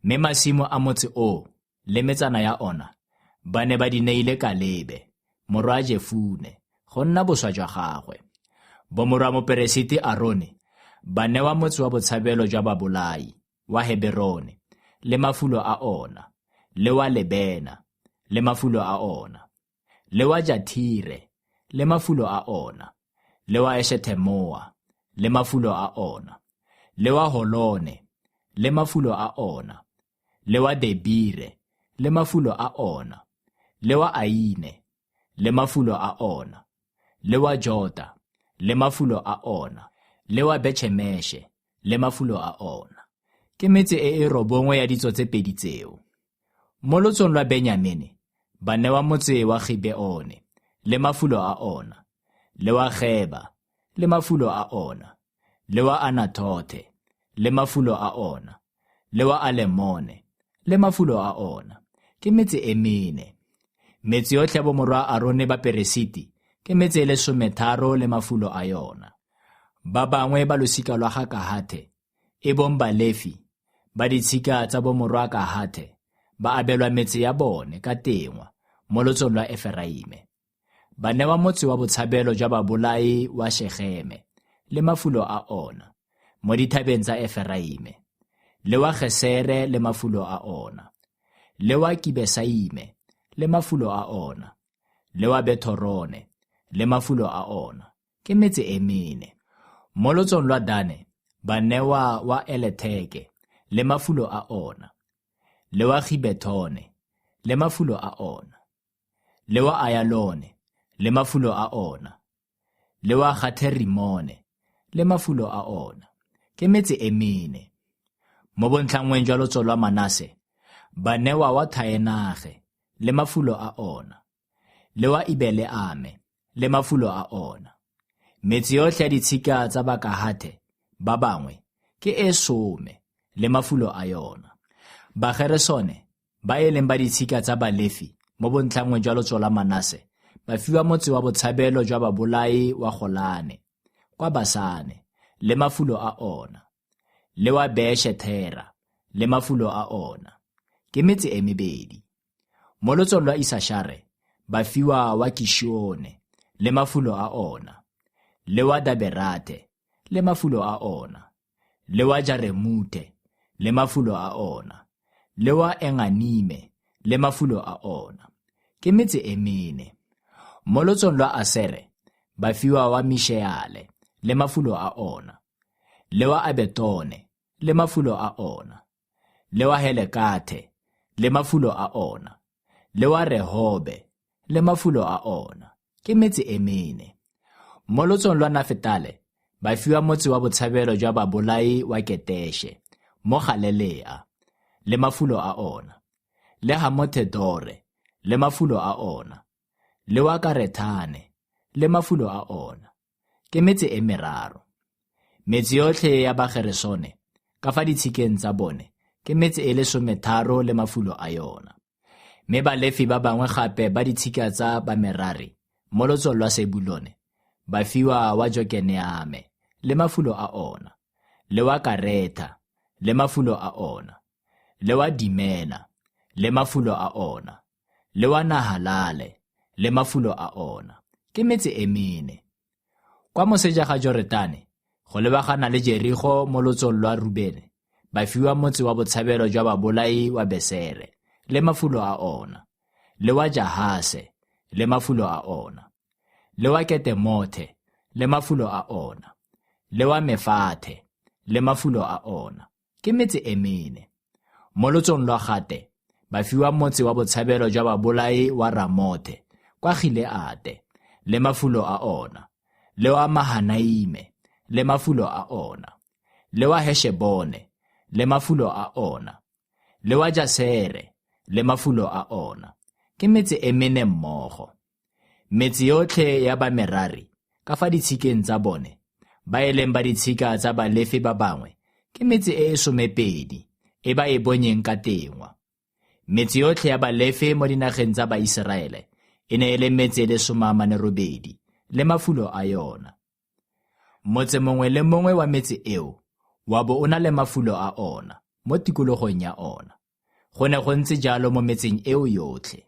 Mme masimo a motse oo le metsana ya ona ba ne ba di neile Kalebe, morwa Jefune, go nna boswa jwa gagwe. Bomorwa moperesiti Arone ba newa motse wa botshabelo jwa babolai wa Heberone le mafulo a ona, le wa Lebena le mafulo a ona, le wa Jathire le mafulo a ona, le wa Eshethemoa le mafulo a ona, le wa Holone le mafulo a ona, le wa Debire le mafulo a ona, le wa Aine le mafulo a ona, le wa Jota le mafulo a ona, le wa Betšhemeshe le mafulo a ona. Ke metse e e robongwe ya ditso tse pedi tseo. Mo lotsong lwa Benyamene ba newa motse wa Gibeone le mafulo a ona, le wa Geba le mafulo a ona, le wa Anathothe le mafulo a ona, le wa Alemone le mafulo a ona. Ke metse e mene. Metse yotlhe ya bomorwa Arone baperesiti ke metse e le 13 le mafulo a yona. Ba bangwe ba losika lwa ga Kahathe, e bong Balefi, ba ditshika tsa bomorwa Kahathe, ba abelwa metse ya bone ka tengwa mo lotsong lwa Eferaime. Ba newa motse wa botshabelo jwa babolai wa Shegeme le mafulo a ona mo dithabeng tsa Eferaime, le wa Gesere le mafulo a ona, le wa Kibesaime le mafulo a ona, le wa Bethorone le mafulo a ona. Ke metse e mene. Mo lotsong lwa Dane ba newa wa Eletheke le mafulo a ona, le wa Gibethone le mafulo a ona, le wa Ayalone le mafulo a ona, le wa Gatherimone le mafulo a ona. Ke metse e mene. Mo bontlhangweng jwa lotso lwa Manase ba newa wa Thaenage le mafulo a ona, le wa Ibeleame le mafulo a ona. Metse yotlhe ya ditshika tsa Bakahathe ba bangwe ke e 10 le mafulo a yona. Bageresone ba e leng ba ditshika tsa Balefi mo bontlhangweng jwa lotso lwa Manase ba fiwa motse wa botshabelo jwa babolai wa Golane kwa Basane le mafulo a ona, le wa Beeshethera le mafulo a ona. Ke metse e mebedi. Mo lotsong lwa Isashare ba fiwa wa Kishione le mafulo a ona, le wa Daberate le mafulo a ona, le wa Jaremute le mafulo a ona, le wa Enganime le mafulo a ona. Ke metse e mene. Mo lotsong lwa Asere ba fiwa wa Misheale le mafulo a ona, le wa Abetone le mafulo a ona, le wa Helekathe le mafulo a ona, le wa Rehobe le mafulo a ona. Ke metse e mene. Mo lotsong lwa Nafetale ba fiwa motse wa botshabelo jwa babolai wa Keteshe mo Galelea le mafulo a ona, le Hamothe-Dore le mafulo a ona, le wa Karethane le mafulo a ona. Ke metse e meraro. Metse yotlhe ya Bageresone ka fa ditshikeng tsa bone ke metse e le 13 le mafulo a yona. Mme Balefi ba bangwe gape ba ditshika tsa Bamerari mo lotsong lwa Sebulone ba fiwa wa Jokeneame le mafulo a ona, le wa Karetha le mafulo a ona, le wa Dimena le mafulo a ona, le wa Nahalale le mafulo a ona. Ke metse e mene. Kwa moseja ga Joretane go lebagana le Jerigo mo lotsong lwa Rubene ba fiwa motse wa botshabelo jwa babolai wa Besere le mafulo a ona, le wa Jahase le mafulo a ona, le wa Ketemothe le mafulo a ona, le wa Mefathe le mafulo a ona. Ke metse e mene. Mo lotsong lwa Gate ba fiwa motse wa botshabelo jwa babolai wa Ramothe kwa Gileate le mafulo a ona, le wa Mahanaime le mafulo a ona, le wa Heshebone le mafulo a ona, le wa Jasere le mafulo a ona. Ke metse e mene mmogo. Metse yotlhe ya Bamerari ka fa ditshikeng tsa bone ba e leng ba ditshika tsa Balefi ba bangwe ke metse e e 12 e ba e bonyeng ka tengwa. Metse yotlhe ya Balefi mo dinageng tsa Baiseraele e ne e le metse e le 48 le mafulo a yona. Motse mongwe le mongwe wa metse eo wa bo o na le mafulo a ona mo tikologong ya ona. Go ne go ntse jalo mo metseng eo yotlhe.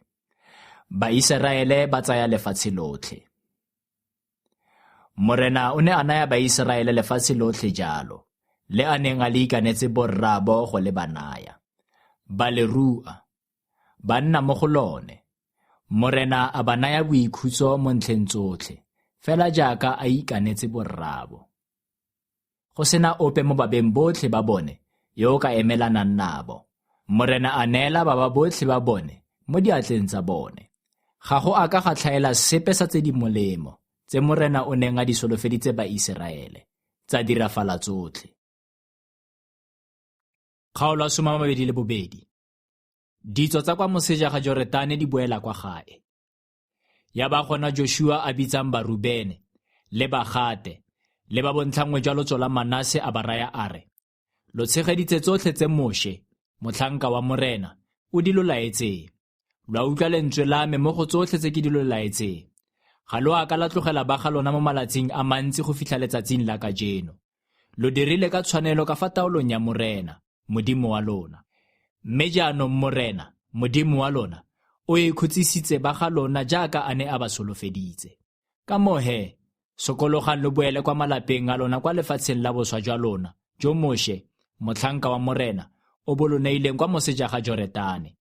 Baiseraele ba tsaya lefatshe lotlhe. Morena o ne a naya Baiseraele lefatshe lotlhe jalo, le a neng a le ikanetse borraabo go le ba naya. Ba le rua, ba nna mo go lone. Morena a ba naya boikhutso mo ntlheng tsotlhe, fela jaaka a ikanetse borraabo. Go sena ope mo babeng botlhe ba bone yo o ka emelanang nabo. Morena a neela baba botlhe ba bone mo diatleng tsa bone. Ga go a ka ga tlhaela sepe sa tse di molemo tse Morena o neng a di solofeditse Baiseraele, tsa dirafala tsotlhe. Kgaolo ya 22. Ditso tsa kwa moseja ga Joretane di boela kwa gae. Ya ba gona Jošua a bitsang Barubene le Bagate le ba bontlhanngwe jwa lotso la Manase a ba raya a re, Lo tshegeditse tsotlhe tse Moše, motlhanka wa Morena, o di lo laetseng. Lwa utlwa lentswe la me mo go tsotlhe tse ke di lo laetseng. Ga lo a ka la tlogela ba ga lona mo malatsing a mantsi go fitlha letsatsing la kajeno. Lo dirile ka tshwanelo ka fa taolong ya Morena, Modimo wa lona. Mme jaanong Morena, Modimo wa lona, o ikhutsisitse ba ga lona jaaka a ne a ba solofeditse. Ka moo he, sokologang lo boele kwa malapeng a lona kwa lefatsheng la boswa jwa lona, jo Moše, motlhanka wa Morena, o bo lo neileng kwa moseja ga Joretane.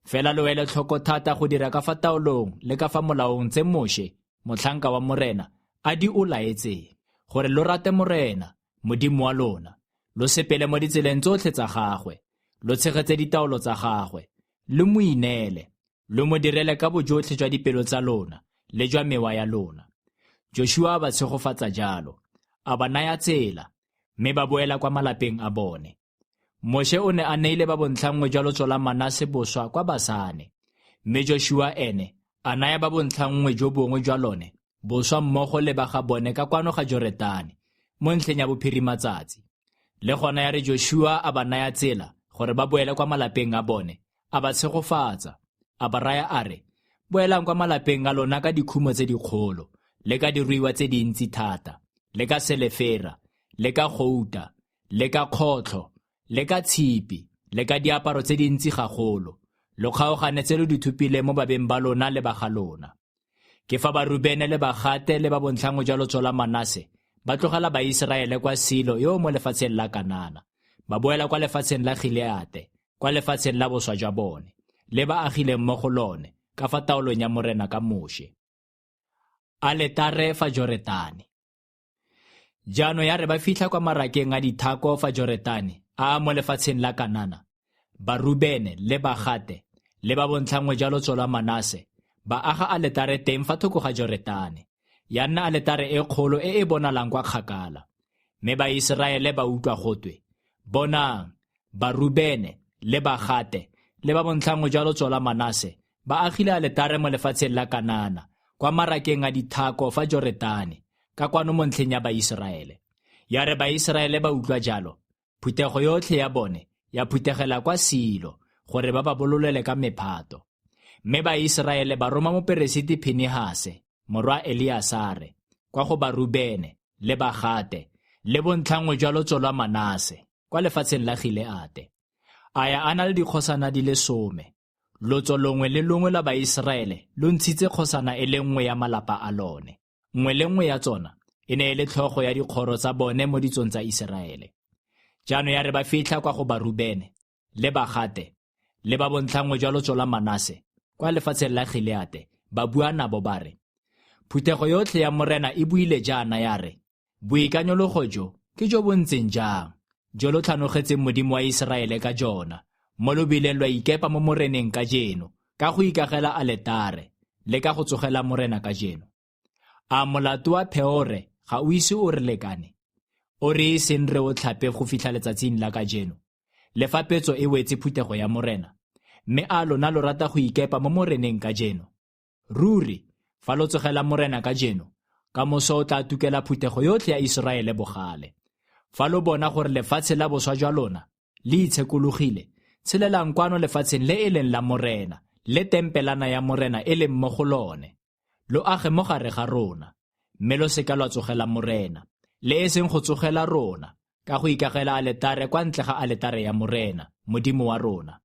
Fela lo ele tlhoko thata go dira ka fa taolong le ka fa molaong tse Moše, motlhanka wa Morena, a di o laetseng, gore lo rate Morena, Modimo wa lona, lo sepele mo ditseleng tsotlhe tsa gagwe, lo tshegetse ditaolo tsa gagwe, lo mo ineele, lo mo direle ka bojotlhe jwa dipelo tsa lona le jwa mewa ya lona. Jošua a ba tshegofatsa jalo, a ba naya tsela, mme ba boela kwa malapeng a bone. Moše o ne a neile ba bontlhanngwe jwa lotso la Manase boswa kwa Basane, mme Jošua ene a naya ba bontlhanngwe jo bongwe jwa lone boswa mmogo le ba ga bone ka kwano ga Joretane, mo ntlheng ya bophirimatsatsi. Le gona ya re Jošua a ba naya tsela gore ba boele kwa malapeng a bone, a ba tshegofatsa, a ba raya a re, Boelang kwa malapeng a lona ka dikhumo tse dikgolo, le ka diruiwa tse dintsi thata, le ka selefera, le ka gouta, le ka kgotlho, le ka tshipi, le ka diaparo tse dintsi gagolo. Lo kgaogane tse lo di thupileng mo babeng ba lona le ba ga lona. Ke fa Barubene le Bagate le ba bontlhanngwe jwa lotso la Manase ba tlogela Baiseraele kwa Silo yo o mo lefatsheng la Kanana, ba boela kwa lefatsheng la Gileate, kwa lefatsheng la boswa jwa bone, le ba agileng mo go lone, ka fa taolong ya Morena ka Moše. Aletare fa Joretane. Jaanong ya re ba fitlha kwa marakeng a dithako fa Joretane, a a mo lefatsheng la Kanana, Barubene le Bagate le ba bontlhanngwe jwa lotso lwa Manase ba aga aletare teng fa thoko ga Joretane. Ya nna aletare e kgolo e e bonalang kwa kgakala. Mme Baiseraele ba utlwa gotwe, Bonang, Barubene le Bagate le ba bontlhanngwe jwa lotso lwa Manase ba agile aletare mo lefatsheng la Kanana, kwa marakeng a dithako fa Joretane, ka kwano mo ntlheng ya Baiseraele. Ya re Baiseraele ba utlwa jalo, phuthego yotlhe ya bone ya phuthegela kwa Silo gore ba ba bololele ka mephato. Mme Baiseraele ba roma moperesiti Phinehase, morwa Eliasare, kwa go Barubene le Bagate le bontlhanngwe jwa lotso lwa Manase kwa lefatsheng la Gileate. A ya a na le dikgosana di le 10. Lotso longwe le longwe la Baiseraele lo ntshitse kgosana e le nngwe ya malapa a lone. Nngwe le nngwe ya tsona e ne e le tlhogo ya dikgoro tsa bone mo ditsong tsa Iseraele. Jaanong ya re ba fitlha kwa go Barubene le Bagate le ba bontlhanngwe jwa lotso lwa Manase kwa lefatsheng la Gileate, ba bua nabo ba re, Phuthego yotlhe ya Morena e buile jaana ya re, Boikanyologo jo ke jo bo ntseng jang, jo lo tlhanogetseng Modimo wa Iseraele ka jona, mo lo bileng lwa ikepa mo Moreneng kajeno ka go ikagela aletare le ka go tsogela Morena kajeno? A molato wa Pheore ga o ise o re lekane, o re e seng re o tlhape go fitlha letsatsing la kajeno, le fa petso e wetse phuthego ya Morena? Mme a lona lo rata go ikepa mo Moreneng kajeno? Ruri, fa lo tsogela Morena kajeno, kamoso o tla tukela phuthego yotlhe ya Iseraele bogale. Fa lo bona gore lefatshe la boswa jwa lona le itshekologile, tshelelang kwano lefatsheng le e leng la Morena, le tempelana ya Morena e leng mo go lone. Lo age mo gare ga rona, mme lo seka lwa tsogela Morena, le e seng go tsogela rona, ka go ikagela aletare kwa ntle ga aletare ya Morena, Modimo wa rona.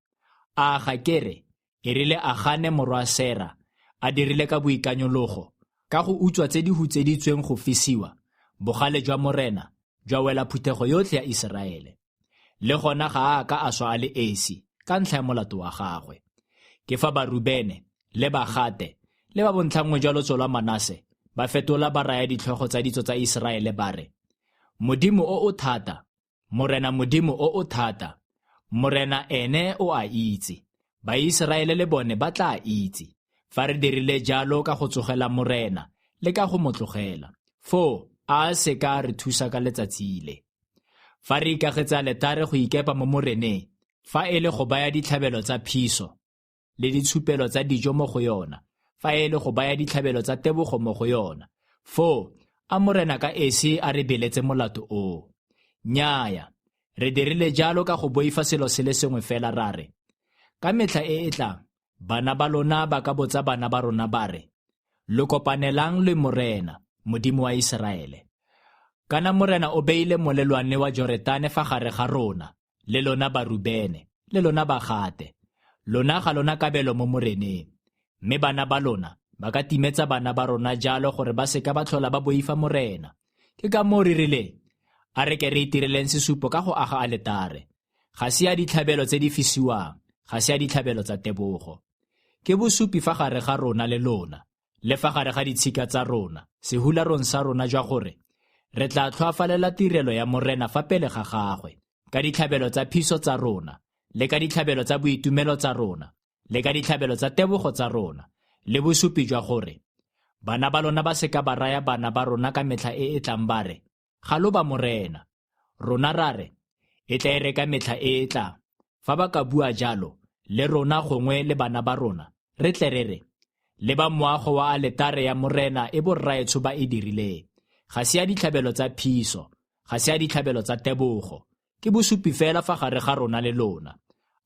A ga ke re, e rile Agane morwa Sera a dirile ka boikanyologo, ka go utswa tse di hutseditsweng go fisiwa, bogale jwa Morena jwa wela phuthego yotlhe ya Iseraele. Le gona ga a ka a swa a le esi ka ntlha ya molato wa gagwe. Ke fa Barubene le Bagate le ba bontlhanngwe jwa lotso lwa Manase ba fetola ba raya ditlhogo tsa ditso tsa Iseraele ba re, Modimo o o thata, Morena Modimo o o thata, Morena ene o a itse, Baiseraele le bone ba tla itse, fa re dirile jalo ka go tsogela Morena le ka go mo tlogela, foo a se ka re thusa ka letsatsi le. Fa re ikagetse aletare go ikepa mo Moreneng, fa e le go baya ditlhabelo tsa phiso le ditshupelo tsa dijo mo go yona, fa e le go baya ditlhabelo tsa tebogo mo go yona, foo a Morena ka esi a re beletse molato oo. Nnyaya, re dirile jalo ka go boifa selo se le sengwe fela ra re, ka metlha e e tlang, bana ba lona ba ka botsa bana ba rona ba re, lo kopanelang le Morena, Modimo wa Iseraele. Kana Morena o beile molelwane wa Joretane fa gare ga rona, le lona Barubene, le lona Bagate. Lona ga lona kabelo mo Moreneng. Mme bana ba lona ba ka timetsa bana ba rona jalo gore ba seka ba tlhola ba boifa Morena. Ke ka moo re rileng, a re ke re itireleng sesupo ka go aga aletare. Ga se ya ditlhabelo tse di fisiwang, ga se ya ditlhabelo tsa tebogo. Ke bosupi fa gare ga rona le lona, le fa gare ga ditshika tsa rona, sehularong sa rona jwa gore re tla tlhoafalela tirelo ya Morena fa pele ga gagwe, ka ditlhabelo tsa phiso tsa rona, le ka ditlhabelo tsa boitumelo tsa rona, le ka ditlhabelo tsa tebogo tsa rona, le bosupi jwa gore bana ba lona ba seka ba raya bana ba rona ka metlha e e tlang ba re, ga lo ba Morena. Rona ra re, e tla e re ka metlha e e tlang, fa ba ka bua jalo, le rona gongwe le bana ba rona, re tle re re, le ba moago wa aletare ya Morena e borraetsho ba e dirileng. Ga se ya ditlhabelo tsa phiso, ga se ya ditlhabelo tsa tebogo, ke bosupi fela fa gare ga rona le lona.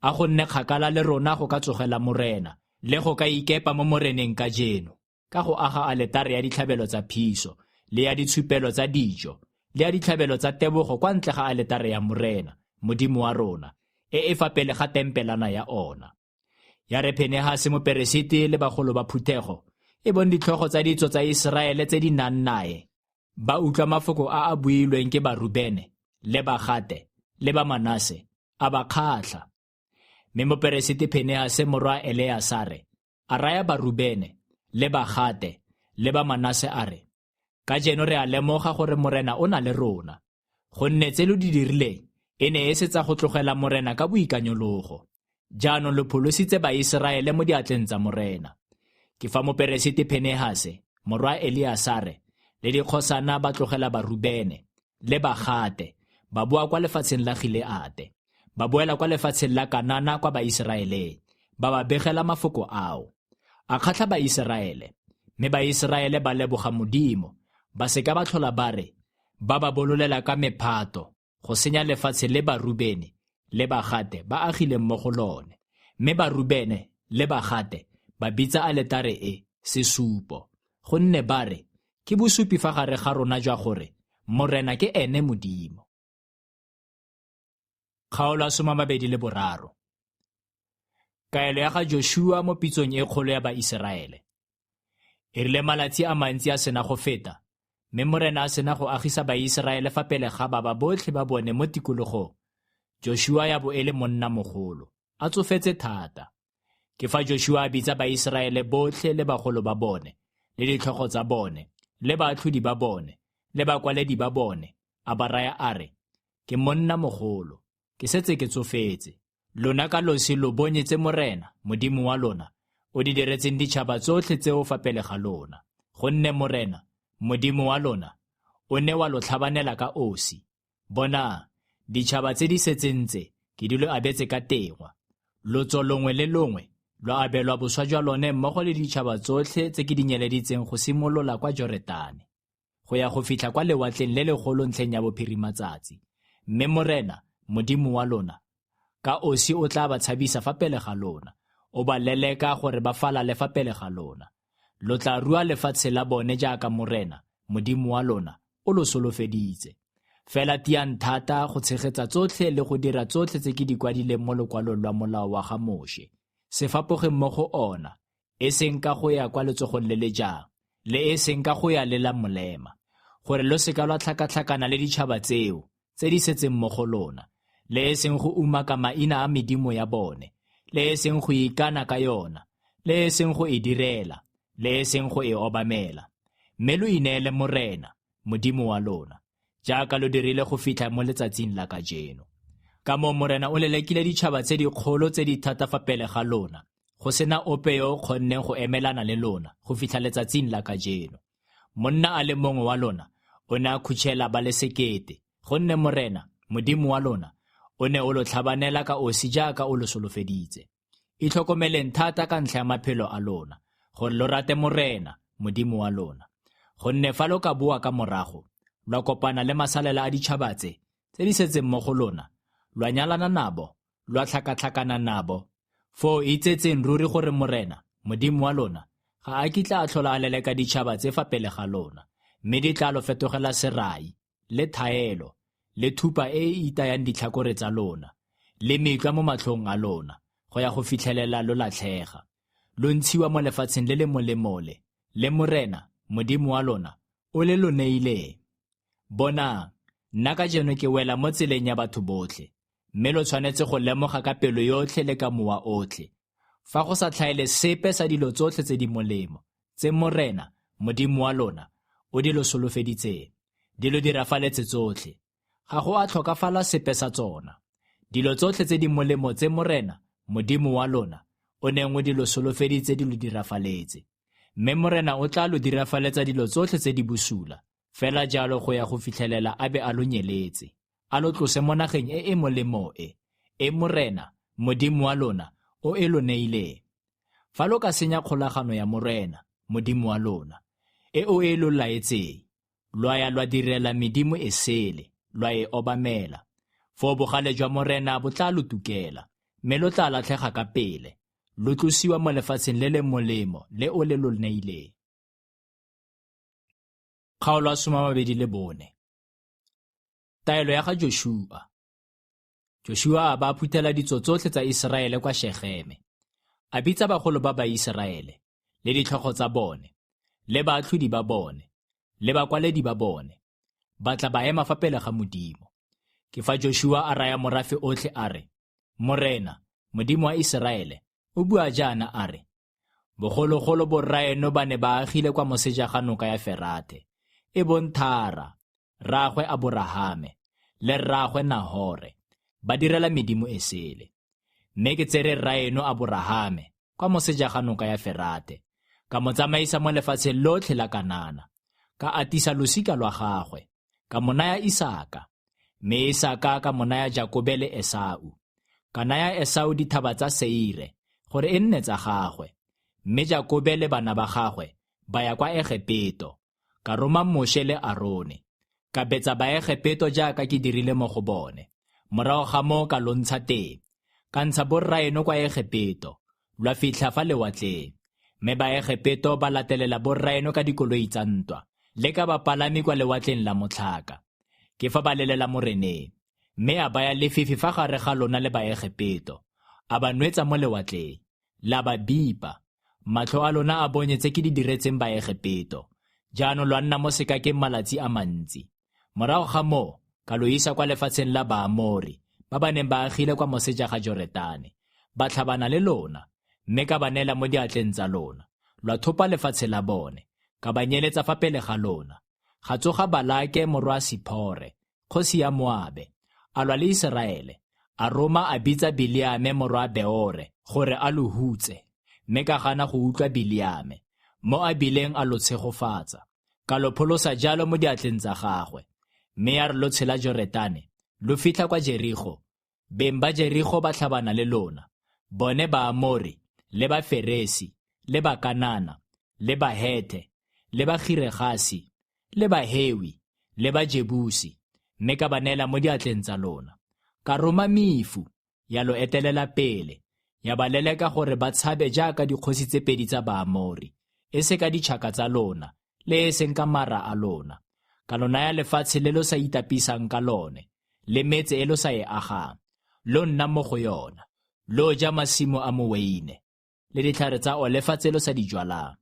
A go nne kgakala le rona go ka tsogela Morena, le go ka ikepa mo Moreneng kajeno, ka go aga aletare ya ditlhabelo tsa phiso, le ya ditshupelo tsa dijo, le ya ditlhabelo tsa tebogo kwa ntle ga aletare ya Morena, Modimo wa rona, e e fa pele ga tempelana ya ona. Ya re Phenehase moperesiti le bagolo ba phuthego, e bong ditlhogo tsa ditso tsa Iseraele tse di nang nae, ba utlwa mafoko a a builweng ke Barubene, le Bagate, le ba Manase, a ba kgatlha. Mme moperesiti Phenehase morwa Eleasare a raya Barubene, le Bagate, le ba Manase a re, kajeno re a lemoga gore Morena o na le rona, gonne tse lo di dirileng e ne e se tsa go tlogela Morena ka boikanyologo. Jaanong lo pholositse Baiseraele mo diatleng tsa Morena. Ke fa moperesiti Phenehase, morwa Eleasare, le dikgosana ba tlogela Barubene, le Bagate, ba boa kwa lefatsheng la Gileate, ba boela kwa lefatsheng la Kanana kwa Baiseraeleng, ba ba begela mafoko ao. A kgatlha Baiseraele, mme Baiseraele ba leboga Modimo, ba seka ba tlhola ba re, ba ba bololela ka mephato, go senya lefatshe le Barubene le Bagate ba agileng mo go lone. Mme Barubene le Bagate ba bitsa aletare e sesupo, gonne ba re, ke bosupi fa gare ga rona jwa gore Morena ke ene Modimo. Kgaolo ya 23. Kaelo ya ga Joshua mo pitsong e kgolo ya Baiseraele. E rile malatsi a mantsi a sena go feta, mme Morena a sena go agisa Baiseraele fa pele ga baba botlhe ba bone mo tikologong, Joshua ya bo e le monna mogolo, a tsofetse thata. Ke fa Joshua a bitsa Baiseraele botlhe le bagolo ba bone, le ditlhogo tsa bone, le baatlhodi ba bone, le bakwaledi ba bone, a ba raya a re, ke monna mogolo, ke setse ke tsofetse. Lona ka losi lo bonye tse Morena, Modimo wa lona, o di diretseng ditšhaba tsotlhe tseo fa pele ga lona. Gonne Morena, Modimo wa lona, o ne wa lo tlhabanela ka osi. Bonang, ditšhaba tse di setseng tse ke di lo abetse ka tengwa. Lotso longwe le longwe lo abelwa boswa jwa lone mmogo le ditšhaba tsotlhe tse ke di nyeleditseng go simolola kwa Joretane, go ya go fitlha kwa lewatleng le legolo ntlheng ya bophirimatsatsi. Mme Morena, Modimo wa lona, ka osi o tla ba tshabisa fa pele ga lona, o ba leleka gore ba falale fa pele ga lona. Lo tla rua lefatshe la bone jaaka Morena, Modimo wa lona, o lo solofeditse. Fela tiang thata go tshegetsa tsotlhe le go dira tsotlhe tse ke di kwadileng mo lokwalong lwa molao wa ga Moshe. Se fapogeng mo go ona, e seng ka go ya kwa letsogong le le jang, le e seng ka go ya le la molema, gore lo seka lwa tlhakatlhakana le ditšhaba tseo tse di setseng mo go lona, le e seng go umaka maina a medimo ya bone, le e seng go ikana ka yona, le e seng go e direla, le e seng go e obamela. Mme lo ineele Morena, Modimo wa lona, jaaka lo dirile go fitlha mo letsatsing la kajeno. Ka moo Morena o lelekile ditšhaba tse dikgolo tse di thata fa pele ga lona, go sena ope yo o kgonneng go emelana le lona go fitlha letsatsing la kajeno. Monna a le mongwe wa lona o ne a khutšhela ba le 1000, gonne Morena, Modimo wa lona, o ne o lo tlhabanela ka osi jaaka o lo solofeditse. Itlhokomeleng thata ka ntlha ya maphelo a lona, gore lo rate Morena, Modimo wa lona. Gonne fa lo ka boa ka morago, lwa kopana le masalela a ditšhaba tse, tse di setseng mo go lona, lwa nyalana nabo, lwa tlhakatlhakana nabo, foo itsetseng ruri gore Morena, Modimo wa lona, ga a kitla a tlhola a leleka ditšhaba tse fa pele ga lona, mme di tla lo fetogela serai, le thaelo, le thupa e e itayang ditlhakore tsa lona, le metlwa mo matlhong a lona, go ya go fitlhelela lo latlhega. Lo ntshiwa mo lefatsheng le le molemole, le Morena, Modimo wa lona, o le lo neileng. Bonang, nna kajeno ke wela mo tseleng ya batho botlhe, mme lo tshwanetse go lemoga ka pelo yotlhe le ka mowa otlhe, fa go sa tlhaele sepe sa dilo tsotlhe tse di molemo, tse Morena, Modimo wa lona, o di lo solofeditseng, di lo dirafaletse tsotlhe. Ga go a tlhokafala sepe sa tsona. Dilo tsotlhe tse di molemo tse Morena, Modimo wa lona, o neng o di lo solofeditse di lo dirafaletse. Mme Morena o tla lo dirafaletsa dilo tsotlhe tse di bosula, fela jalo go ya go fitlhelela a be a lo nyeletse, a lo tlose mo nageng e e molemo e, e Morena, Modimo wa lona, o e lo neileng. Fa lo ka senya kgolagano ya Morena, Modimo wa lona, e o e lo laetseng, lwa ya lwa direla medimo e sele, lwa e obamela, foo bogale jwa Morena bo tla lo tukela, mme lo tla latlhega ka pele, lo tlosiwa mo lefatsheng le le molemo le o le lo neileng. Kgaolo ya 24. Taelo ya ga Jošua. Jošua a ba phuthela ditso tsotlhe tsa Iseraele kwa Shegeme. A bitsa bagolo ba Baiseraele, le ditlhogo tsa bone, le baatlhodi ba bone, le bakwaledi ba bone, ba tla ba ema fa pele ga Modimo. Ke fa Jošua a raya morafe otlhe a re, Morena, Modimo wa Iseraele, o bua jaana a re, Bogologolo borraeno ba ne ba agile kwa moseja ga noka ya Ferathe, e bong Thara, rraagwe Aborahame, le rraagwe Nahore, ba direla medimo e sele. Mme ke tsere rraeno Aborahame kwa moseja ga noka ya Ferathe, ka mo tsamaisa mo lefatsheng lotlhe la Kanana, ka atisa losika lwa gagwe, ka mo naya Isaka, mme Isaka ka mo naya Jakobe le Esau. Ka naya Esau dithaba tsa Seire gore e nne tsa gagwe, mme Jakobe le bana ba gagwe ba ya kwa Egepeto. Ka roma Moshe le Arone, ka betsa Baegepeto jaaka ke dirile mo go bone. Morago ga moo ka lo ntsha teng, ka ntsha borraeno kwa Egepeto, lwa fitlha fa lewatleng. Mme Baegepeto ba latelela borraeno ka dikoloi tsa ntwa, le ka bapalami kwa lewatleng la motlhaka. Ke fa ba lelela Moreneng, mme a baya lefifi fa gare ga lona le Baegepeto, a ba nwetsa mo lewatleng, la ba bipa. Matlho a lona a bonye tse ke di diretseng Baegepeto. Jaanong lwa nna mo sekakeng malatsi a mantsi. Morago ga moo, ka lo isa kwa lefatsheng la Baamori, ba ba neng ba agile kwa moseja ga Joretane. Ba tlhabana le lona, mme ka ba neela mo diatleng tsa lona. Lwa thopa lefatshe la bone, ka ba nyeletsa fa pele ga lona. Ga tsoga Balake morwa Siphore, kgosi ya Moabe, a lwa le Iseraele, a roma a bitsa Bileame morwa Beore gore a lo hutse, mme ka gana go utlwa Bileame, mo a bileng a lo tshegofatsa. Ka lo pholosa jalo mo diatleng tsa gagwe. Mme ya re lo tshela Joretane, lo fitlha kwa Jerigo, beng ba Jerigo ba tlhabana le lona, bone Baamori, le Baferesi, le Bakanana, le Bahethe, le Bagiregasi, le Bahewi, le Bajebusi, mme ka ba neela mo diatleng tsa lona. Ka roma mefu, ya lo etelela pele, ya ba leleka gore ba tshabe jaaka dikgosi tse pedi tsa Baamori, e se ka ditšhaka tsa lona, le e seng ka mara a lona. ka lo naya lefatshe le lo sa itapisang ka lone, le metse e lo sa e agang, lo nna mo go yona, lo ja masimo a moweine, le ditlhare tsa olefa tse lo sa di jwalang.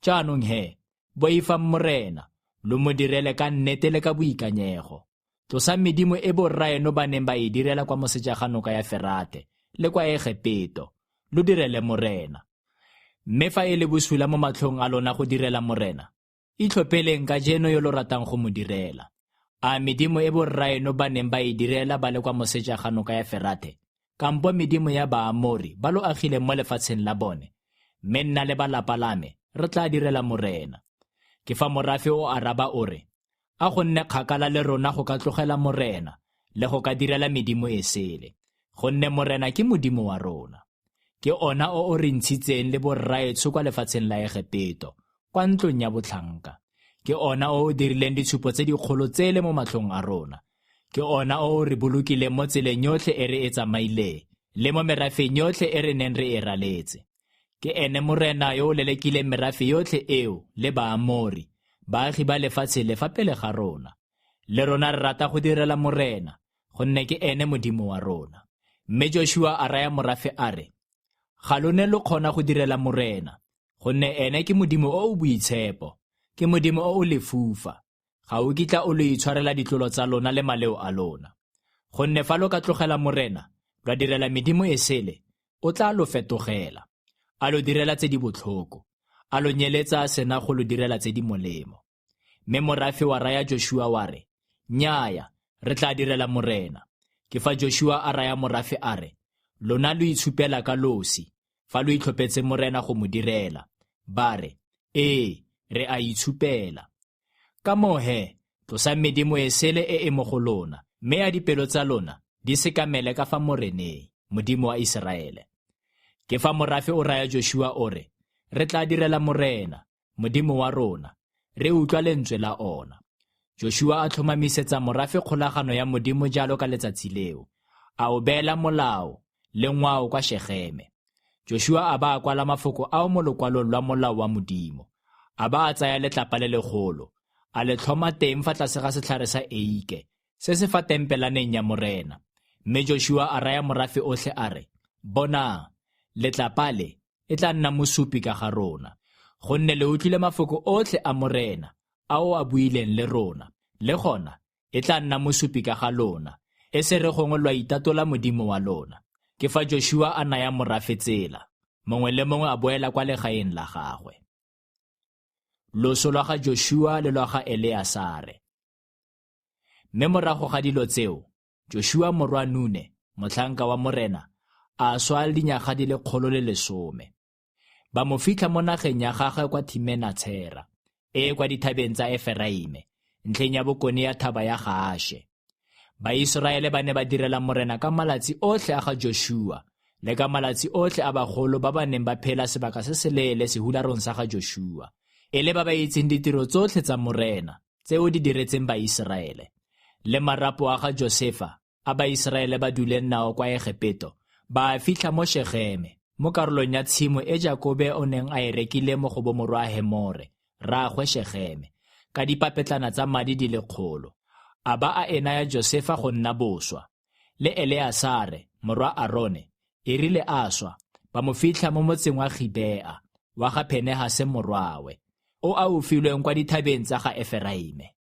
Jaanong he, boifang Morena, lo mo direle ka nnete le ka boikanyego. Tlosang medimo e borraeno ba neng ba e direla kwa moseja ga noka ya Ferate le kwa Egepeto, lo direle Morena. Mme fa e le bosula mo matlhong a lona go direla Morena, itlhopheleng kajeno yo lo ratang go mo direla. A medimo e borraeno ba neng ba e direla ba le kwa moseja ga noka ya Ferate, kampo medimo ya Baamori ba lo agileng mo lefatsheng la bone, mme nna le ba lapa la me re tla direla Morena. Ke fa morafe o araba o re, a go nne kgakala le rona go ka tlogela Morena le go ka direla medimo e sele, gonne Morena ke Modimo wa rona. Ke ona o o re ntshitseng le borraetsho kwa lefatsheng la Egepeto, kwa ntlong ya botlhanka. Ke ona o o dirileng ditshupo tse dikgolo tsele mo matlhong a rona. Ke ona o o re bolokileng mo tseleng yotlhe e re e tsamaileng, le mo merafeng yotlhe e re neng re e raletse. Ke ene Morena yo o lelekileng merafe yotlhe eo le Baamori, baagi ba lefatshe le fa pele ga rona. Le rona re rata go direla Morena, gonne ke ene Modimo wa rona. Mme Joshua a raya morafe a re, ga lo ne lo kgona go direla Morena, gonne ene ke Modimo o o boitshepo, ke Modimo o o lefufa. Ga o kitla o lo itshwarela ditlolo tsa lona le maleo a lona. Gonne fa lo ka tlogela Morena, lwa direla medimo e sele, o tla lo fetogela, a lo direla tse di botlhoko, a lo nyeletsa a sena go lo direla tse di molemo. Mme morafe wa raya Joshua wa re, nnyaya, re tla direla Morena. Ke fa Joshua a raya morafe a re, lona lo itshupela ka losi, fa lo itlhophetse Morena go mo direla. Ba re, ee, re a itshupela. Ka moo he, tlosang medimo e sele e e mo go lona, mme a dipelo tsa lona di sekamele ka fa Moreneng, Modimo wa Iseraele. Ke fa morafe o raya Joshua o re, re tla direla Morena, Modimo wa rona, re utlwa lentswe la ona. Joshua a tlhomamisetsa morafe kgolagano ya Modimo jalo ka letsatsi leo, a o beela molao le ngwao kwa Shegeme. Joshua a ba a kwala mafoko ao mo lokwalong lwa molao wa Modimo, a ba a tsaya letlapa le legolo, a le tlhoma teng fa tlase ga setlhare sa eike, se se fa tempelaneng ya Morena. Mme Joshua a raya morafe otlhe a re, bonang, letlapa le e tla nna mosupi ka ga rona, gonne le utlwile mafoko otlhe a Morena a o a buileng le rona, le gona e tla nna mosupi ka ga lona, e se re gongwe lwa itatola Modimo wa lona. Ke fa Joshua a naya morafe tsela, mongwe le mongwe a boela kwa legaeng la gagwe. Loso lwa ga Joshua le lwa ga Eleasare. Mme morago ga dilo tseo, Joshua morwa Nune, motlhanka wa Morena, a swa dinyaga di le 110. Ba mo fitlha mo nageng ya gagwe kwa Thimenatshera, e e kwa dithabeng tsa Eferaime, ntlheng ya bokone ya thaba ya Gaashe. Baiseraele ba ne ba direla Morena ka malatsi otlhe a ga Joshua le ka malatsi otlhe a bagolo ba ba neng ba phela sebaka se seleele sehularong sa ga Joshua, e le ba ba itseng ditiro tsotlhe tsa Morena tse o di diretseng Baiseraele. Le marapo a ga Josefa a Baiseraele ba duleng nao kwa Egepeto, ba a fitlha mo Shegeme, mo karolong ya tshimo e Jakobe o neng a e rekile mo go bomorwa Hemore, rraagwe Shegeme, ka dipapetlana tsa madi di le 100. A ba a e naya Josefa go nna boswa. Le Eleasare, morwa Arone, e rile a swa, ba mo fitlha mo motseng wa Gibea, wa ga Phenehase morwawe, o a o filweng kwa dithabeng tsa ga Eferaime.